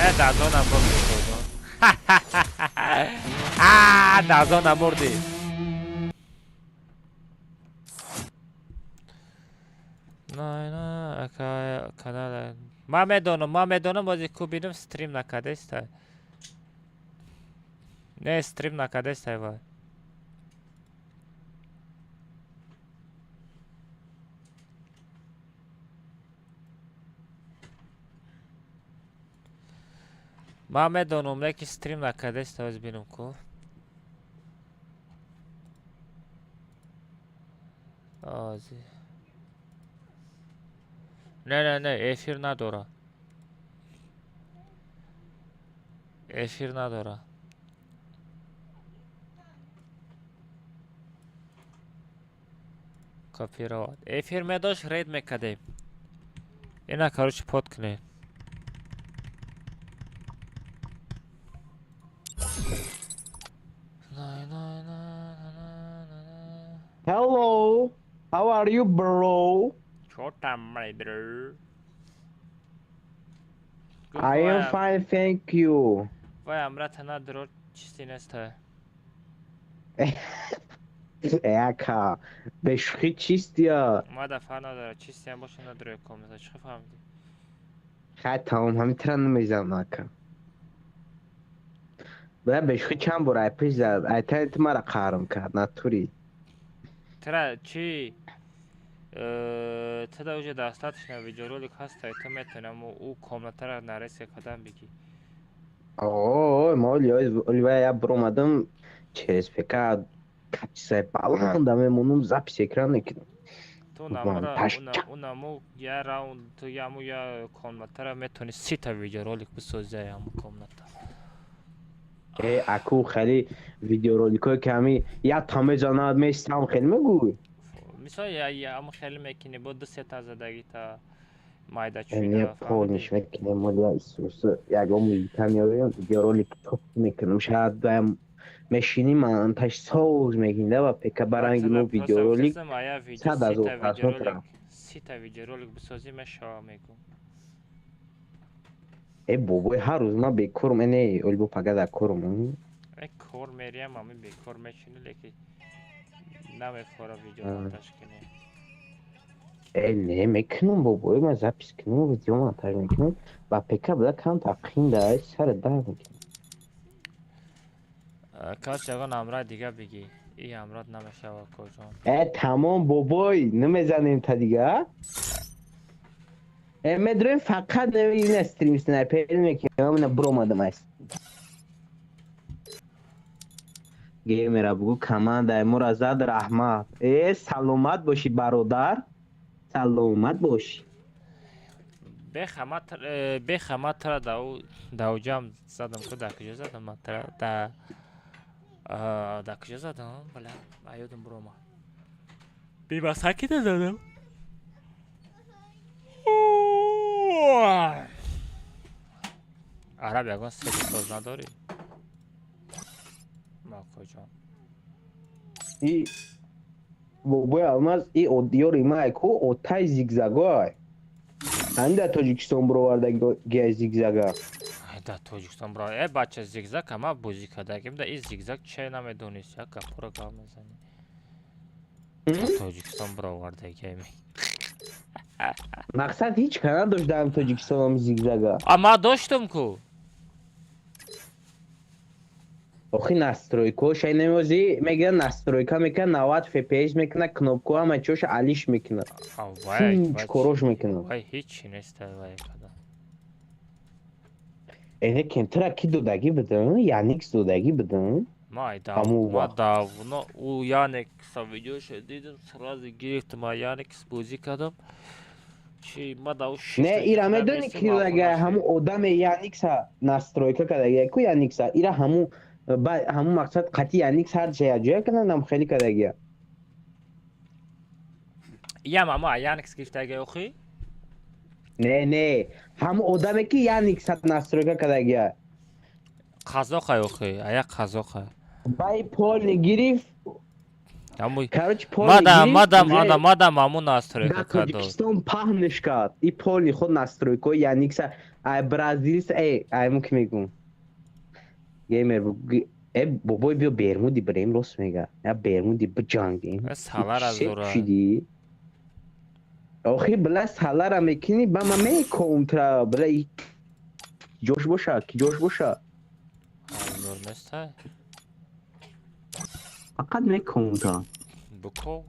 Э, дазона бурди, худо. А, дазона бурди. На, на, ака канала. Ман медонам, ман медонам, бози ку бинам стрим накардеста. Не, стрим накардеста вай. Ман медонам, лекин стрим накардеста, оз бинам ку. Ози. Не, не, не, эфир надора. Эфир надора. Копировать. Эфир медошт, рейд мекардем. Ина, короче, под кунед. Hello, how are you, bro? Чё там, my bro? I am fine, thank you. Вай, амрата надро чисти неста. Ака, бе шӯхӣ чистия. Ма дафъа надора, чистиам боша надрои комната. Чӣ фаҳмидӣ? Хай, тамом, ҳамин тира намезанам, ака. Бля, бе шӯхӣ чанд бор айпиш зад, айтани ту мара қарм кард, натури. Тира чӣ? Тада уже достаточно видеоролик ҳаста, ту метавонӣ аммо ӯ комнатаро нарезка кардан бигӣ. О, ма оли я буромадам через ПК качествои баланда мемонам, запись экран мекунам. Ту намура унаму я раунд, ту яму я комнатара метавонӣ 30-та видеоролик бисозӣ яму комната. Э, аку хеле видеороликҳое ки ҳами я та мезанад, местам, хеле мегӯй. Мисол, яму хеле мекунӣ, бо ду сета задагита майда Не, чуида. полниш мекунем, моля Исус, ягон музыка меорем, видеоролик топ мекунам, шояд баям мешинӣ монтаж соз мекунӣ да ба ПК баранги мо видеоролик 100 000 просмотра. 30-та видеоролик бисозӣ, мешава, мегӯм. Э, бобой, ҳар рӯз ман бекорум, э, не, оли бо пага дар корум. Э, кор мериям, ами бекор мешинӣ, леки намефора видео монтаж кунӣ. Э, не, мекунам, бобой, ман запись кунам, видео монтаж мекунам. Ба ПК буда камтар қинда, сари дард мекунам. Каш ягон ҳамроҳи дига бигӣ. И ҳамроҳ намешава, коҷон. Э, тамом, бобой, намезанем та дига. Э, медроем, фақат ина стрим снайпер мекунам, ина буромадам аст. Геймера бугу, командаи моро зад, раҳмат. Э, саломат бошӣ, бародар. Саломат бошӣ. Бехама тра дау дауҷам задам ку, дар куҷо задам ман тра да дар куҷо задам, бля, аёдам буромад. Бебасакида задам. Араб, ягон сети соз надорӣ? Макоҷон. И бобои алмаз, и ёри май ку отай зигзагой. Ҳамин дар Тоҷикистон буровардагиай зигзага. Дар Тоҷикистон буро. Э, бача, зигзаг ама бозӣ кардагим да, и зигзаг чай намедонист, як гапҳоро гап мезанӣ. Дар Тоҷикистон буровардагиай. Мақсад ҳеҷ ка надошт дар Тоҷикистон ҳам зигзага. А ман доштум ку. Охи, настройкаоша намёзи мегирад, настройка мекунад, 90 фпс мекунад, кнопко ҳама чиоша алиш мекунад. Ҳеҷ корош мекунад. Вай ҳечи нест, вай када. Эне кентра ки додагӣ будам? Яникс додагӣ будам? Ма давно ӯ Яникса видеоша дидам, сразу гирифтам, а Яникс бозӣ кардам. Чи ма да Не, ира медони ки додага? Ҳамун одаме Яникса настройка кардагия ку, Яникса ира ҳамун мақсад қатъи Яникс ҳар ҷая ҷоя кардам, хеле кардагия. Ям ама Яникс гирифтагия охи? Не, не, ҳамун одаме ки Яникса настройка кардагия. Қазоқай охи, ая қазоқай. Бай полный гирифт. Короче, мадам, мадам, ана мадам ҳамун настройка дар кардо. Тоҷикистон паҳнш кард. И полный худ настройкаи Яникса ай бразилс, э, айму ки мегӯм. Геймер, э, бобой, биё бермуди бирем, рост мега. Я бермуди биҷангем. Салара зура. Шиди. Охи, била, салара мекунӣ, ба ма меконтра, била, ҷош боша, ки ҷош боша. Зур неста? Фақат меконтра. Буко.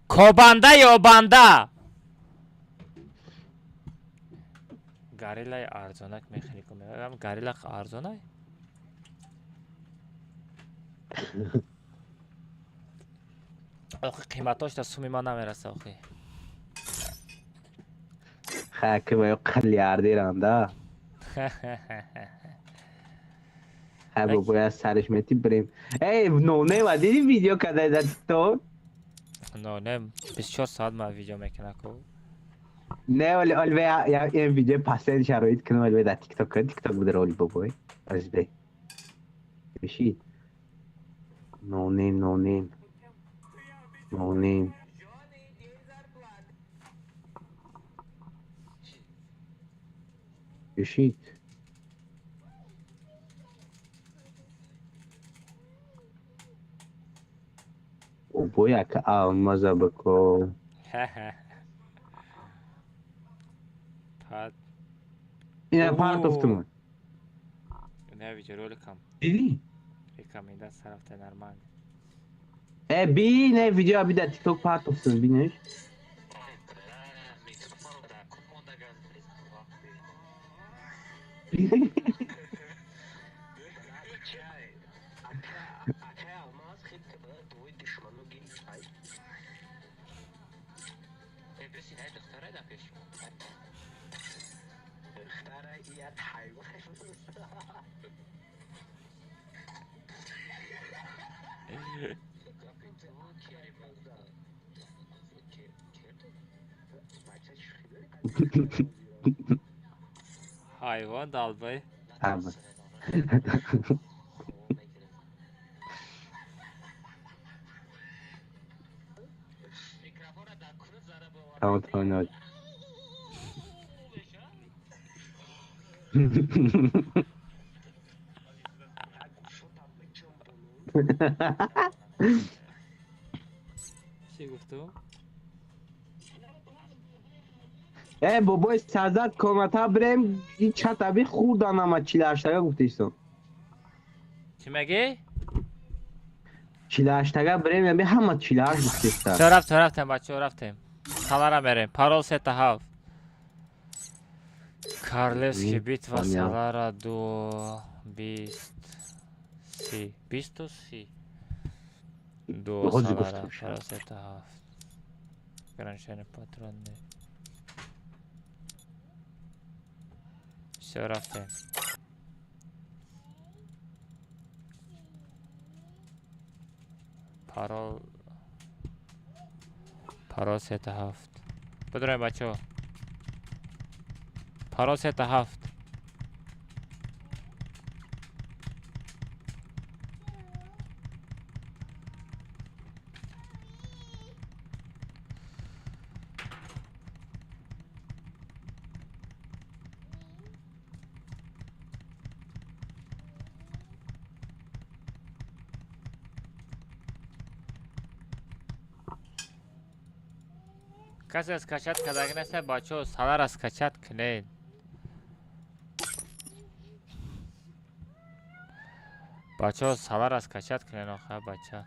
Кобанда ё банда? Гориллаи арзонак мехӯрӣ ку, мегӯям, горилла арзонай? Охи, қиматош да суми ман намераса, охи. Ха, ки ба ё қиллиардеранда. Ҳай бобои аз сараш мети бирем. Эй, нонема диди видео кадай дар тикток? Нонем 24 соат ма видео мекунад ку. Не, оли оли я ин видео пасен шароит кунам, оли дар тикток, тикток буд роли бобой. Аз бе. Биши. Нонем, нонем. Нонем. Бишит. Бобой ака алмаза бако. Пад. Ина партофтум. Не видео роликам. Диди? Рекомендация сарафта нормально. Э, би, не видео би дар тикток партофтум, бинеш. Ҳайвон далбай. Тамом, тамом. Чӣ гуфту? Э, бобои сарзад комната бирем, ин чатаби хурдан ама 48-тага гуфтистон. Чӣ мегӣ? 48-тага бирем, яби ҳама 48 гуфтиста. Чо рафтем, рафтем бачаҳо, рафтем. Салара мерем. Парол 3 7. Карлевский битва Салара 2 20 30 20 30. Ду Салара парол 3 7. Ограничение патроны. Всё, рафтем. Парол парол 3 7. Бидроем бачаҳо. Парол 3 7. Касе скачать кардаги неста бачаҳо, Салара скачать кунед. Бачаҳо, Салара скачать кунед охир бача.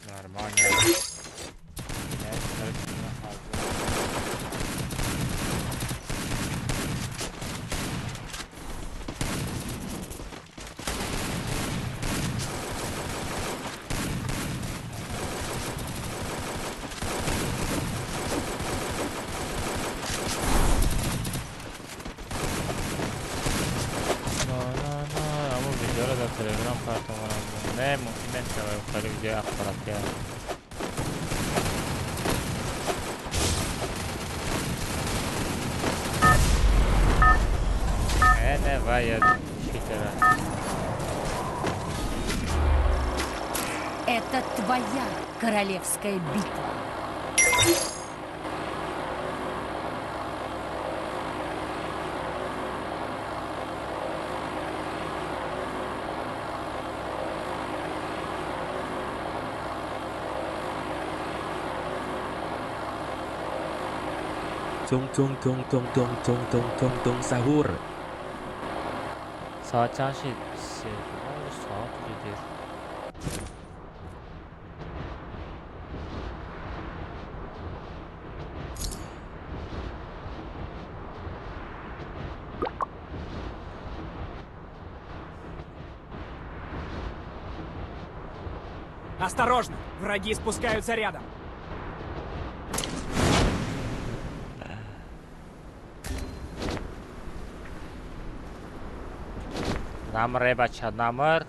Нормально. Видеоро дар телеграм партомонам. Не, мумкин нест, хеле видеои ахборатия. Не, не, вай, я читера. Это твоя королевская битва. Tung tung tung tung tung tung tung tung tung sahur. Saat чанд шид? Се соат уже дер. Осторожно! Враги спускаются рядом. Намре, бача, намр.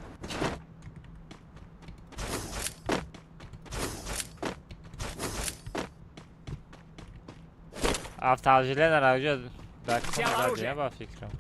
Автожиле нараҷа дар кон ба фикрам.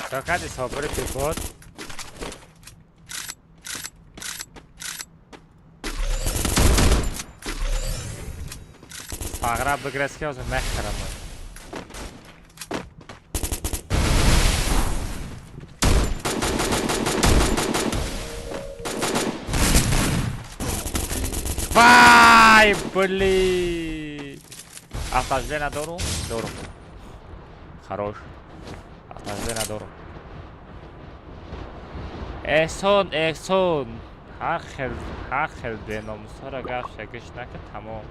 Чакади собри бод. Фағра бигрес ки ҳозир мехӯрам. Вай, блин! Автожле надорум? Дорум. Хорош. Автожле надорум. Эҳсон, эҳсон. Ҳар хел беномусҳоро гап шагиш накард, тамом.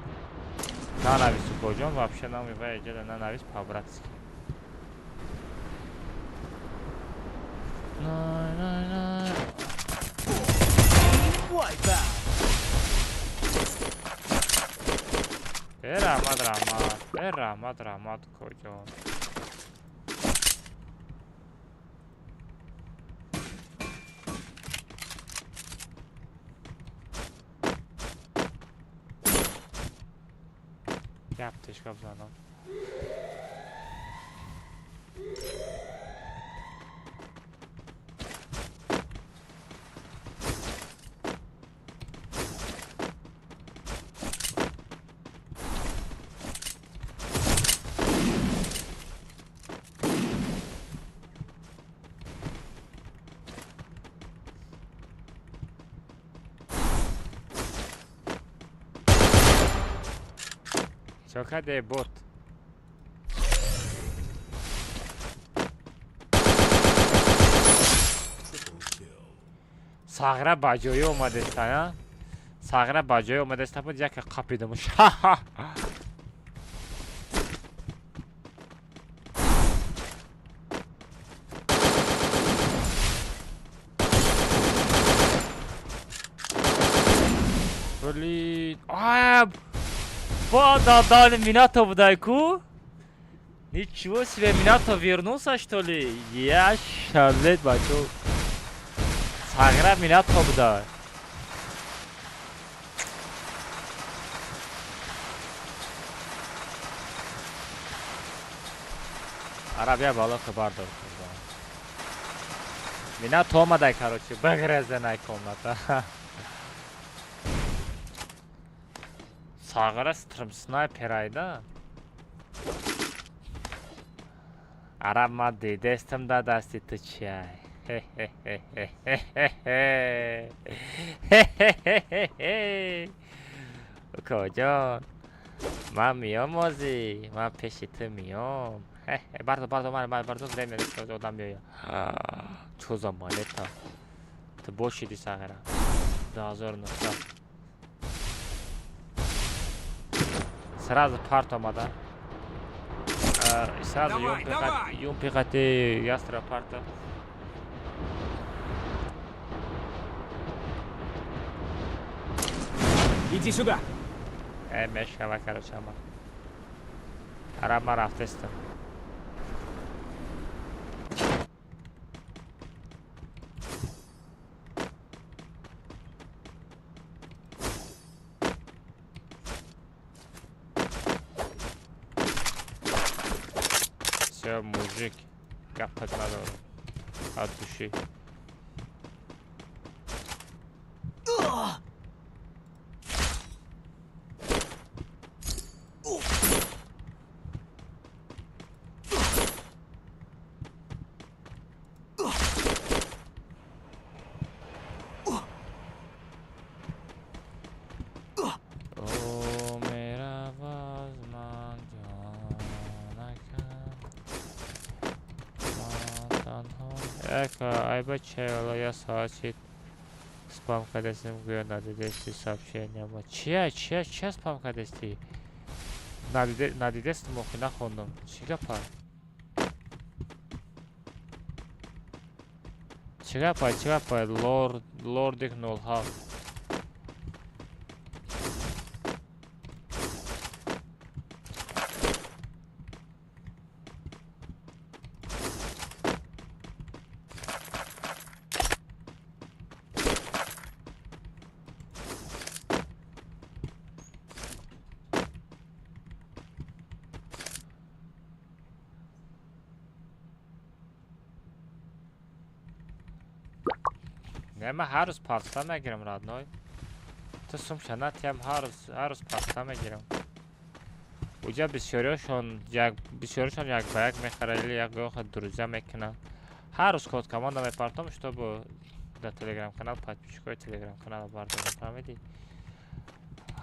Нанавис укоҷон, вообще номи вай эҷода нанавис по-братски. Э раҳмат, раҳмат. Э раҳмат, раҳмат укоҷон. Я аптечка бзанам. Чокаде бот. Сағра ба ҷои омадеста, а? Сағра ба ҷои омадеста буд, яке қапидамуш. Блин, а Да, Минато будай-ку. Ничего себе, Минато вернулся, что ли? Я шалет, бачу. Сагра Минато будай. Арабия бало хабар дор. Минато омадай, короче, бигрезенай комната. Сағыра стрим снайпер айда. Араб ма дидестам да дасти ту чиай. Укоҷон, ман миём озӣ, ман пеши ту миём. Бардор, бардор, ман бардор, время нест, одам биёя. Чо за монета? Ту бошиди Сағира. 2900. Сразу парт омада. Сразу юмпи қати ястра парта. Иди сюда. Мешава, короче, ама. Араб ма рафтестам. Всё, мужик, гапат надорам. От души. Айба чай, я саачит. Спам кадесим гӯё надидести сообщения ма. Чия, чия, чия спам кадести? Надидестим охи нахондам. Чӣ гапа? Чӣ гапа, чӣ гапа? Лорд, лордик 07. Не, ман ҳар рӯз паста мегирам, родной. Ту сумша натиям, ҳар рӯз паста мегирам. Уҷа бисёриҳошон як ба як мехарад или як гоҳ друзья мекунанд. Ҳар рӯз код команда мепартом, чтобы дар телеграм-канал подписчикои телеграм-канала бардорам, фаҳмидӣ?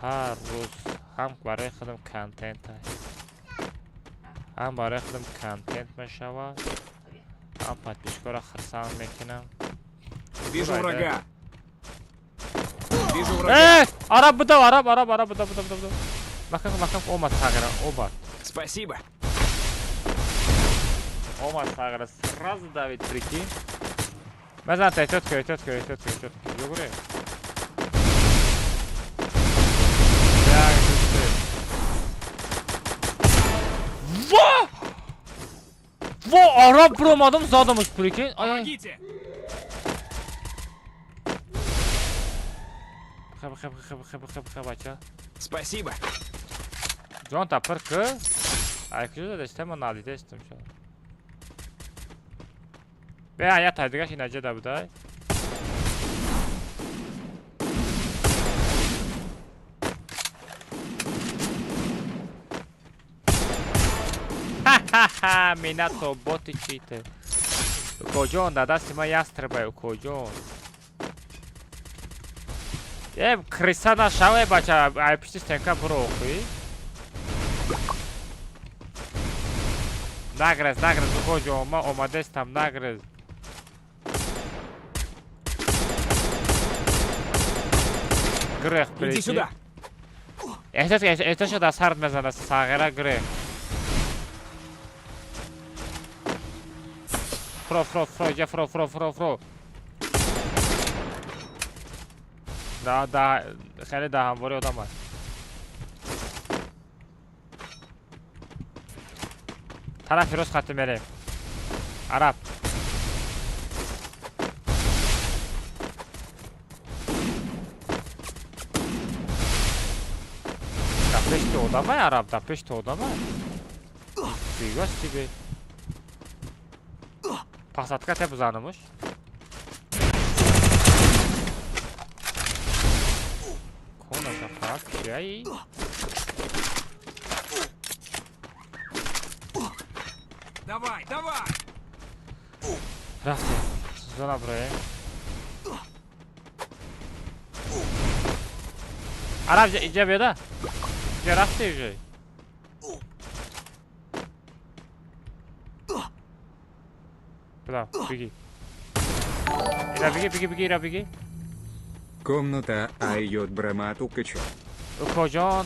Ҳар рӯз ҳам барои худам контент, ҳам барои худам контент мешавад, ҳам подписчикоро хурсанд мекунам. Вижу врага. Вижу врага. Араб будав, араб, араб, араб, будав, будав, будав. Макак, макак, омад сағира, омад. Спасибо. Омад сағира, сразу давид, прикинь. Мазан, тетка, тетка, тетка, тетка. Югре. Во! Во, араб промадам, задамуш, прикинь. Помогите! Хаб, хаб, хаб, хаб, хаб, бача. Спасибо. Ҷон тапир ки? Ай куҷо задастем, ман надидестам шо. Бе, я тай дигаш инаҷа да будай. Ха-ха-ха, минато боти чите. Укоҷон, да дасти ман ястребай, укоҷон. Э, криса нашаве, бача, ай пишти стенка буро охи. Нагрез, нагрез, укоҷон, ман омадестам, нагрез. Грех, Иди сюда. Эҳтиёт, дар сард мезанад, сағира грех. Фро, фро, фро, иҷа фро, фро, фро, фро. Да, да, хеле да ҳамвори одам аст. Тарафи рост хати мерем. Араб. Да пешти одамай, араб, да пешти одамай. Фига себе. Посадка те бизанамуш. Чай. Давай, давай. Рафтем. Зона броем. Араб, иҷа биёда. Иҷа рафте уже. Буда, беги. Ира беги, беги, беги, ира беги. Комната Айот Брамату Качо. Укоҷон,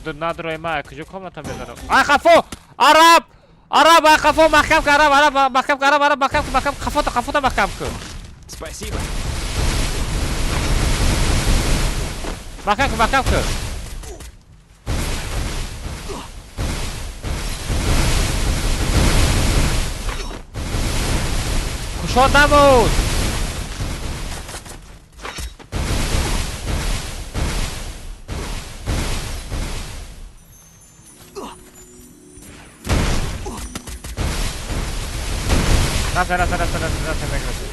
ту надрои ма, куҷо комната мезанам? Ай хафо! Араб! Араб, ай хафо, маҳкам ка, араб, араб, маҳкам ка, араб, араб, маҳкам ка, маҳкам, хафота, хафота маҳкам ка. Спасибо. Маҳкам ка, маҳкам ка. Кушод набуд! Рафте, рафте, рафте, рафте, рафте, меграти.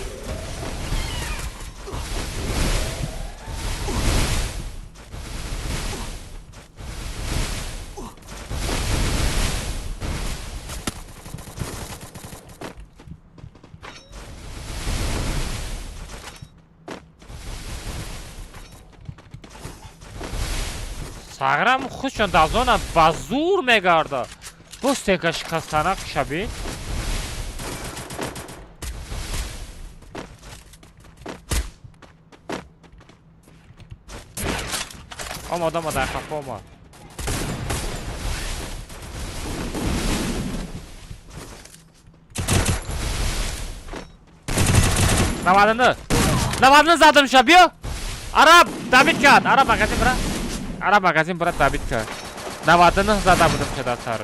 Сағрам худшон дазона ба зур мегарда. Бо стека шикастанак шаби. Омад, омад, ай хафо омад. 99. 99 задам ша, биё. Араб, добить кард. Араб магазин бира. Араб магазин бира добить кард. 99 зада будам ша дар сар.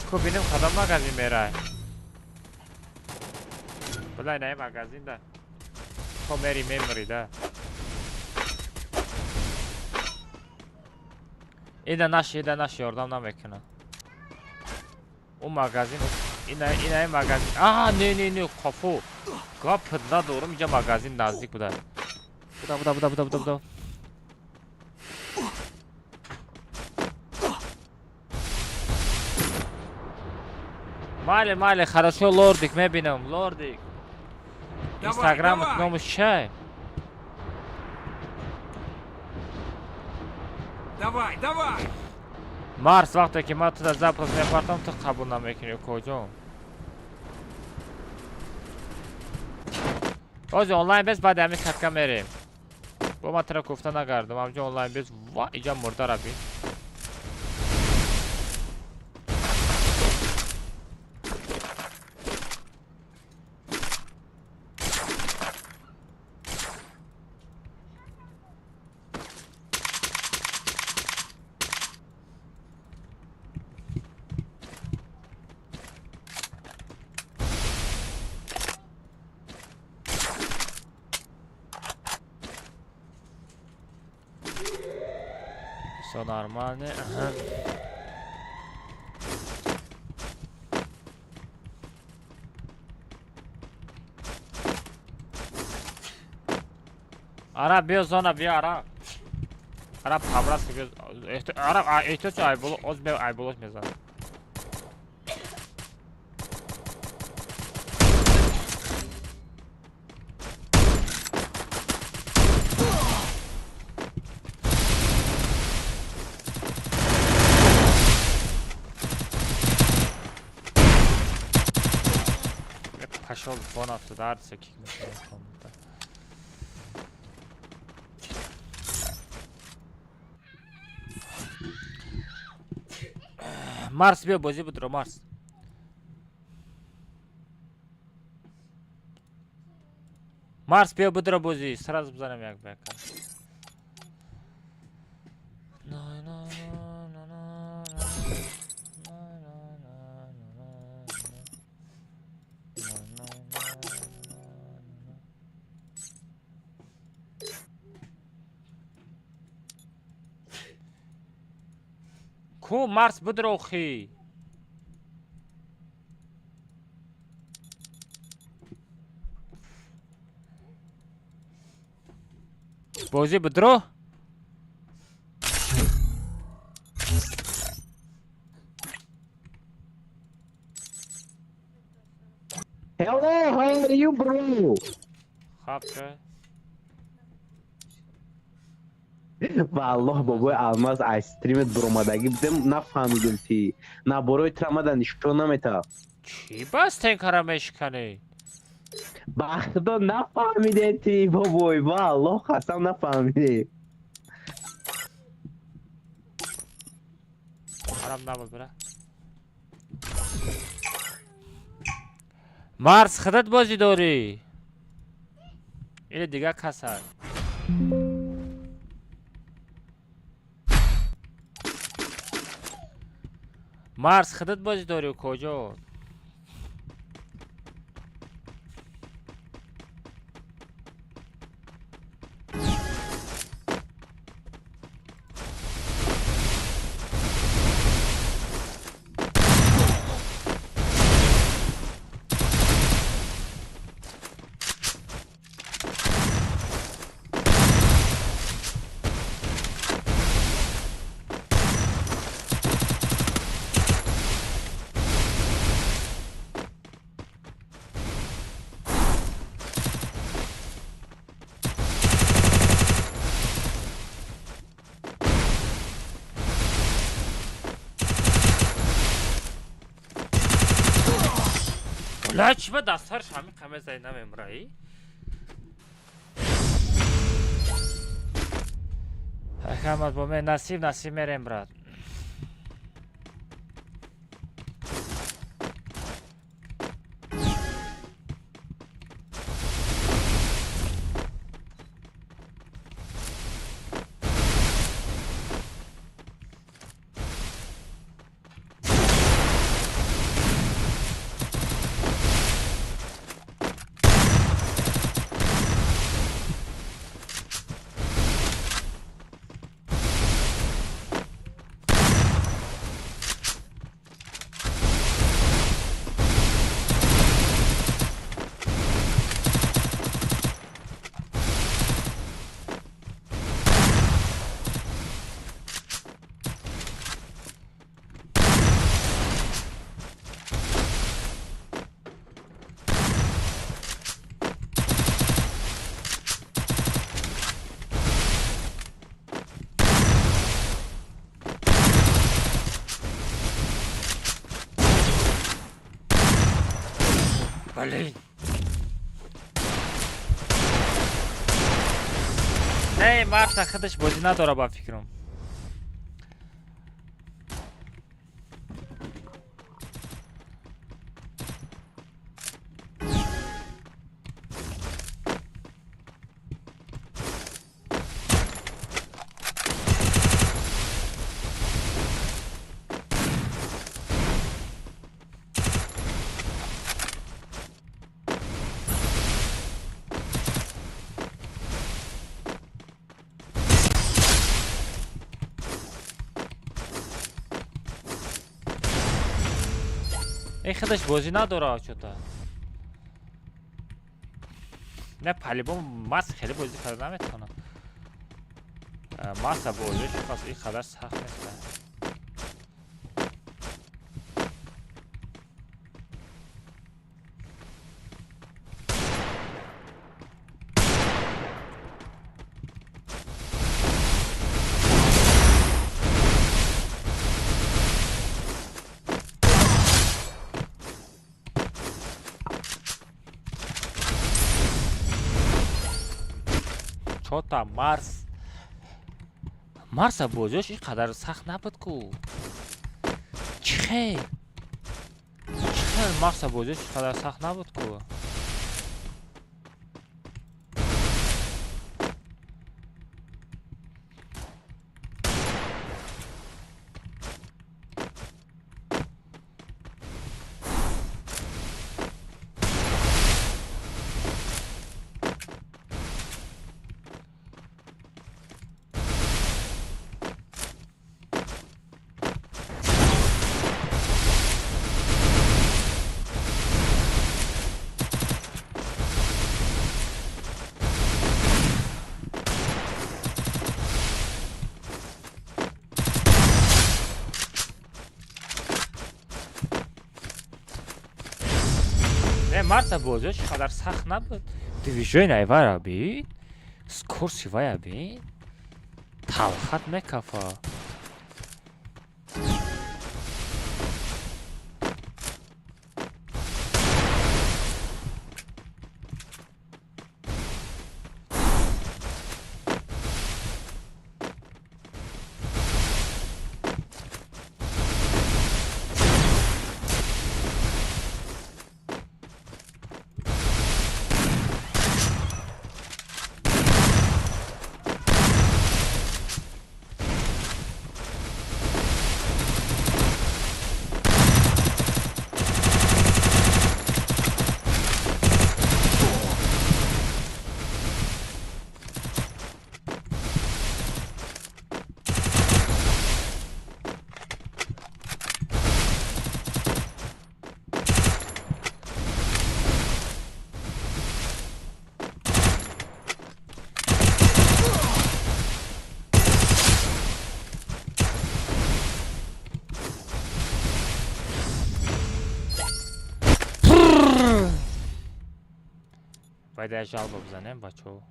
Ку бинем кадом магазин мерай. Билай най магазин да. Ко мери мемри да. Ида наш, ида наш ёрдам намекунад. Ӯ магазин, ина ина магазин. А, не, не, не, қафо. Гап надорам, инҷа магазин наздик буда. Буда, буда, буда, буда, буда, буда. Майли, майли, хорошо, лордик, мебинам, лордик. Инстаграм номаш чай? Давай, давай! Марс, вақте ки ман туда запрос мепартам, ту қабул намекунӣ, куҷо? Бози онлайн бес, баъди ҳамин катка мерем. Бо ман тура куфта нагардам, ҳамҷо онлайн бес, ва иҷа мурда раби. Все нормально. Ага. Араб, биё зона, биё араб. Араб хабрас биё. Араб, эҳтиёҷ айболо, оз бе айболош мезанад. Пошел вон отсюда, арса кик комната. Марс биё бозӣ будро Марс. Марс биё будро бозӣ, сразу бизанем як ба як. Ку Марс будро хи. Бозӣ будро? Hello, how are you, bro? Хаб чой. Валлоҳ бобои алмаз аз стримет буромадагӣ будем, нафаҳмидем ти. Наборои тра мада нишон намета. Чӣ бас тенкара мешиканӣ? Ба худо нафаҳмидем ти бобой, валлоҳ қасам нафаҳмидем. Хароб набуд бира. Марс худат бозӣ дорӣ? Или дигар кас аст? Марс худат бозӣ дорӣ куҷо? ла чӣ ба дастҳарш ҳамин қаме зай намемраӣ? Ахамад бо ме насиб насиб мерем брат. Блин. Не, Марса худаш бозӣ надора ба фикрам. Эй худаш бозӣ надора чота. Не палибон мас хеле бозӣ карда наметавонад. Маса бозиш пас ин қадар сахт нест. Чота Марс. Марса бозиаш ин қадар сахт набуд ку. Чӣ хел? Чӣ хел Марса бозиаш ин қадар сахт набуд ку? Марса бозиаш ин қадар сахт набуд. Движение айвара бин, скорси вая бин, талхат мекафа. Вайда жалба бизанем бачаҳо.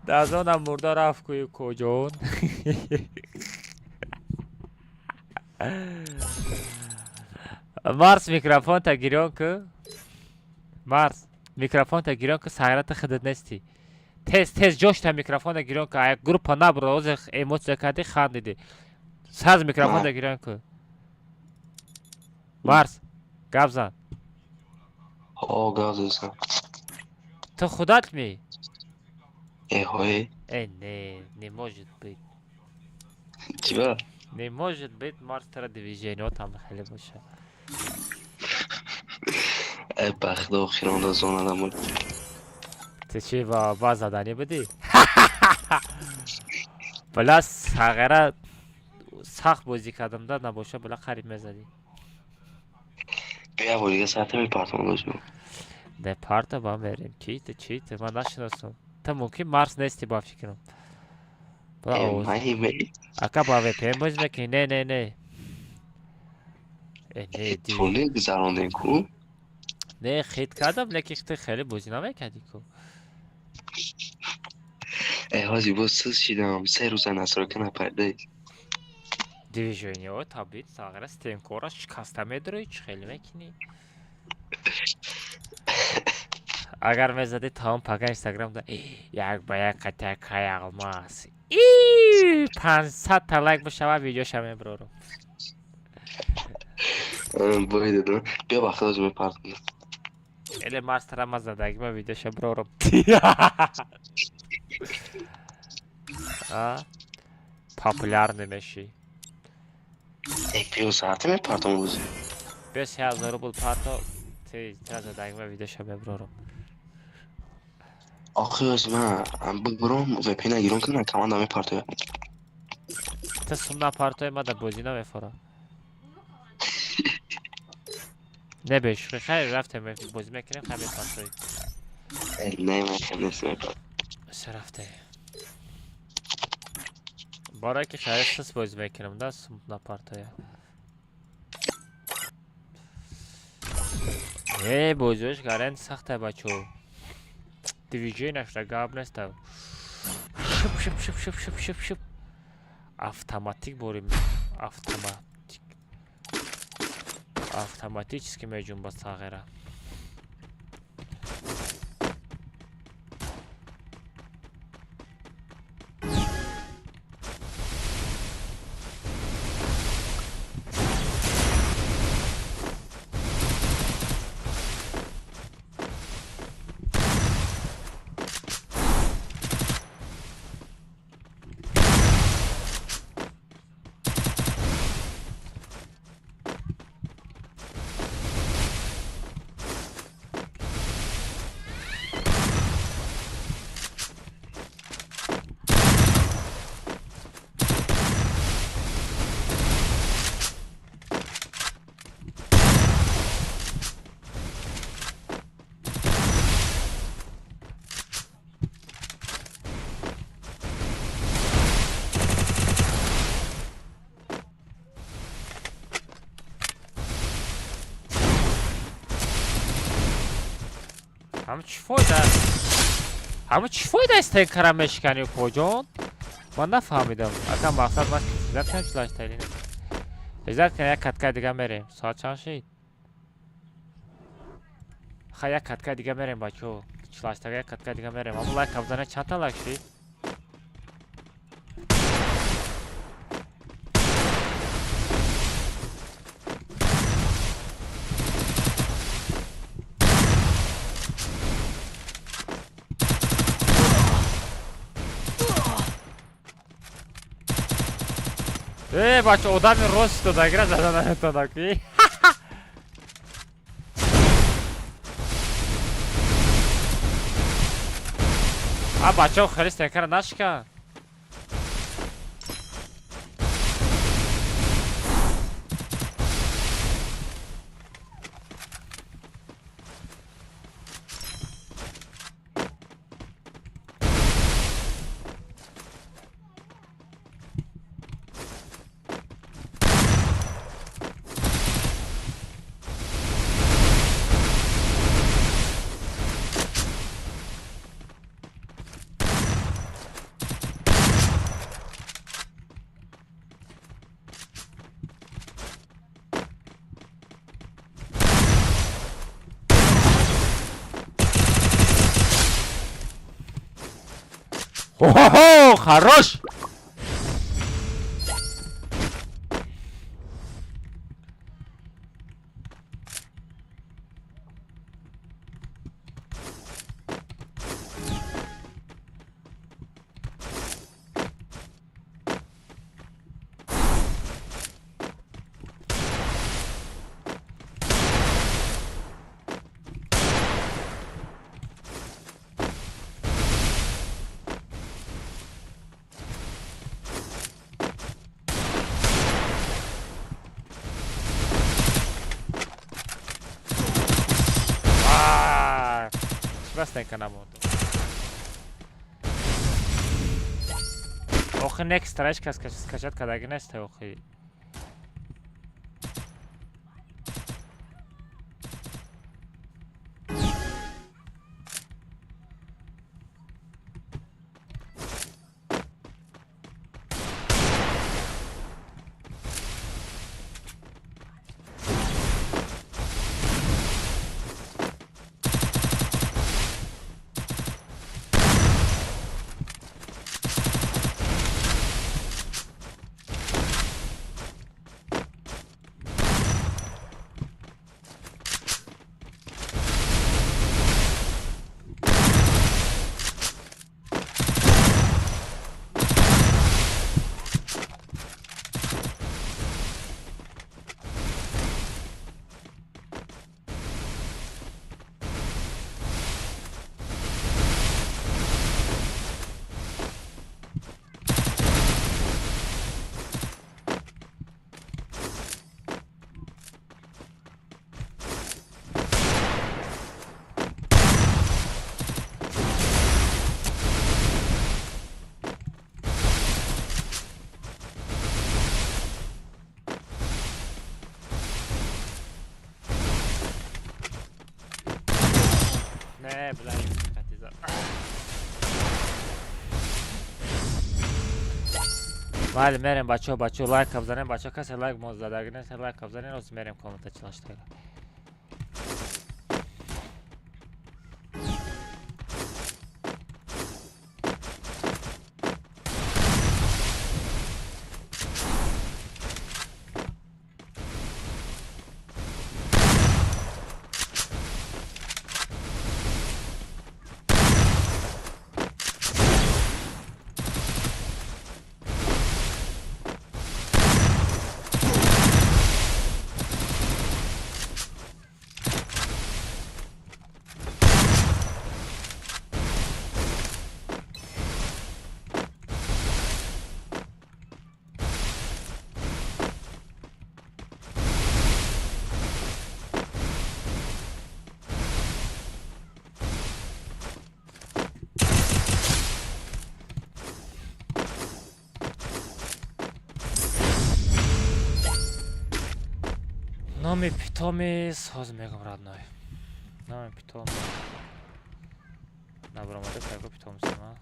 Дазонам мурда рафт кӯи коҷон. Марс микрофонта гирён ку. Марс микрофонта гирён ку, сағирата худат нестӣ. Тез тез ҷошта микрофонта гирён ку. Як группа набро, ҳозир эмоция кардӣ, хандидӣ. Саз микрофонта гирён ку. Марс, гап зан. Ҳо, гап зан. Ту худат ми? Э, Э, не, не может быть. Чиба? Не может быть, Марс тара движение там хеле боша. Э, бахда охиронда зона намуд. Ту чи ба задани будӣ? Била сағира сахт бозӣ кардам да, набоша била қариб мезадӣ. Бия бо дига саата мепартам дошт. Не парта ба мерем. Чи ту, чи ту, ман нашиносам. Ту мумкин Марс нести ба фикрам. Ака ба VPN бозӣ мекунӣ? Не, не, не. Э, не, ди. Туле гузарондем ку? Не, хит кардам, лекин ту хеле бозӣ намекардӣ ку. Э, ҳози боз сиз шидам, се рӯза насрока напарда. Движениҳо табид, сағира стенкора шикаста медрои, чӣ хеле мекунӣ? Агар мезадӣ тамом пага инстаграмда як ба як қатъя кай алмаз. 500 та лайк бишава видеоша меброрам. Бой дадам. Биё ба худо мепартам. Эле Марс тара ма задаги ма видеоша брорам. А? Популярный меши. Э, биё саата мепартам рӯз. Биё 3000 рубл парто, ти тара задаги ма видеоша меброрам. Охи оз ман бибурам VPN гирон кунам, команда мепартоя. Ту сум напартои ма да бозӣ намефора. Не бешухӣ, хайр рафтем бозӣ мекунем, хайр мепартои. Не, ман нест мепартои. Се рафте. Барое ки хайр сис бозӣ мекунем да сум напартоя. Э, бозиҳош гарен сахта бачаҳо. Движениашра гап неста. Шип шип шип шип шип шип шип. Автоматик борим. Автоматик. Автоматически меҷунбад сағира. Ҳама чӣ фоида? Ҳама чӣ фоида стенкара мешикани, укоҷон? Ман нафаҳмидам. Ака мақсад ман зад кунам чилаштайли. Зад кунам, як катка дига мерем. Соат чанд шид? Ха, як катка дига мерем, бачаҳо. Чилаштага як катка дига мерем. Ҳамун лайк бизанед, чандта лайк шид? Э, бача, одами рост додагира зада наметонад ки. А бачаҳо хеле стенкара нашикан. Хо-хо-хо, хорош! Чӣ стенка намонд? Охи некст ҳеҷ кас скачать кардаги нест охи. Не, бля, майли, мерем, бачаҳо, бачаҳо, лайка бизанем, бачаҳо, касе лайк мо задаги нест, лайка бизанем, рост мерем комната чилаштага. Номи питоми соз мегум, родной. Номи питоми. Набаромада сако питомсима.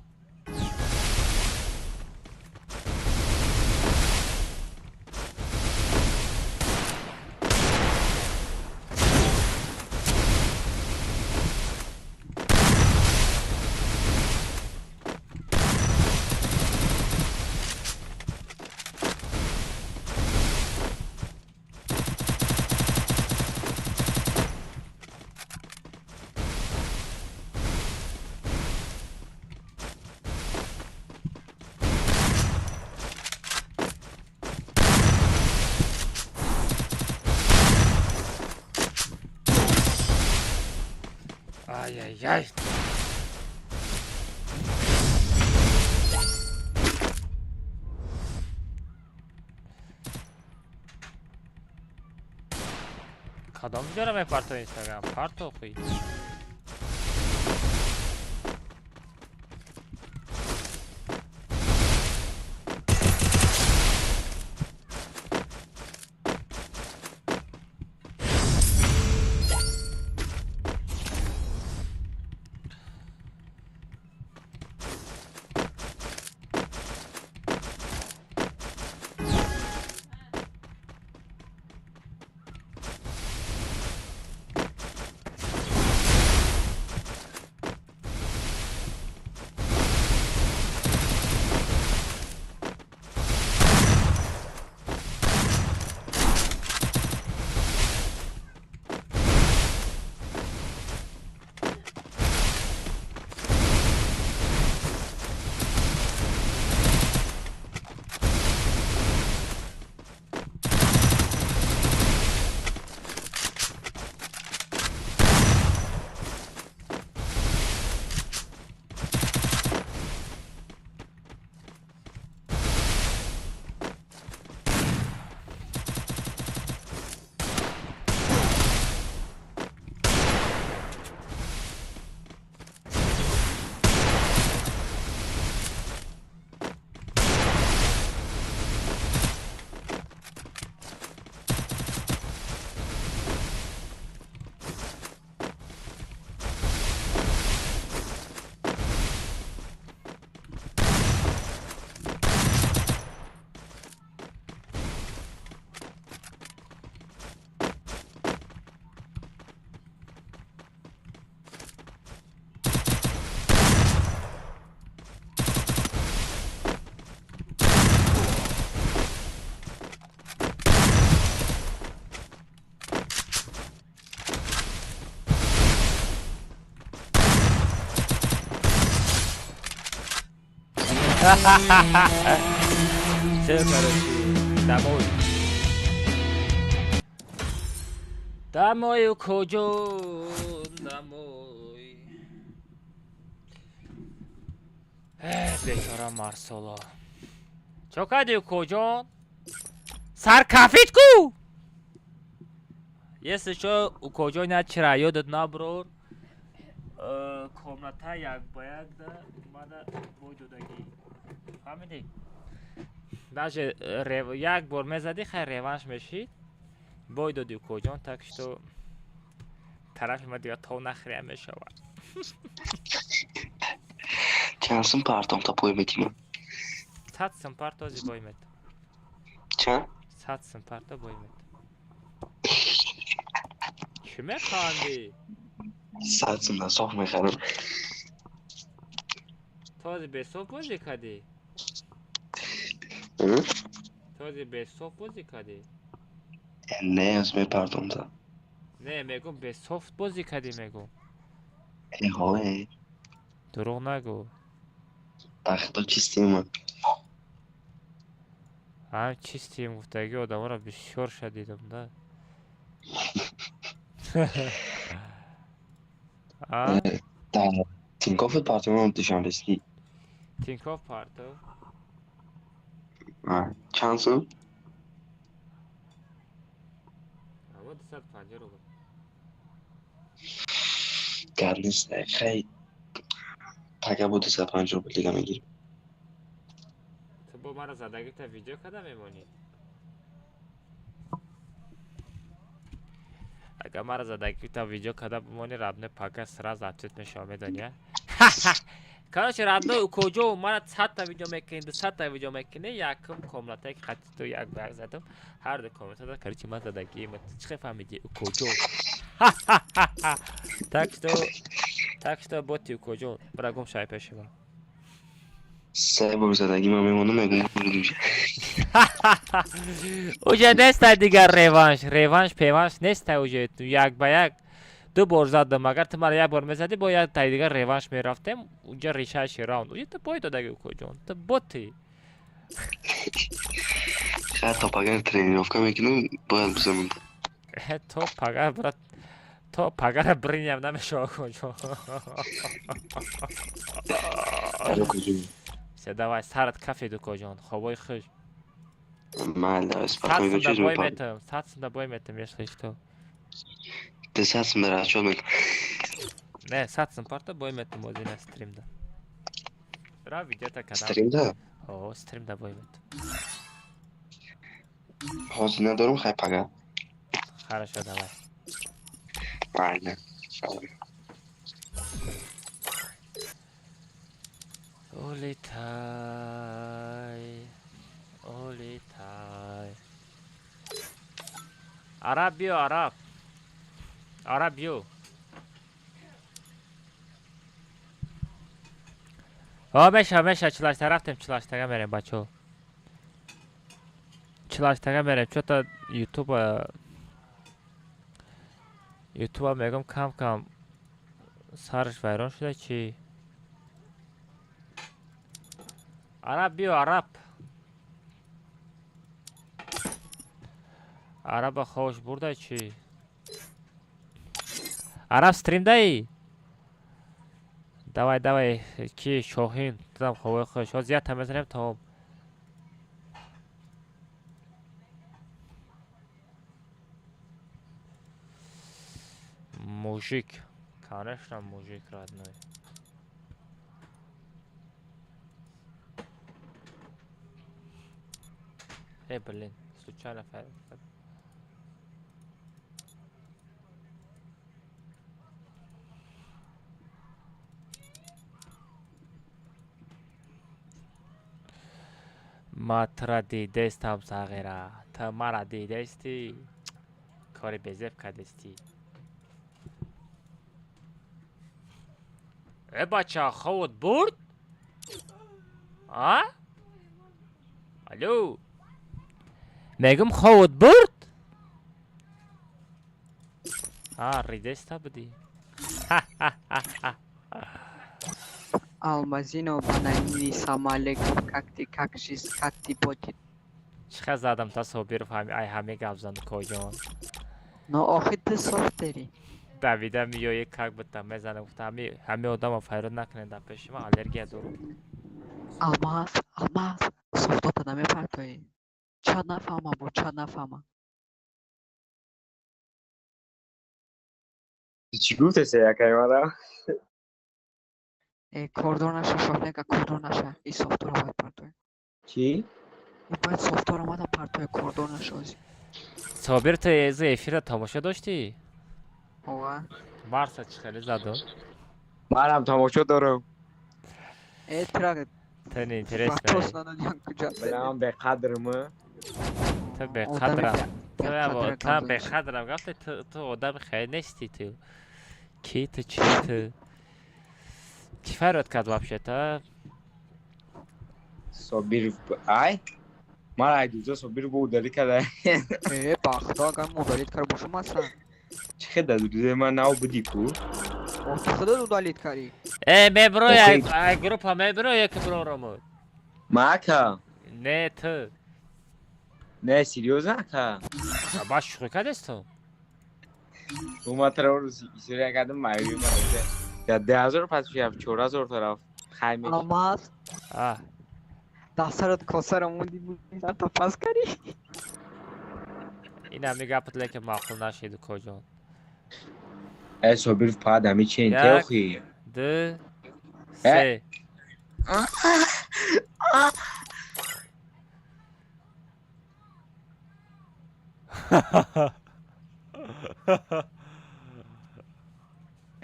Ай-яй-яй. Кадом ҷора мепарто Инстаграм? Парто хуй. Все, короче, домой. Домой, куҷо, домой. Бечора Марсоло. Чо кардӣ, куҷон? Саркафит ку! Если что, куҷон на чира ёдат наброр. Комната як ба як да мана бой додагӣ. Фаҳмидӣ? Даже як бор мезадӣ, хай реванш мешид. Бой додӣ куҷон, так что тарафи ма дигар то нахрия мешавад. Чанд сум партом та бой метимам? 100 сум парто зи бой мет. Чанд? 100 сум парто бой мет. Чӣ механдӣ? 100 сум насоф мехарам. Този бесоф бозӣ кардӣ? Този бесоф бозӣ кардӣ? Не, аз мепартом та. Не, мегум бесофт бозӣ кардӣ мегум. Э, Дурӯғ нагӯ. Тахто чистима. Ҳам чистим гуфтагӣ одаморо бисёр шадидам да. А? Да, Тинькофф партомам Душанбески. Тинькофф парто? Чанд сум? Ама 250 рубл. Гап нест, хай пага бо 250 рубл дига мегирем. Ту бо маро задагита видео карда мемонӣ? Агар мара задагита видео када бимонӣ, родной, пага сразу ответ мешава, медонӣ, а? Короче, родной, куҷо мара 100-та видео мекунӣ, 200-та видео мекунӣ, якум комнатае ки қати ту як ба як задам, ҳар ду комнатада, короче, ман задагием. Чӣ хел фаҳмидӣ, куҷо? Так что боти, куҷо, бира гум шай пеши ман. Се бор задагӣ ман мемонам, мегум. Уже неста дигар реванш, певанш неста уже. Як ба як ду бор задам. Агар ту мара як бор мезадӣ, бо як тай дигар реванш мерафтем, унҷа решающий раунд. Уже ту бой додаги, укоҷон, ту боти. Хай, то пагар тренировка мекунам, бояд бизанам. То пагар, брат, то пагара бриням намешава, укоҷон. Всё, давай, сарат кафед, укоҷон, хобои хуш. Майли, 100 сум да бой метам, 100 сум да бой метам, если что. Ты 100 сум да расчёт мекунам. Не, 100 сум парта, бой метам озина стримда. Ра видеота кадам. Стримда? О, стримда бой метам. Ҳозир надорам, хай пага. Хорошо, давай. Майли. Улетай, улетай. Араб биё, араб. Араб биё. О, меша, меша, 48-та рафтем, 48-тага мерем, бачаҳо. 48-тага мерем, чё-то ютуба мегӯм, кам кам сараш вайрон шуда чӣ? Араб биё, араб. Араба ховш бурда чӣ? Араб, стримдаи? Давай, давай, ки Шоҳин, тудам ховои хуш. Ҳозир якта мезанем, тамом. Мужик. Конечно, мужик, родной. Эй, блин, случайно файл. Ма тура дидестам, сағира. Ту мара дидестӣ? Кори безеб кардестӣ. Э, бача, ховот бурд? А? Алло. Мегум, ховот бурд? А, ридеста будӣ. Алмазино бананини, салом алейкум, как ты, как жизнь, как ты будет? Чӣ хел задам та, Собиров, ай ҳами гап зан, коҷон. Но охи ты софтери. Давида миёи, как будто мезанам, гуфта ҳами одамо файрод накунед дар пеши ман, аллергия дорам. Алмаз, Алмаз, софтота намепартоӣ. Чад нафаҳма бо, чад нафаҳма. Чӣ гуфтеса якай мара? Э, кордор наша, шоҳнека, кордор наша, и софтора бояд партоӣ. Чӣ? И бояд софтора мада партоӣ, кордор наша ози. Собир, ту эзи эфира тамошо доштӣ? Ова. Марса чӣ хеле задум? Манам тамошо дорам. Э, тра Ту не интересно. Вопрос надодиан куҷа. Балам беқадрмы. Ту беқадрам. Ту беқадрам гафте, ту одами хеле нести ту. Ки ту, чӣ ту? Кӣ фарёд кард вообще-то? Собир, ай? Ман ай дуза Собир бо удалить карда. Э, ба худо, агар удалить кард бошум асан. Чӣ хел дуза ман нав будӣ ку? О, ту худат удалить кардӣ. Э, меброи ай группа, меброи яки броромуд. Ма ака? Не, ту. Не, серьёзно ака? Ба шӯхӣ кардесту? Ма тра история кардам, майри ма. Я 10,000 пас шав, 4,000 тараф. Хай меш. Алмаз. А. Дастарат косара монди то пас кардӣ? Ин ҳами гапат лекин маъқул нашид, коҷон. Э, Собир пад ҳами чен Як, теохи. ду, се.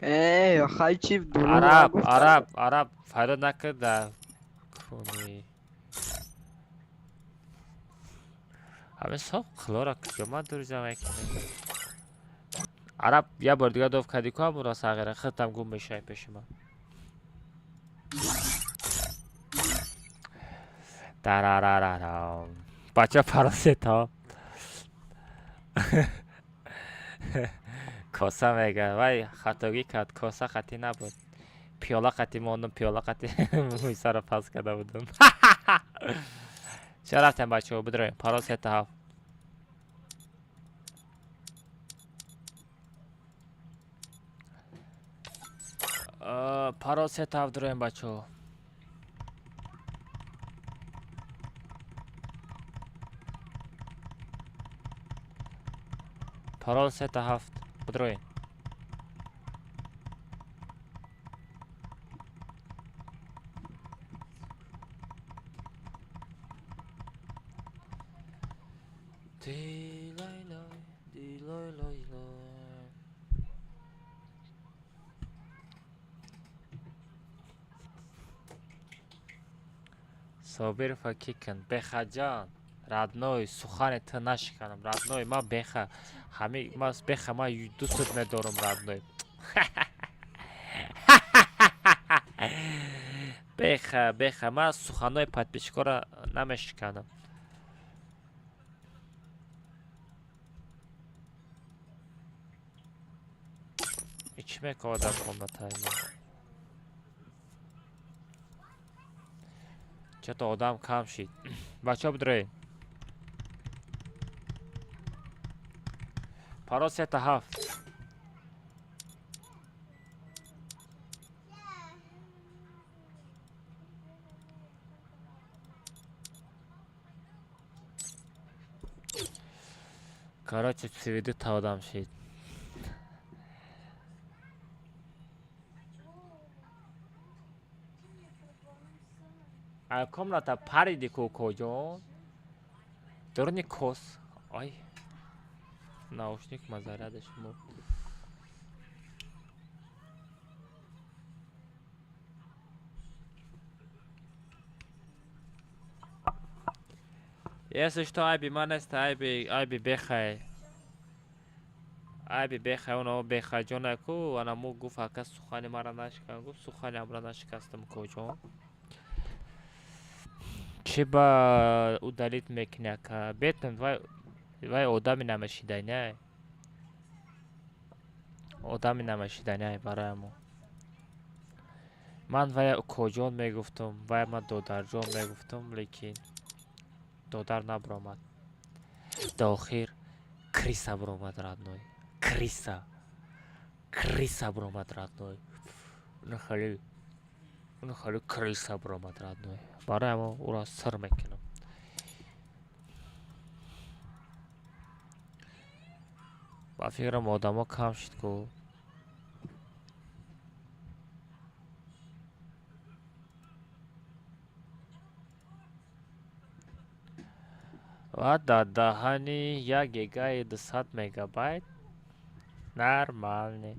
Э, хай чи дурӯғ Араб, нагуфт? араб, араб файда накарда. Куни. Ҳамин соқ қилора куҷо ман дуризам яке. Араб як бор дига дов кардӣ ку ҳамуро сағира худтам гум мешавӣ пеши ман. Дарарарарам. Бача парасета. Коса мега. Вай хатогӣ кард. Коса қатӣ набуд. Пиёла қатӣ мондум, пиёла қатӣ мӯи саро пас карда будум. Ча рафтем бачаҳо бидроем. Пароз сета ҳафт. Пароз сета ҳафт дроем бачаҳо. Парол сета ҳафт. Бидроем. Дилай-лай, дилай-лай-лай. Собирова кикн. Бехаҷан, родной, сухани ту нашиканам. Родной, ма беха. Ҳами ма беха ма дӯстат медорам, родной. Беха, беха, ма суханои подписчикора намешиканам. И чӣ мекунад дар комнатаи мо? Чато одам кам шид. Бачаҳо бидроед. Пароз сета ҳафт. Короче, цивиду та одам шид. А комната париди ку коҷон? Дуруни кос. Ай. Наушник ма зарядаш мурд. Если что, айби ман нест, айби бехай. Айби бехай, оно бехай ҷона ку, ана му гуфт ака сухани мара нашикан, гуфт сухани амра нашикастам коҷон. Чӣ ба удалить мекунӣ ака? Бетм вай одами намешиданяй. Одами намешиданяй барои мо. Ман вая коҷон мегуфтум, вая ман додарҷон мегуфтум, лекин додар набаромад. До охир криса баромад родной. Криса. Криса баромад родной. Нахали. Нахали криса баромад родной. Барои мо ӯро сир мекунам. Ба фикрам одамо кам шид ку. Ва дар даҳани як гигаи 200 мегабайт нормальный.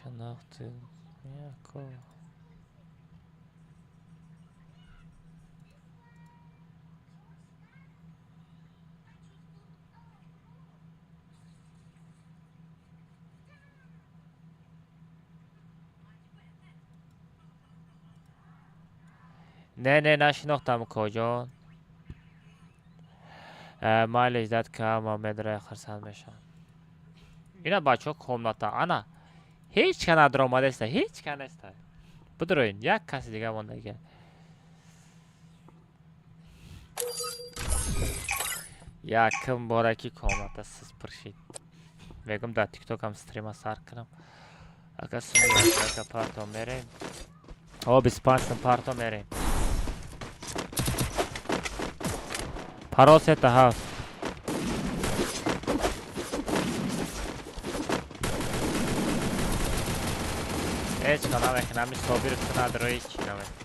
Шинохти яко. Не, не, нашинохтам коҷон. Майли дад ки ҳама медроя хурсанд мешаванд. Ина бачаҳо комната. Ана ҳеҷ ка надромадаеста, ҳеҷ ка неста. Бидроин, як каси дига мондагия. Якм бора ки комната сиз пуршид. Мегум дар тиктокам стрима сар кунам. Ака суми ака парто мерем. О, 25 сум парто мерем. Парол 3-7. Ҳеҷ кор намекунам, ҳамин Собиров ту надора, ҳеҷ чӣ намекунам.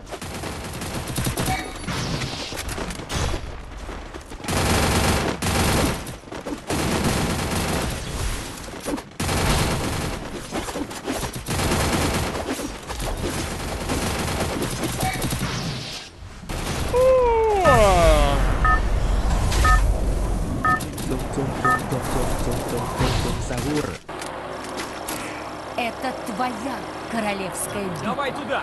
Это твоя королевская битва. Давай туда!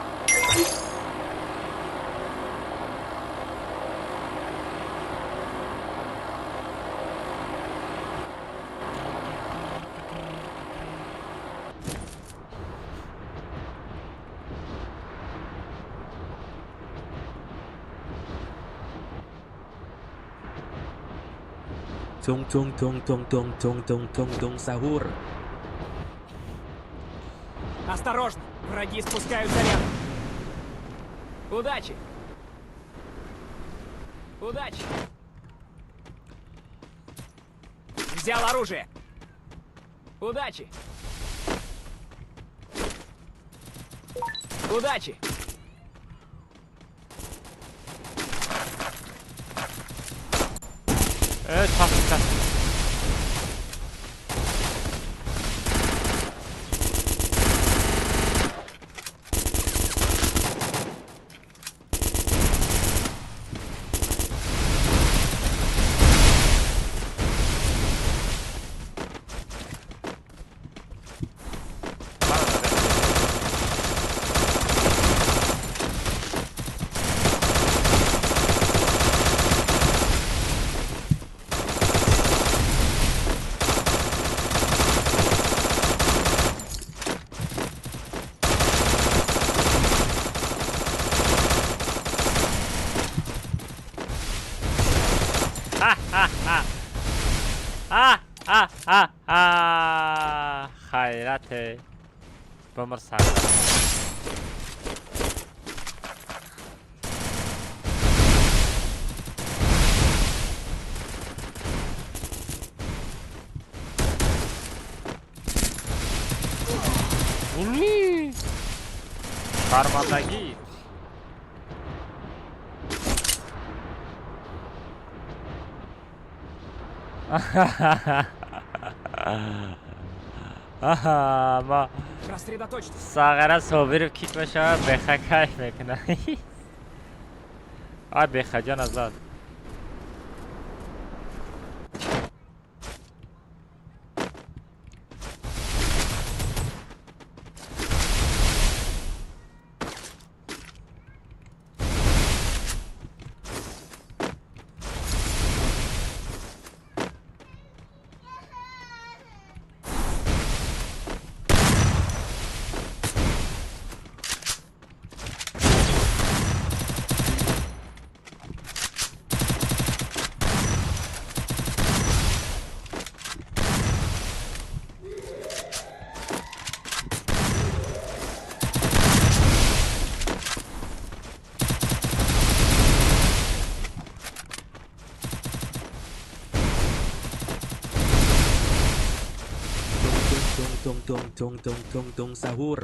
Tung tung tung tung tung tung tung tung tung сахур. Осторожно! Враги спускаются рядом. Удачи! Удачи! Взял оружие! Удачи! Удачи! Чак. Хайрате. Бумр сар. Ули! Шармандагӣ. Аҳа, ма сағара Собиров кик мешавад, беха кайф мекунад. Ай, бехаҷон азад. Tung tung tung tung tung tung sahur.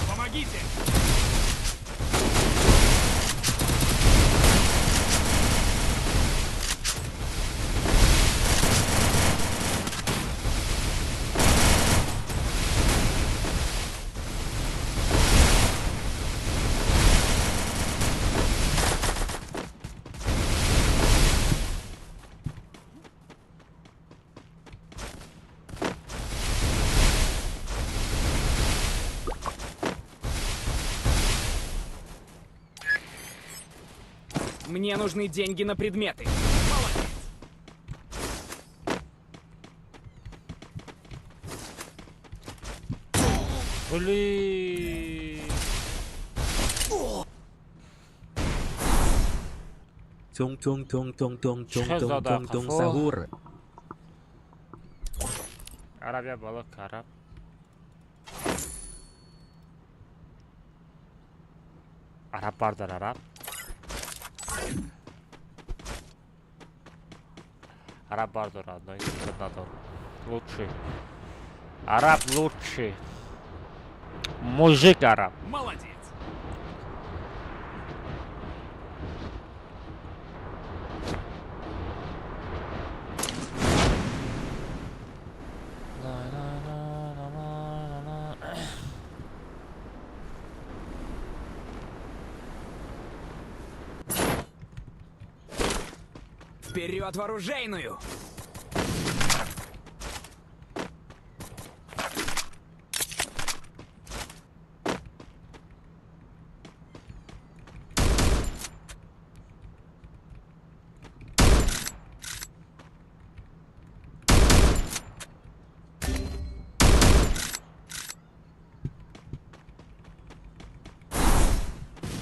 Помогите! Мне нужны деньги на предметы. Молодец. Блин. Тунг тунг тунг тунг тунг тунг Чӣ тунг зада тунг тунг қафо? сахур. Араб я боло, араб. Араб бардар, араб. Араб бардор, одной надор. Лучший. Араб лучший. Мужик араб. Молодец! Вперед в оружейную!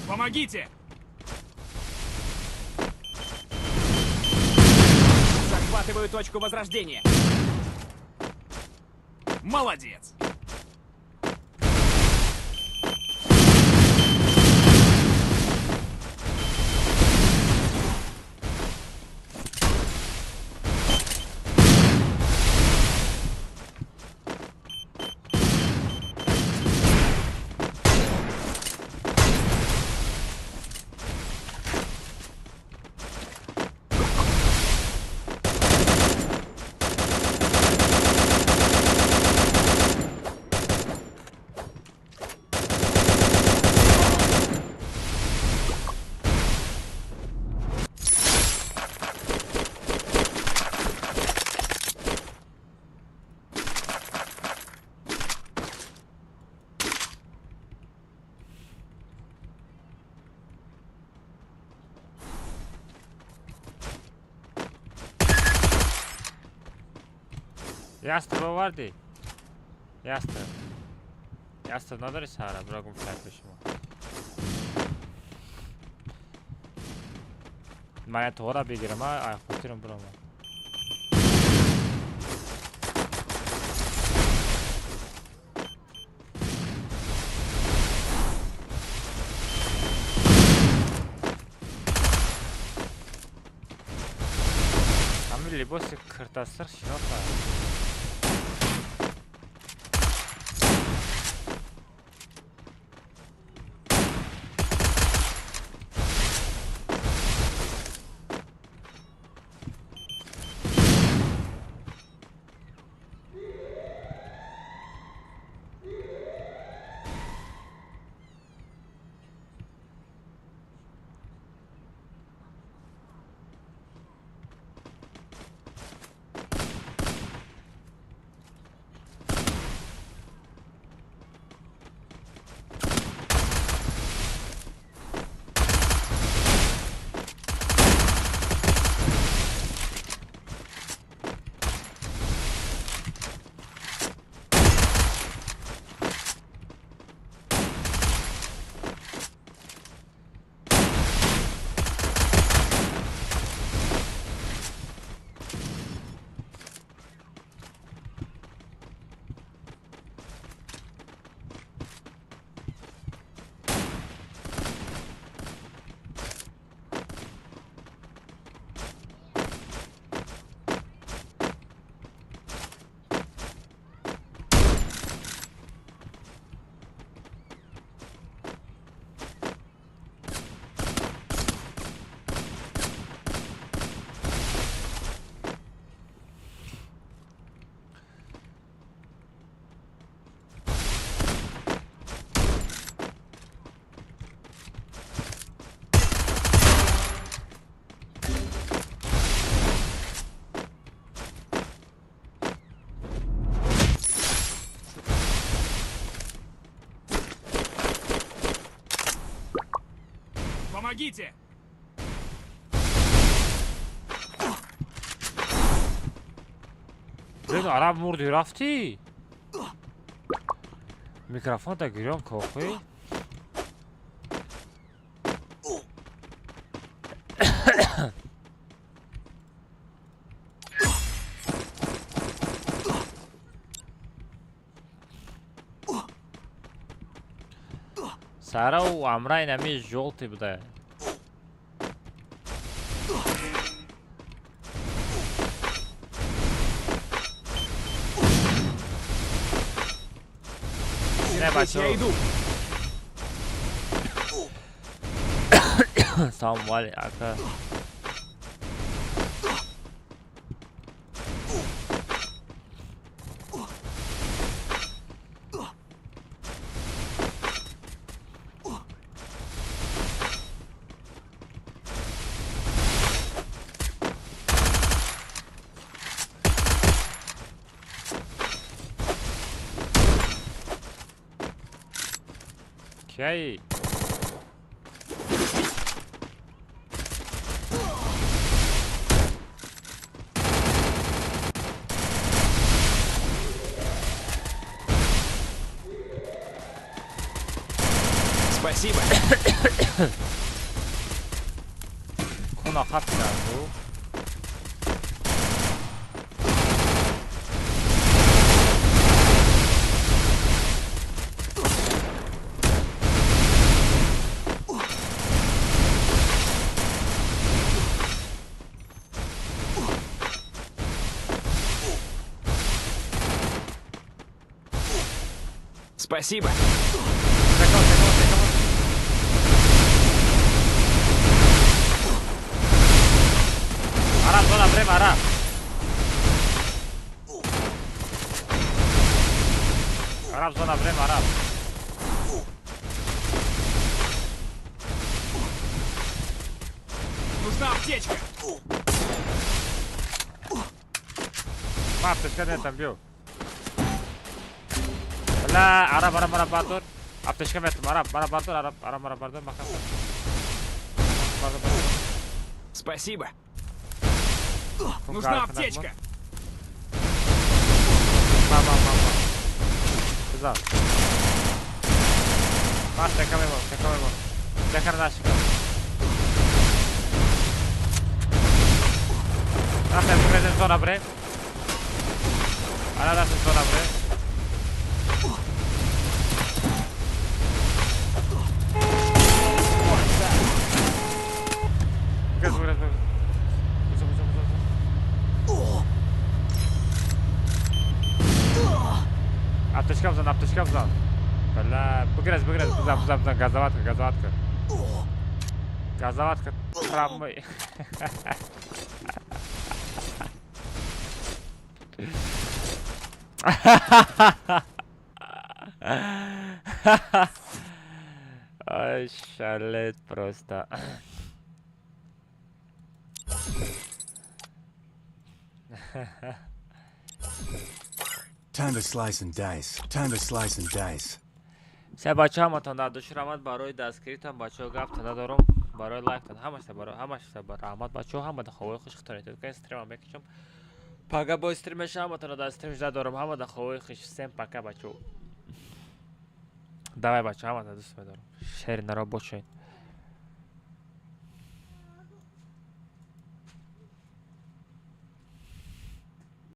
Помогите! Захватываю точку возрождения. Молодец! Ястреб овардӣ? Ястреб. Ястреб надорӣ сара, бира гум шай пеши мо. Ман туғора бигирам, ай хотирам биромад. Ҳамин либоси киртасир шиноса. Помогите! Блин, араб мурди рафтӣ? Микрофонта гирён кохӣ? Сарау амра инами жёлтый буда. Не, Держись, я иду. Салом алейкум, ака. Кей? Спасибо. Хуна хапида ту. Спасибо. Араб, зона, прямо, араб. Араб, зона, прямо, араб. Нужна аптечка. Мап, ты что там бил? Бля, араб, араб, араб, бардор. Аптечка метм, араб, араб, бардор, араб, араб, араб, бардор, маха. Спасибо. Нужна аптечка. Мама, мама. Куда? Маш, чекай его, чекай его. Чекай нашика. Наша, бугрезем зона, бре. Ара, наша зона, бре. Бугрез, бугрез, бугрез. Аптечка взан, аптечка взан. Бля, бугрез, бугрез, бзан, бзан, бзан, газоватка, газоватка. Газоватка, травмы. Ай, шалет просто. Time to slice and dice. Time to slice and dice. Се бачаҳо ҳаматон дар души раҳмат барои дастгиритон, бачаҳо гаптон надорум, барои лайктон, ҳамашта барои ҳамашта ба раҳмат бачаҳо, ҳама да ховои хуш хитон этед кунед, стримам мекушам. Пага бо стрим меша, ҳаматонро дар стрим жда дорум, ҳама да ховои хуш. Всем пока бачаҳо. Давай бачаҳо, ҳаматон дӯст медорам. Шери наро бошед.